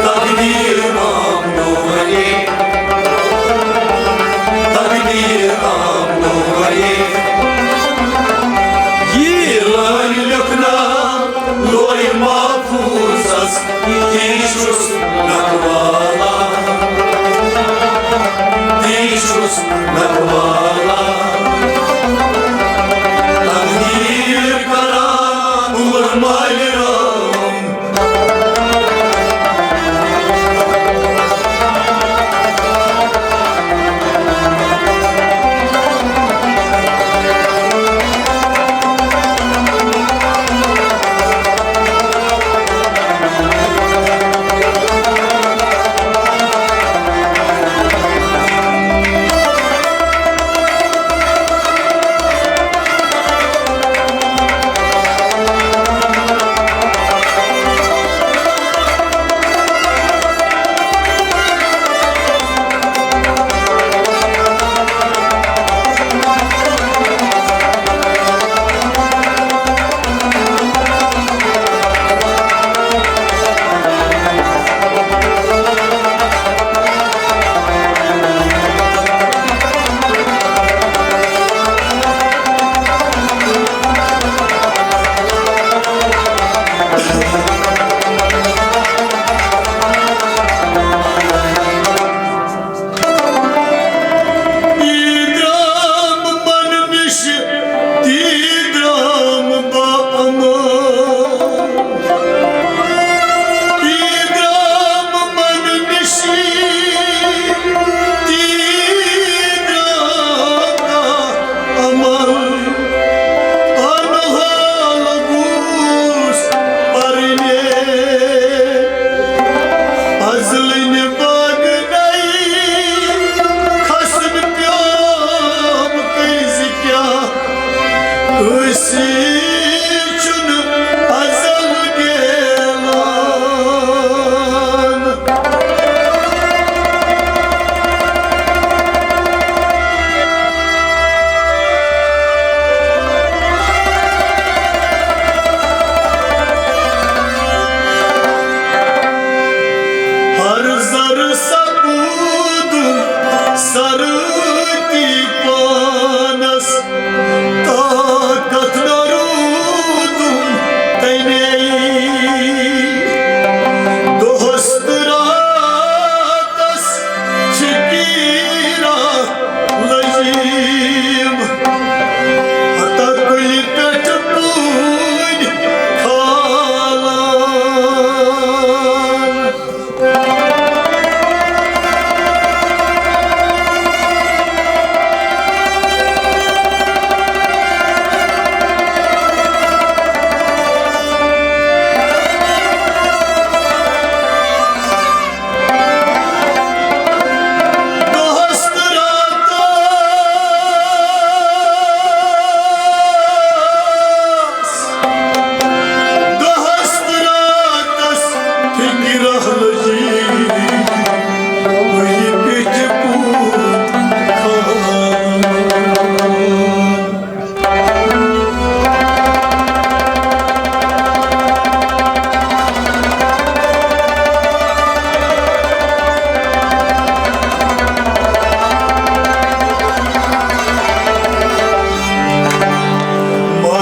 تقدیٖر آم نونے، تقدیٖر آم نونے۔ یہِ لٲنۍ لیوٚکھ ناو لوحہِ محفوظس، تی چھُس نکھٕ والان، تی چھُس نکھٕ والان۔ تقدیٖر کران عمر مالہِ رٲوُم۔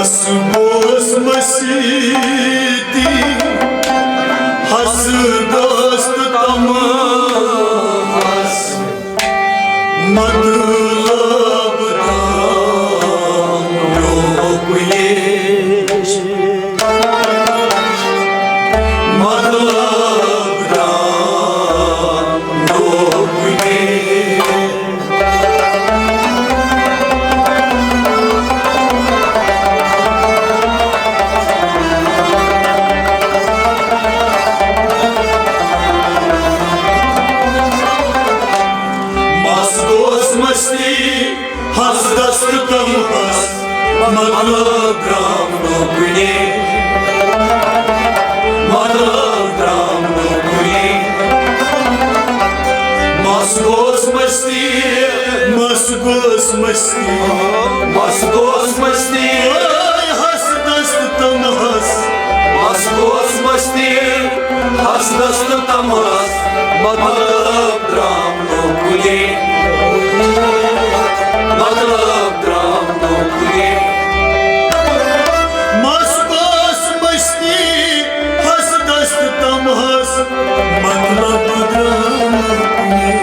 بوس مسیتی حسدس تہٕ طمعس، مطلب تام لوٚگ یہِ۔ مطلب تام لوٚگ یہِ۔ مس گوس مستی، حسدس تہٕ طمعس، مطلب درٛاو نہٕ کُنے۔ مطلب درٛاو نہٕ کُنے۔ مس گوس مستی، مس گوس مستی، مس گوس مستی۔ اے حسدس تہٕ طمعس، مس گوس مستی، حسدس تہٕ طمعس، مطلب درٛاو نہٕ کُنے۔ مطلب درٛاو نہٕ کُنے۔ مس گوس مستی، حسدس تہٕ طمعس، مطلب درٛاو نہٕ کُنے۔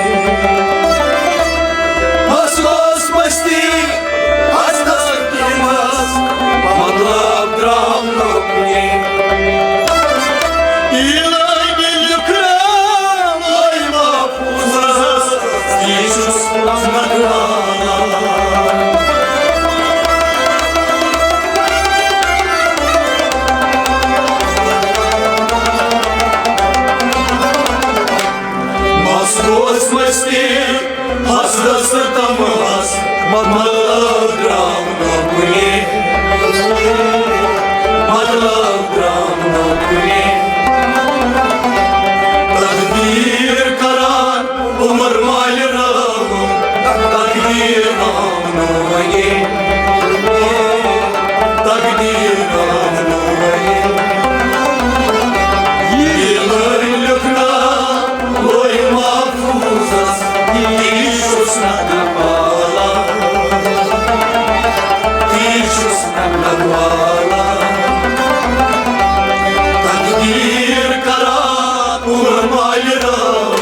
مس گوس مستی، حسدس تہٕ طمعس، مطلب درٛاو نہٕ کُنے۔ الہی لیکھناو لوح محفوظس، یہِ چھُس نہٕ کانٛہہ۔ مس گوس مستی، حسدس تہٕ طمعس، مطلب درٛاو نہٕ کُنے۔ مطلب درٛاو نہٕ کُنے۔ تقدیر کران عمر مالہِ رحم، تقدیر آو نہٕ وۄنۍ۔ تقدیر آو نہٕ وۄنۍ۔ یہِ لٲرۍ لیکھناو لوح محفوظس، یہِ چھُس نہٕ کانٛہہ۔ یہِ چھُس نہٕ کانٛہہ۔ تقدیر کران عمر مالہِ رحم۔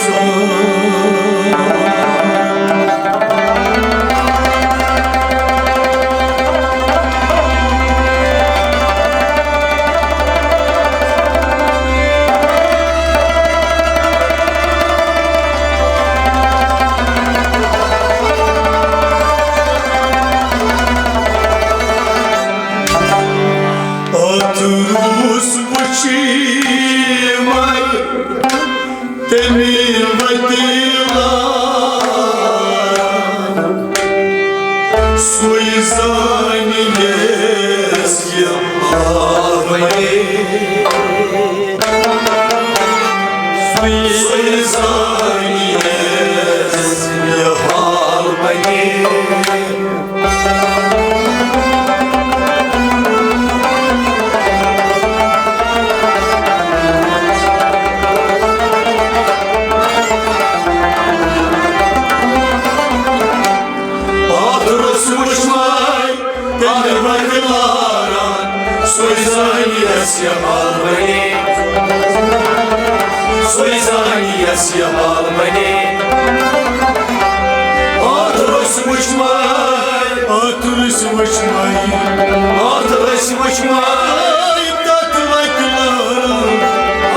اتھ روٗس وٕچھِمَے تٔمی وتیلہ، سُے زانہِ یَس یہِ حال بنے۔ سُے زانہِ یَس یہِ حال بنے۔ اتھ روٗس وٕچھِمَے تٔمی وتیلہ، سُے زانہِ یَس یہِ حال بنے۔ سُے زانہِ یَس یہِ حال بنے۔ اتھ روٗس وٕچھِمَے۔ اتھ روٗس وٕچھِمَے۔ اتھ روٗس وٕچھِمَے۔ تتھ وتیلہ۔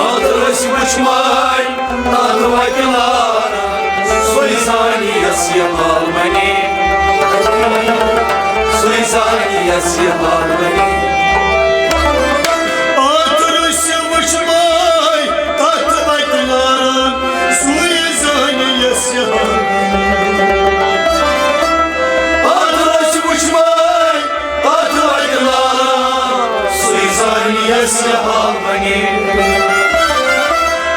اتھ روٗس وٕچھِمَے۔ تتھ وتیلہ۔ سُے زانہِ یَس یہِ حال بنے۔ سُے زانہِ یَس یہِ حال بنے۔ اتھ روٗس وٕچھِمَے تتھ وتیلہ، سُے زانہِ یَس یہِ حال بنے۔ اتھ روٗس وٕچھِمَے تتھ وتیلہ، سُے زانہِ یَس یہِ حال بنے۔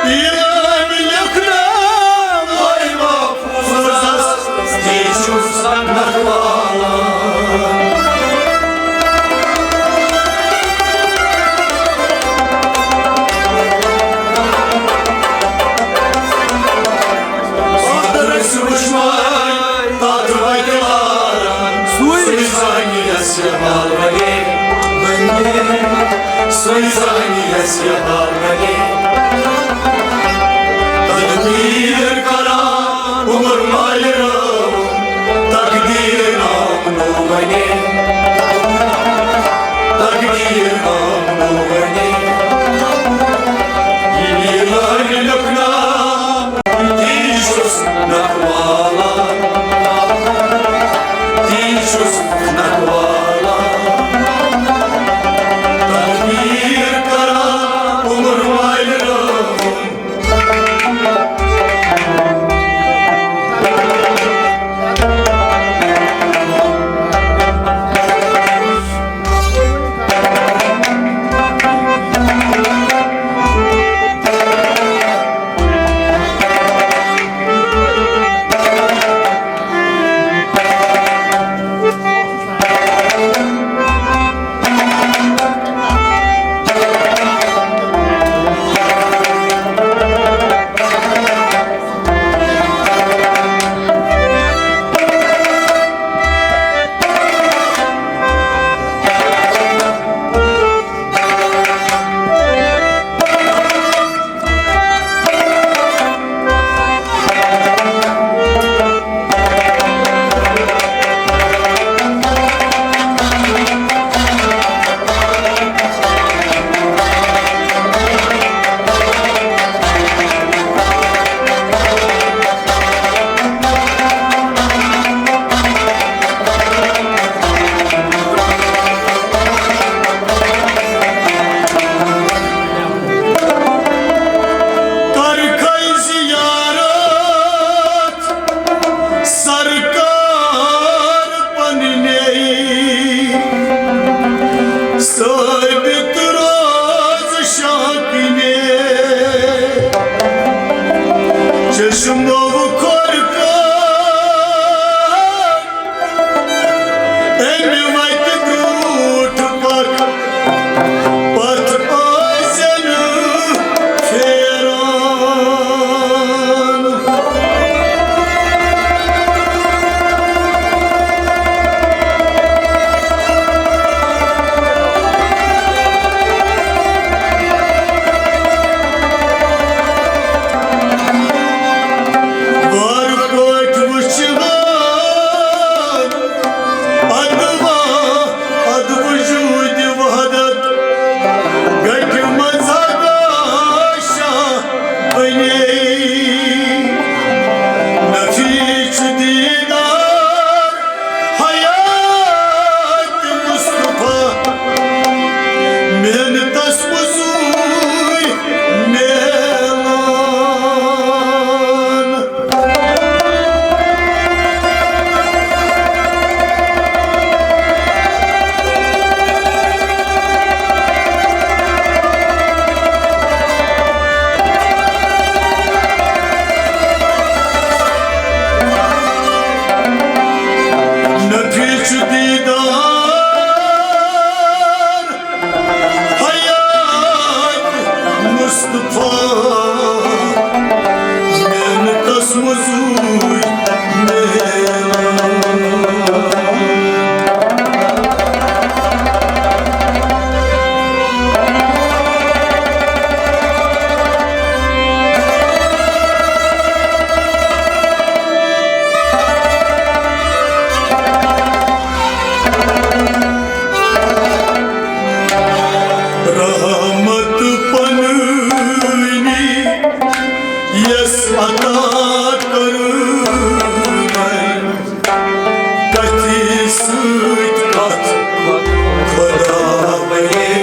یہِ أمۍ لیوٚکھناو لوح محفوظس، تی چھُس نکھٕ والان۔ اتھ روٗس وٕچھِمَے تتھ وتیلہ، سُے زانہِ یَس یہِ حال بنے۔ سُے زانہِ یَس یہِ حال بنے۔ تقدیر کران عمر مالہِ رٲوُن، تقدیر نامہٕ نوٚو بنے۔ تقدیر نامہٕ نوٚو بنے۔ یہِ لٲنہِ لیوٚکھناو، تی چھُس نکھٕ والان، تی چھُس نکھٕ والان۔ تقدیر کران عمر مالہِ رٲوُن۔ کر کھے زیارت سرکار پننے، ثابت روز شاہ کنے۔ چشمو کھور کر امہِ وتہِ برٛونٛٹھ پکھ، پتھ ٲسِن پھیران۔ یس عطا کٔرٕن، کتھِ سۭتۍ کتھ خدا بنے،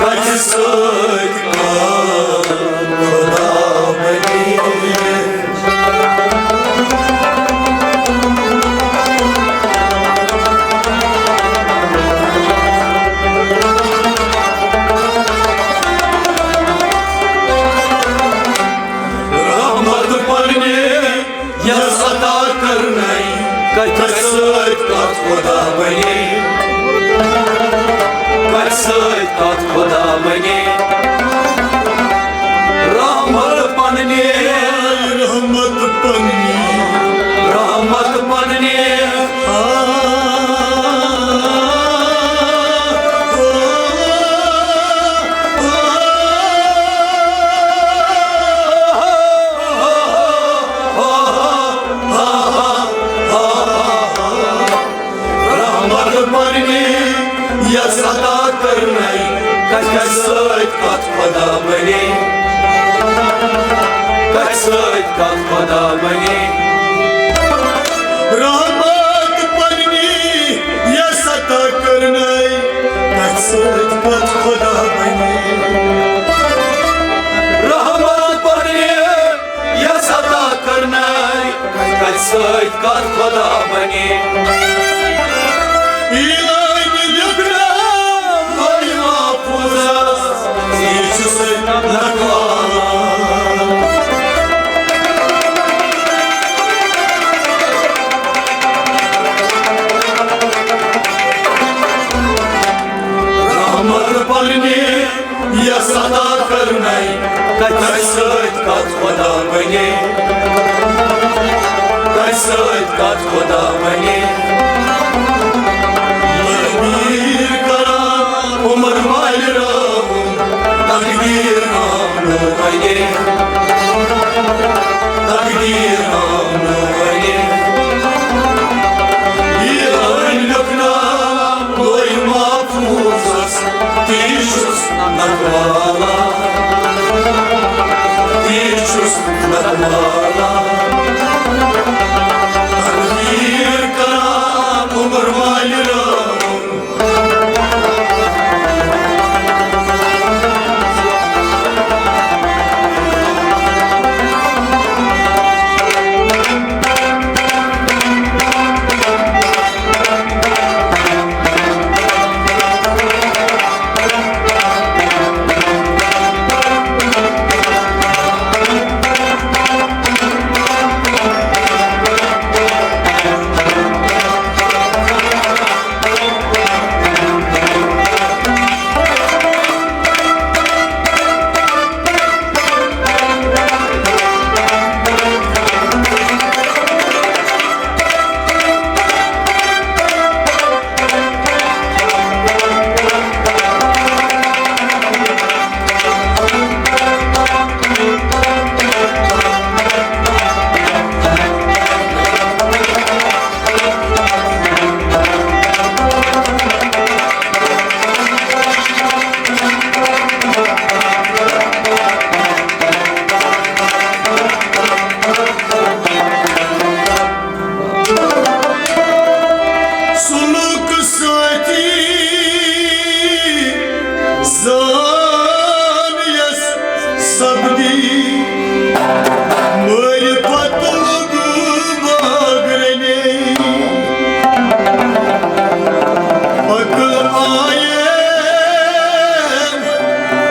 کتھِ سۭتۍ کتھ خدا بنے۔ رحمت پننہِ یس عطا کرنَے، کتھِ سۭتۍ کتھ خدا بنے، کتھِ سۭتۍ کتھ خدا بنے۔ رحمت پننہِ، رحمت پننہِ، رحمت پننہِ۔ رحمت پننہِ یس عطا کرنَے، کتھِ سۭتۍ کتھ خدا بنے، کتھِ سۭتۍ کتھ خدا بنے۔ رحمت پننہِ یس عطا کرنَے، کتھِ سۭتۍ کتھ خدا بنے۔ رحمت پننہِ یس عطا کرنَے، کتھِ سۭتۍ کتھ خدا بنے۔ یہِ لٲنۍ لیکھنٲو لوح محفوظس، یہِ چھُ سُے نکھوالہ۔ رحمت پننہِ یس عطا کرنَے، کتھِ سۭتۍ کتھ خدا بنے، کتھِ سۭتۍ کتھ خدا بنے۔ تقدیر کران عمر والہِ راوُن، تقدیر آمنو بنے، تقدیر آمنو بنے۔ یہِ لٲنۍ لیکھنٲو لوح محفوظس، تی چھُس نکھوالہ، تی چھُس نکھوالہ۔ تقدیر کران عمر والہِ راوُن۔ سلوک سۭتی زان یس سپدی، مٲرِتھ پتہٕ لوٚگ باغ رنے۔ عقل آیے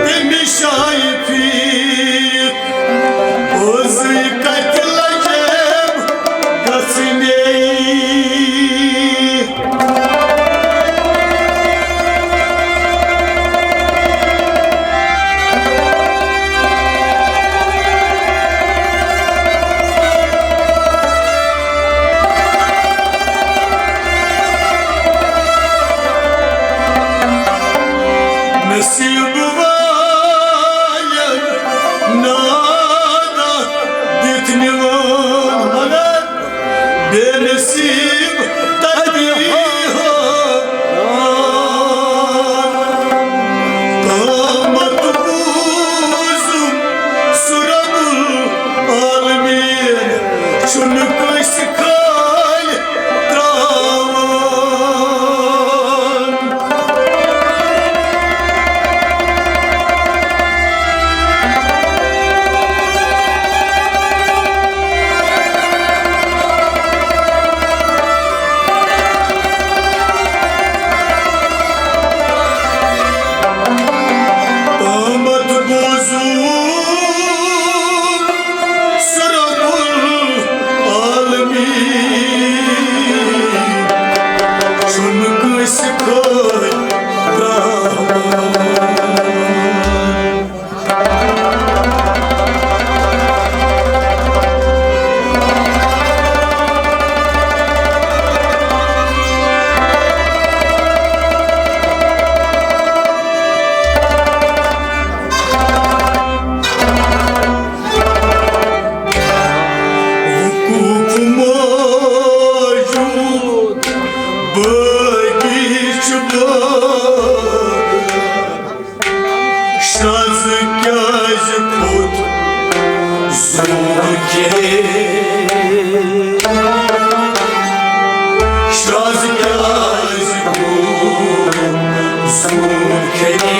تٔمِس جایہِ پھیٖرِتھ، پوٚزُے کتہِ لجیب گژھِ مے۔ شرٛاز کیٛازِ گوٚو زوٗن کھٮ۪نہِ؟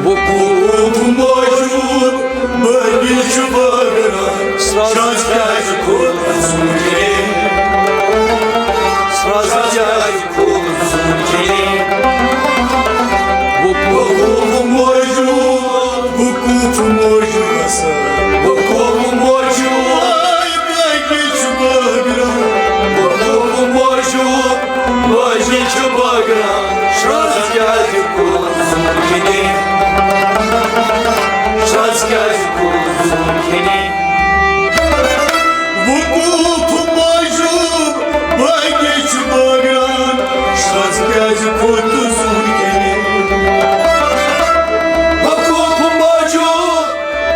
وقوف موجود، بٲگی چھُ بٲگراوان۔ سرٛاز کیٛازِ کھوٚت زوٗن کھٮ۪نہِ؟ سرٛاز کیٛازِ کھوٚت زوٗن کھٮ۪نہِ؟ وقوف موجود، وقوف موجود، وقوف موجود۔ بٲگی چھُ بٲگراوان۔ وقوف موجود، بٲگی چھُ بٲگراوان۔ سرٛاز کیٛازِ کھوٚت زوٗن کھٮ۪نہِ؟ سرٛاز کیٛازِ کھوٚت زوٗن کھٮ۪نہِ؟ وقوف موجود، بٲگی چھُ بٲگراوان۔ سرٛاز کیٛازِ کھوٚت زوٗن کھٮ۪نہِ؟ وقوف موجود،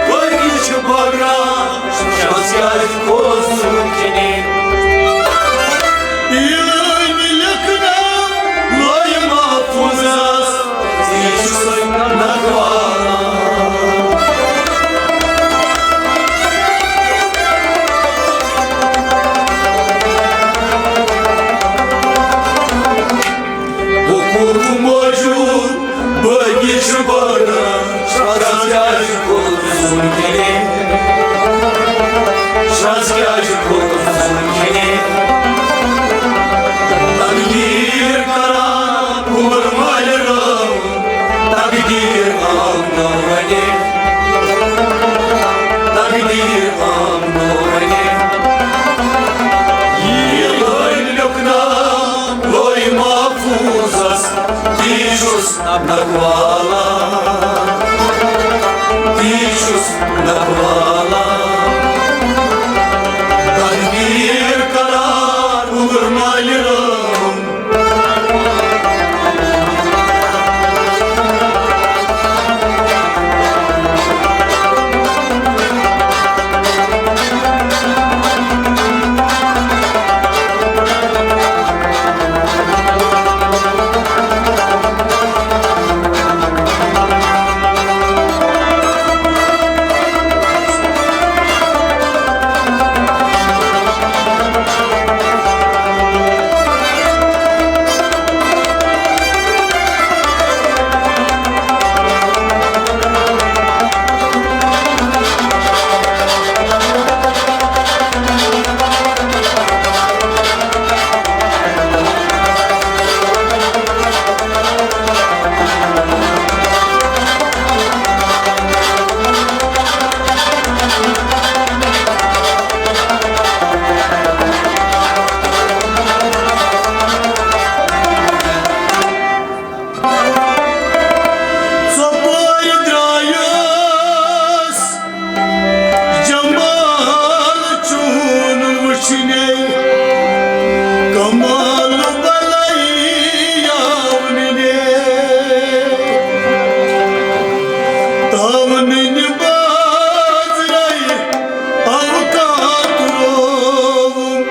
بٲگی چھُ بٲگراوان۔ سرٛاز کیٛازِ کھوٚت زوٗن کھٮ۪نہِ؟ یہِ ٲمۍ لیکھنٲو لوح محفوظس، تی چھُ سُے نکھوالان۔ وقوف موجود، بٲگی چھُ بٲگراوان۔ سرٛاز کیٛازِ کھوٚت زوٗن کھٮ۪نہِ؟ سرٛاز کیٛازِ کھوٚت زوٗن کھٮ۪نہِ؟ تقدیٖر کران عمر والہِ رٲوُن، تقدیٖر آو نہٕ وَنہِ، تقدیٖر آو نہٕ وَنہِ۔ یہِ لٲنۍ لیوٚکھناو لوح محفوظس، تی چھُس نکھوالان، تی چھُس نکھوالان۔ تقدیٖر کران عمر والہِ رٲوُن۔ ژۄپٲرۍ درٛایس جمال چون وٕچھنے، کمال بلے آو ننے۔ تاونٕنۍ بازرے آو کاترووُن،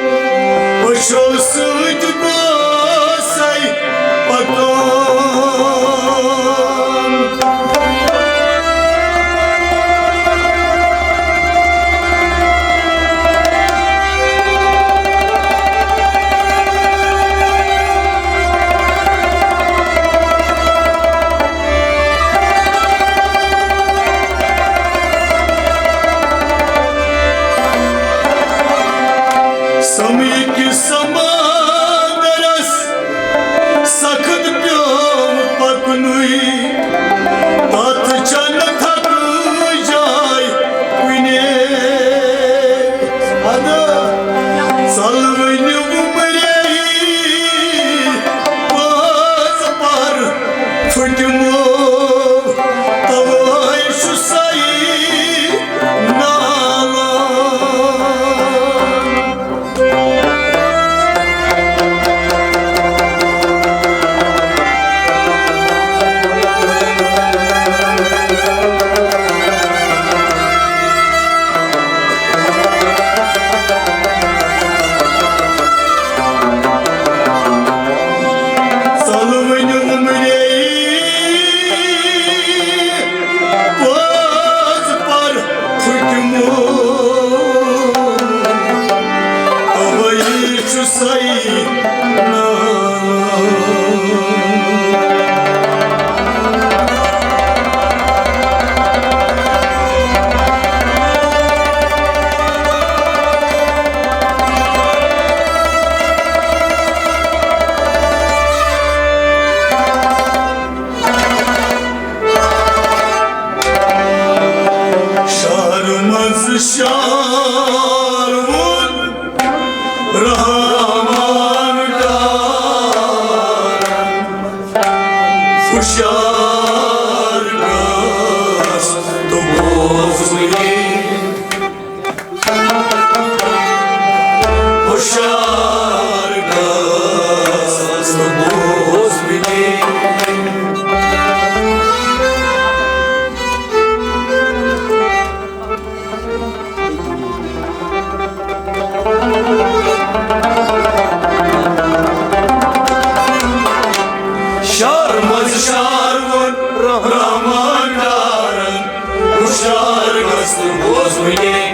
أچھو سۭتۍ گوسے پکان۔ اوے چھُ سَے نالان۔ شہر منٛز شہر ووٚن رحمان ڈارن، ہُشیار گژھ تہٕ بوز مےٚ۔ ہُشیار گژھ تہٕ بوز مےٚ۔ شہر منٛز شہر ووٚن رحمان ڈارن، ہُشیار گژھ تہٕ بوز مےٚ۔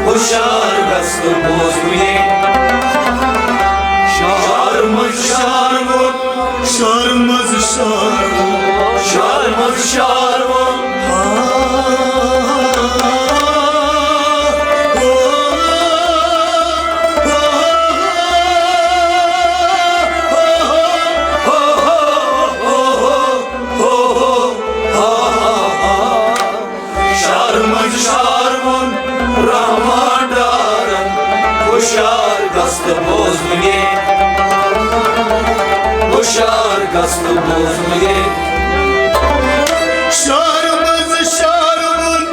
ہُشیار گژھ تہٕ بوز مےٚ۔ شہر منٛز شہر ووٚن، شہر منٛز شہر ووٚن، شہر منٛز شہر ووٚن۔ شہر منٛز شہر ووٚن رحمان ڈارن، ہُشیار گژھ تہٕ بوز مےٚ۔ ہُشیار گژھ تہٕ بوز مےٚ۔ شہر منٛز شہر ووٚن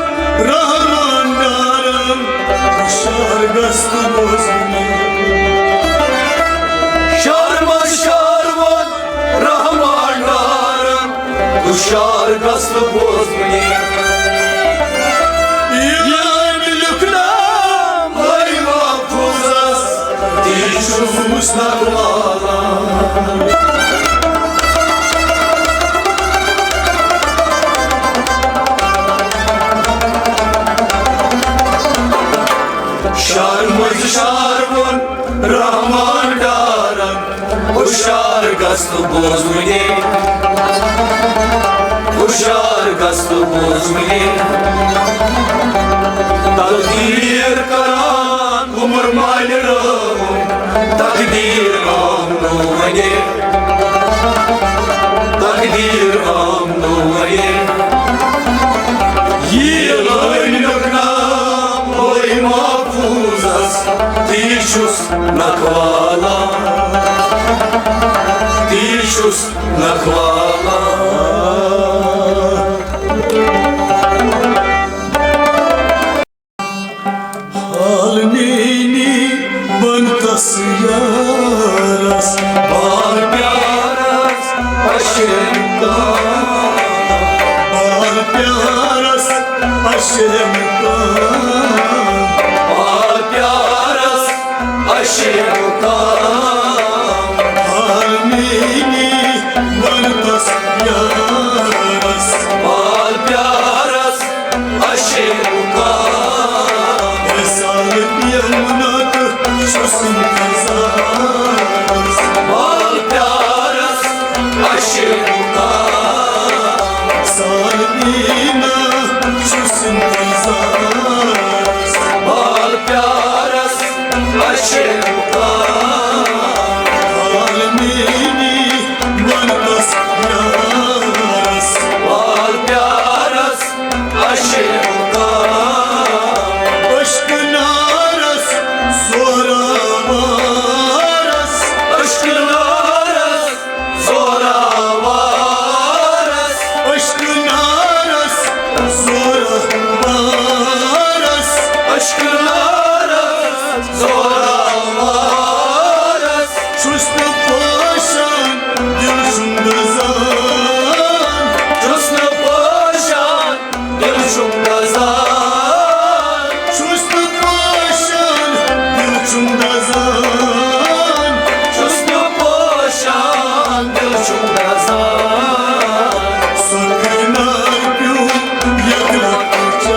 رحمان ڈارن، ہُشیار گژھ تہٕ بوز مےٚ۔ شہر منٛز شہر ووٚن رحمان ڈارن، ہُشیار گژھ تہٕ بوز مےٚ۔ ییٚلہِ لیوٚکھ ناو لوح محفوظس، تی چھُس نکھٕ والان۔ شہر منٛز شہر ووٚن رحمان ڈارن، ہُشیار گژھ تہٕ بوز مےٚ۔ ہُشیار گژھ تہٕ بوز مےٚ۔ تقدیٖر کران عمر مالہِ رٲوُن، تقدیٖر آو نوٚو وۄنۍ۔ تقدیٖر آو نوٚو وۄنۍ۔ یہِ لٲنۍ لیوٚکھ ناو لوح محفوظس، تی چھُس نکھٕ والان، تی چھُس نکھٕ والان۔ حال میٛٲنی بنتس یارس، بال پیارس عشقن کان، بال پیارس عشقن کان، بال پیارس عشقن کان۔ حال میٛٲنی بنتس یارس، بال پیارس عشقن کان۔ مثال پیوٚو نہٕ تہٕ چھُس انتظارس، بال پیارس عشقن کان۔ مثال پیوٚو نہٕ چھُس انتظارس، بال پیارس عشقن کان۔ حال میٛٲنی بنتس یارس، بال پیارس عشقن کان۔ عشقہٕ نارس زورآوارس، عشقہٕ نارس زورآوارس، عشقہٕ نارس زورآوارس، عشقہٕ نارس زورآوارس۔ چھُس نہٕ پوشان، دِل چھُم دزان۔ چھُس نہٕ پوشان، دِل چھُم دزان۔ چھُس نہٕ پوشان، دِل چھُم دزان۔ چھُس نہٕ پوشان، دِل چھُم دزان۔ سۄ کٕنار پیوٚو یتھ لۄکٹہِ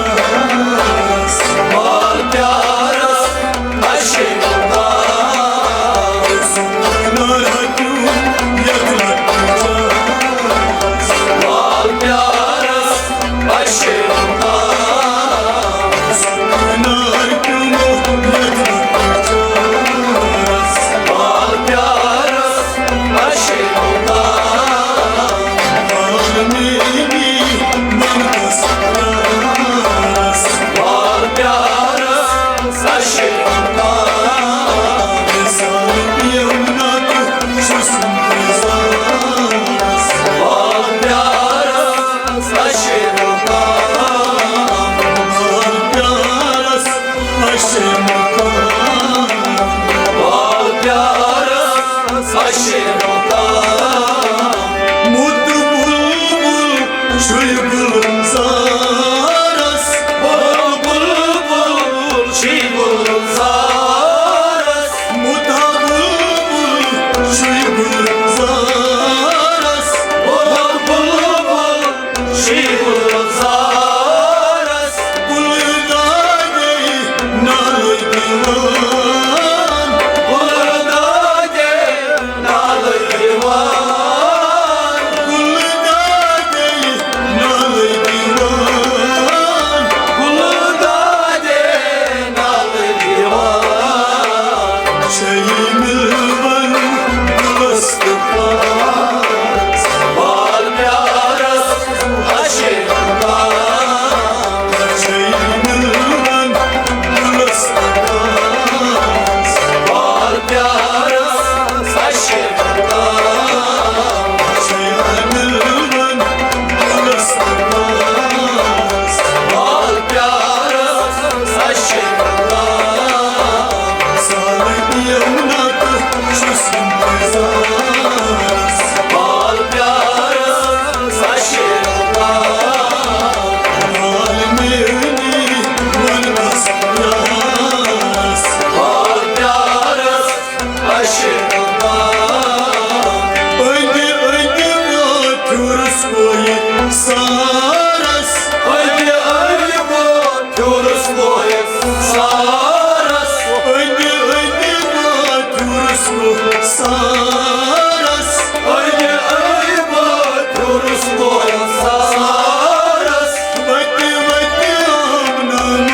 سارس، اَڑِ عٲبہ پھیوٗرُس گوٚو سارس۔ وَتہِ وَتہِ آمنام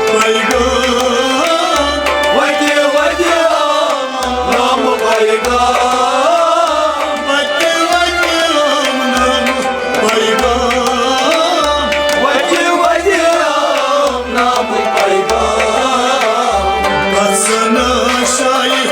پیغام، وَتہِ وَتہِ آمنام پیغام، وَتہِ وَتہِ آمنام پیغام، وَتہِ وَتہِ آمنام پیغام۔ گژھن شاہی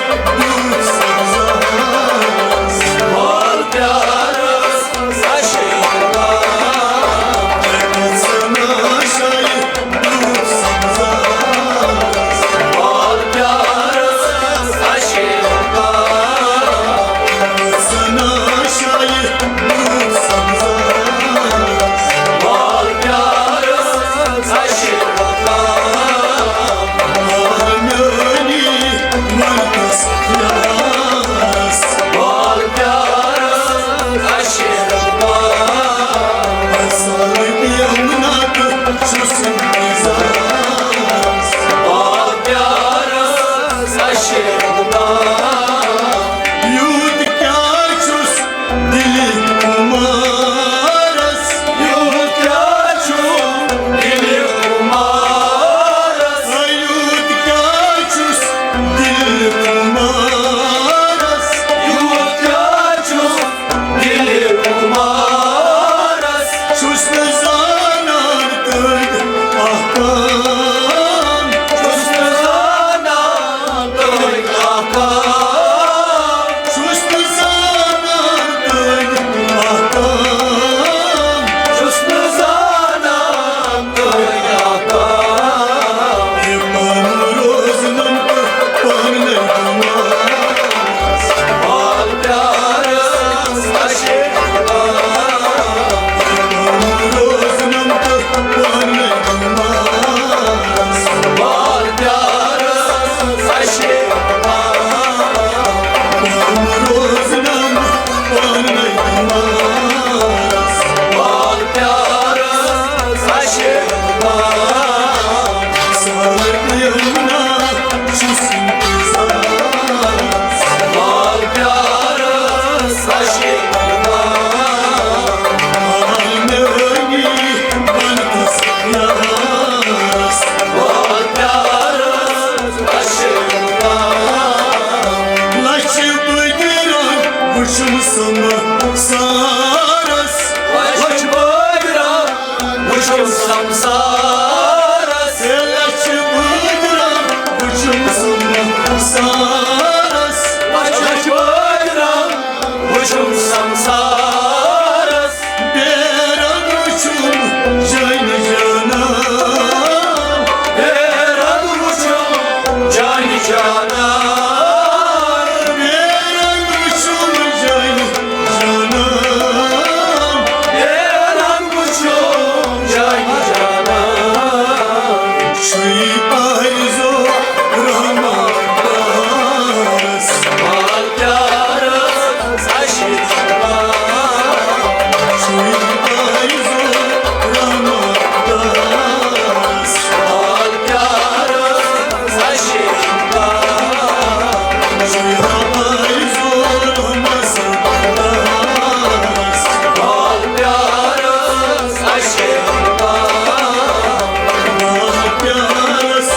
یوٗت کیٛاہ چھُس دِلہِ خُمارس، یوٗت کیٛاہ چھُ دِلہِ خُمارس، یوٗت کیٛاہ چھُس دِلہِ خُمارس، یوٗت کیٛاہ چھُس دِلہِ خُمارس۔ چھُس نہٕ زانان تٔتھۍ احکام، چھُس نہٕ زانان تٔتھۍ احکام۔ چھُس نہٕ زانان تٔتھۍ احکام، چھُس نہٕ زانان تٔتھۍ احکام۔ یہِ پانہٕ روزنم تہٕ پانَے گُمارس۔ بال پیارس اَسہِ روزنم تہٕ پانَے گُمارس۔ بال پیارس اَسہِ لَچھِ بٲگراو وٕچھُم سمسارس، لَچھِ بٲگراو وٕچھُم سمسارس۔ ہے لَچھِ بٲگراو وٕچھُم سمسارس، لَچھِ بٲگراو وٕچھُم سمسارس۔ بیرنگ وٕچھُم جانہِ جانا، بیرنگ وٕچھُم جانہِ جانا، بیرنگ وٕچھُم جانہِ جانا، بیرنگ وٕچھُم جانہِ جانا۔ چھُے آرزو رحمان دارس۔ بال پیارس اَسہِ چھُے آرزو رحمان دارس۔ بال پیارس اَسہِ چھُے آرزو رحمان دارس۔ بال پیارس اَسہِ چھُے بال پیارس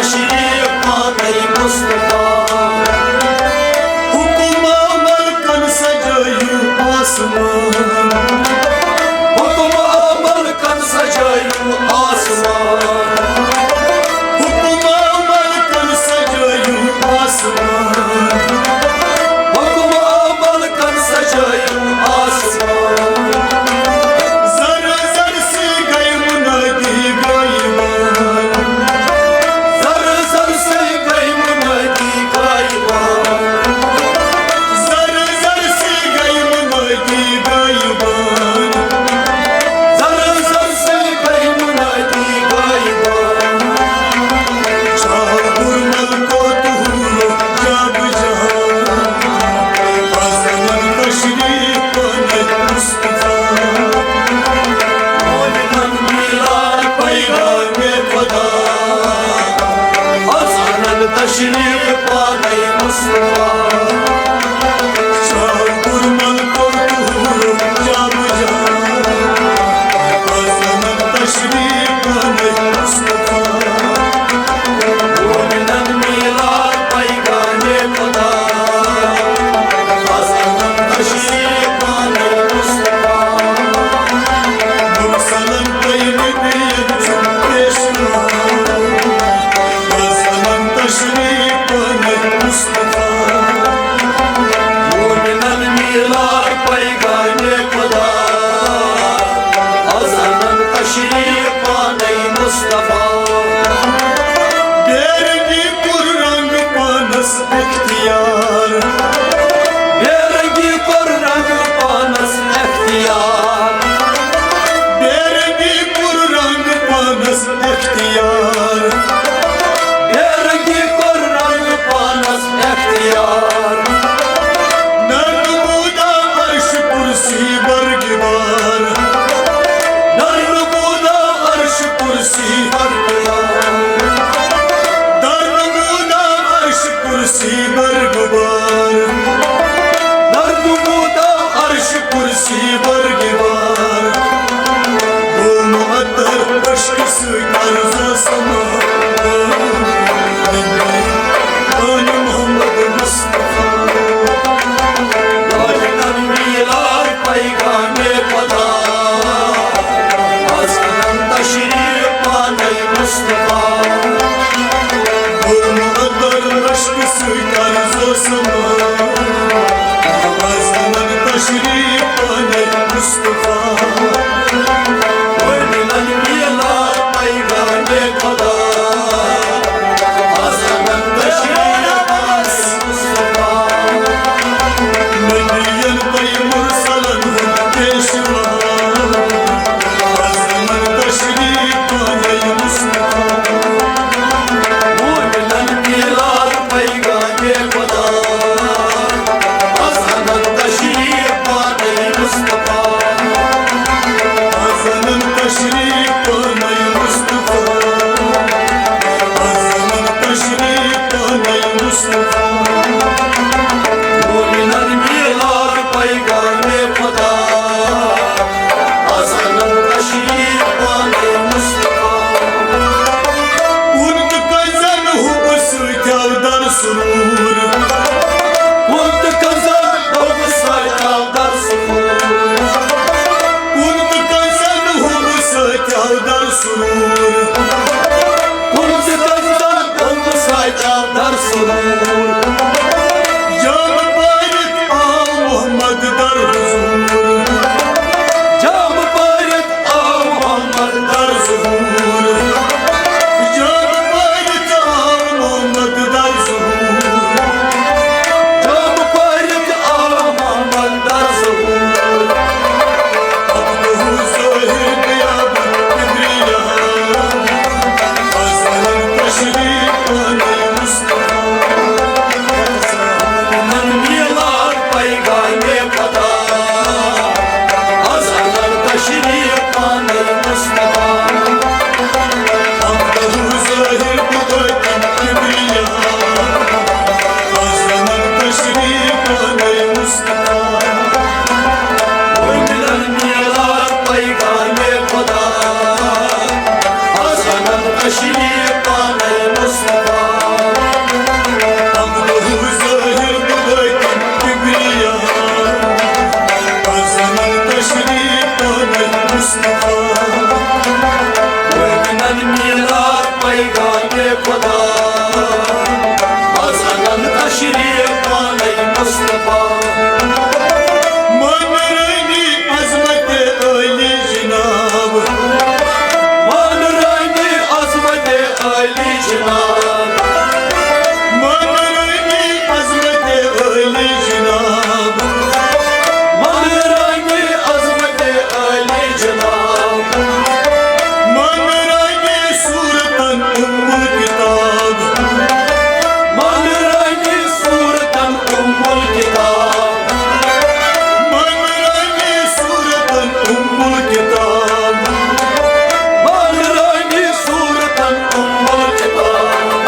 تشریف پانے مصطفیٰ۔ حکم ملکن سجٲیِو آسمان۔ حکم ملکن سجٲیِو آسمان۔ حکم ملکن سجٲیِو آسمان۔ حکم ملکن سجٲیِو آسمان۔ زر زر سے گئے منادی غائبان۔ زر زر سے گئے منادی غائبان۔ زر زر سے گئے منادی غائبان۔ زر زر سے گئے منادی غائبان۔ شاہ برمل کو تو جاب جہاں۔ حسن تشریف پانے مصطفیٰ۔ مومنن میلاد پیغام خدا۔ حسن تشریف پانے مصطفیٰ۔ شاہ برمل کو تو جاب جہاں۔ حسن تشریف پانے مصطفیٰ۔ مومنن میلاد پیغام خدا۔ حسن تشریف پانے مصطفیٰ۔ مرسلن پے نبیَن چھُ پیش کران۔ حسن تشریف پانے مصطفیٰ۔ مانرانی عظمت عالی جناب، مانرانی عظمت عالی جناب، مانرانی صورتن ام الکتاب، مانرانی صورتن ام الکتاب، مانرانی صورتن ام الکتاب، مانرانی صورتن ام الکتاب۔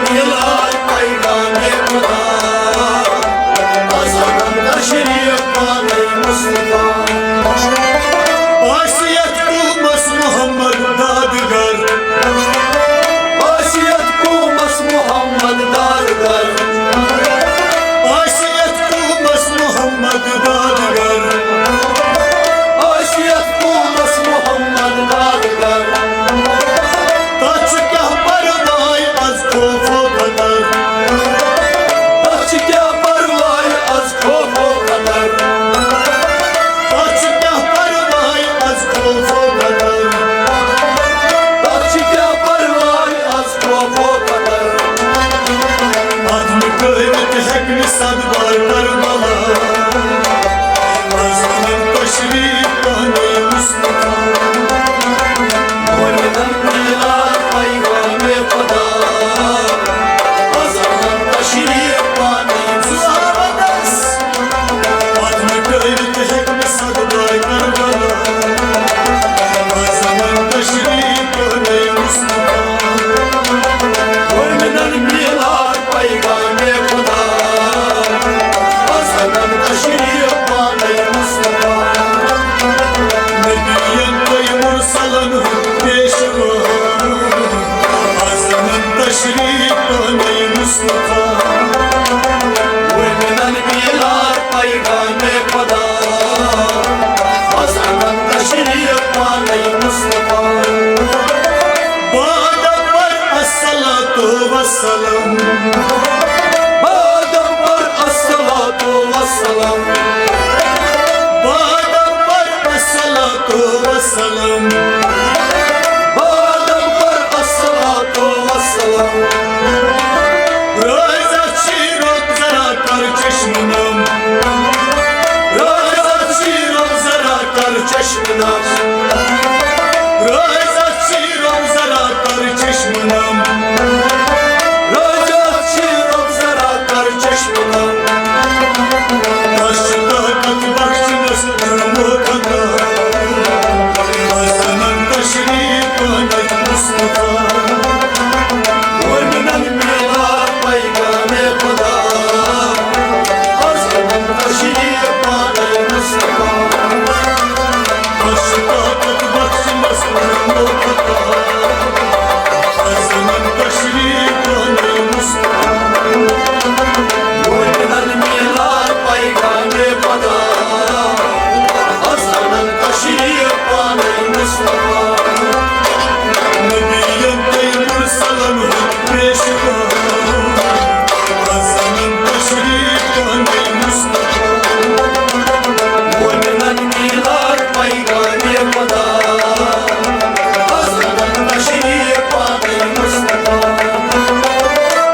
میلاد پیغام خدا، از انان تشریف پانے مصطفیٰ۔ آسیت قومس محمد دادگر، آسیت قومس محمد دادگر، آسیت قومس محمد دادگر، آسیت قومس محمد دادگر۔ تتھ چھُ کیٛاہ پرواے از خوف و خطر؟ تتھ چھُ کیٛاہ پرواے از خوف و خطر؟ تتھ چھُ کیٛاہ پرواے از خوف و خطر؟ تتھ چھُ کیٛاہ پرواے از خوف و خطر؟ اتھ مُقٲبلہٕ ہیٚکہِ نہٕ صد بار کربلا۔ از انان تشریف پانے مصطفیٰ۔ مومنن میلاد پیغام خدا، از انان تشریف پانے مصطفیٰ۔ اتھ مُقٲبلہٕ ہیٚکہِ نہٕ صد بار کربلا۔ از انان تشریف پانے مصطفیٰ۔ مومنن میلاد پیغام خدا، از انان تشریف پانے مصطفیٰ۔ نبیَن تہٕ مرسلن ہُنٛد پیشوا، از انان تشریف پانے مصطفیٰ۔ مومنن میلاد پیغام خدا، از انان تشریف پانے مصطفیٰ۔ بعد پر الصلاة والسلام۔ بعد پر الصلاة والسلام۔ بعد پر الصلاة والسلام۔ بعد پر الصلاة والسلام۔ روزہ چھی رب ذرا کر چشم نم۔ روزہ چھی رب ذرا کر چشم نم۔ روزہ چھی رب ذرا کر چشم نم۔ روزہ چھی رب ذرا کر چشم نم۔ تس چھِ طاقت بخشنس جرم و خطا۔ از انان تشریف پانے مصطفیٰ۔ مومنن میلاد پیغام خدا، از انان تشریف پانے مصطفیٰ۔ تس چھِ طاقت بخشنس جرم و خطا۔ از انان تشریف پانے مصطفیٰ۔ مومنن میلاد پیغام خدا، از انان تشریف پانے مصطفیٰ۔ نبیَن تہٕ مرسلن ہُنٛد پیشوا، از انان تشریف پانے مصطفیٰ۔ مومنن میلاد پیغام خدا، از انان تشریف پانے مصطفیٰ۔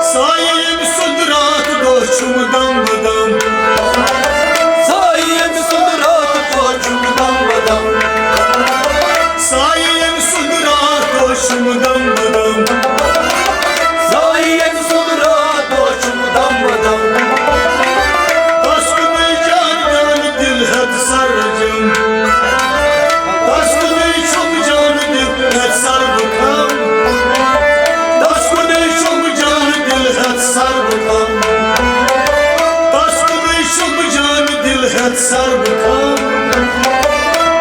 سایہِ ییٚمہِ سُنٛد راتھ دۄہ چھُم دم بدم۔ سایہِ ییٚمہِ سُنٛد راتھ دۄہ چھُم دم بدم۔ سایہِ ییٚمہِ سُنٛد راتھ دۄہ چھُم دم بدم۔ سایہِ ییٚمہِ سُنٛد راتھ دۄہ چھُم دم بدم۔ تس کُنُے جان جان دل ہٮ۪تھ سرجم۔ تس کُنُے چھُم جان دل ہٮ۪تھ سر بہٕ کھم۔ تس کُنُے چھُم جان دل ہٮ۪تھ سر بہٕ کھم۔ تس کُنُے چھُم جان دل ہٮ۪تھ سر بہٕ کھم۔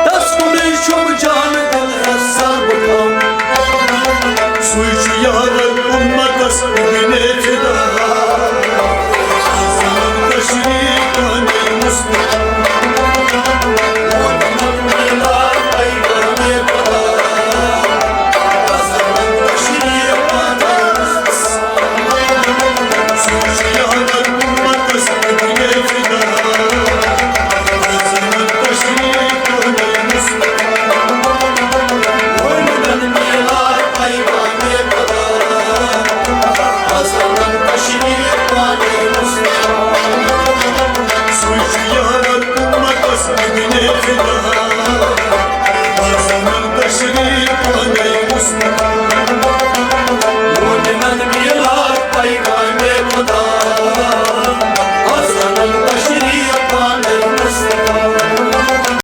تس کُنُے چھُم جان دل ہٮ۪تھ سر بہٕ کھم۔ سُے چھُ یار اُمتس ابن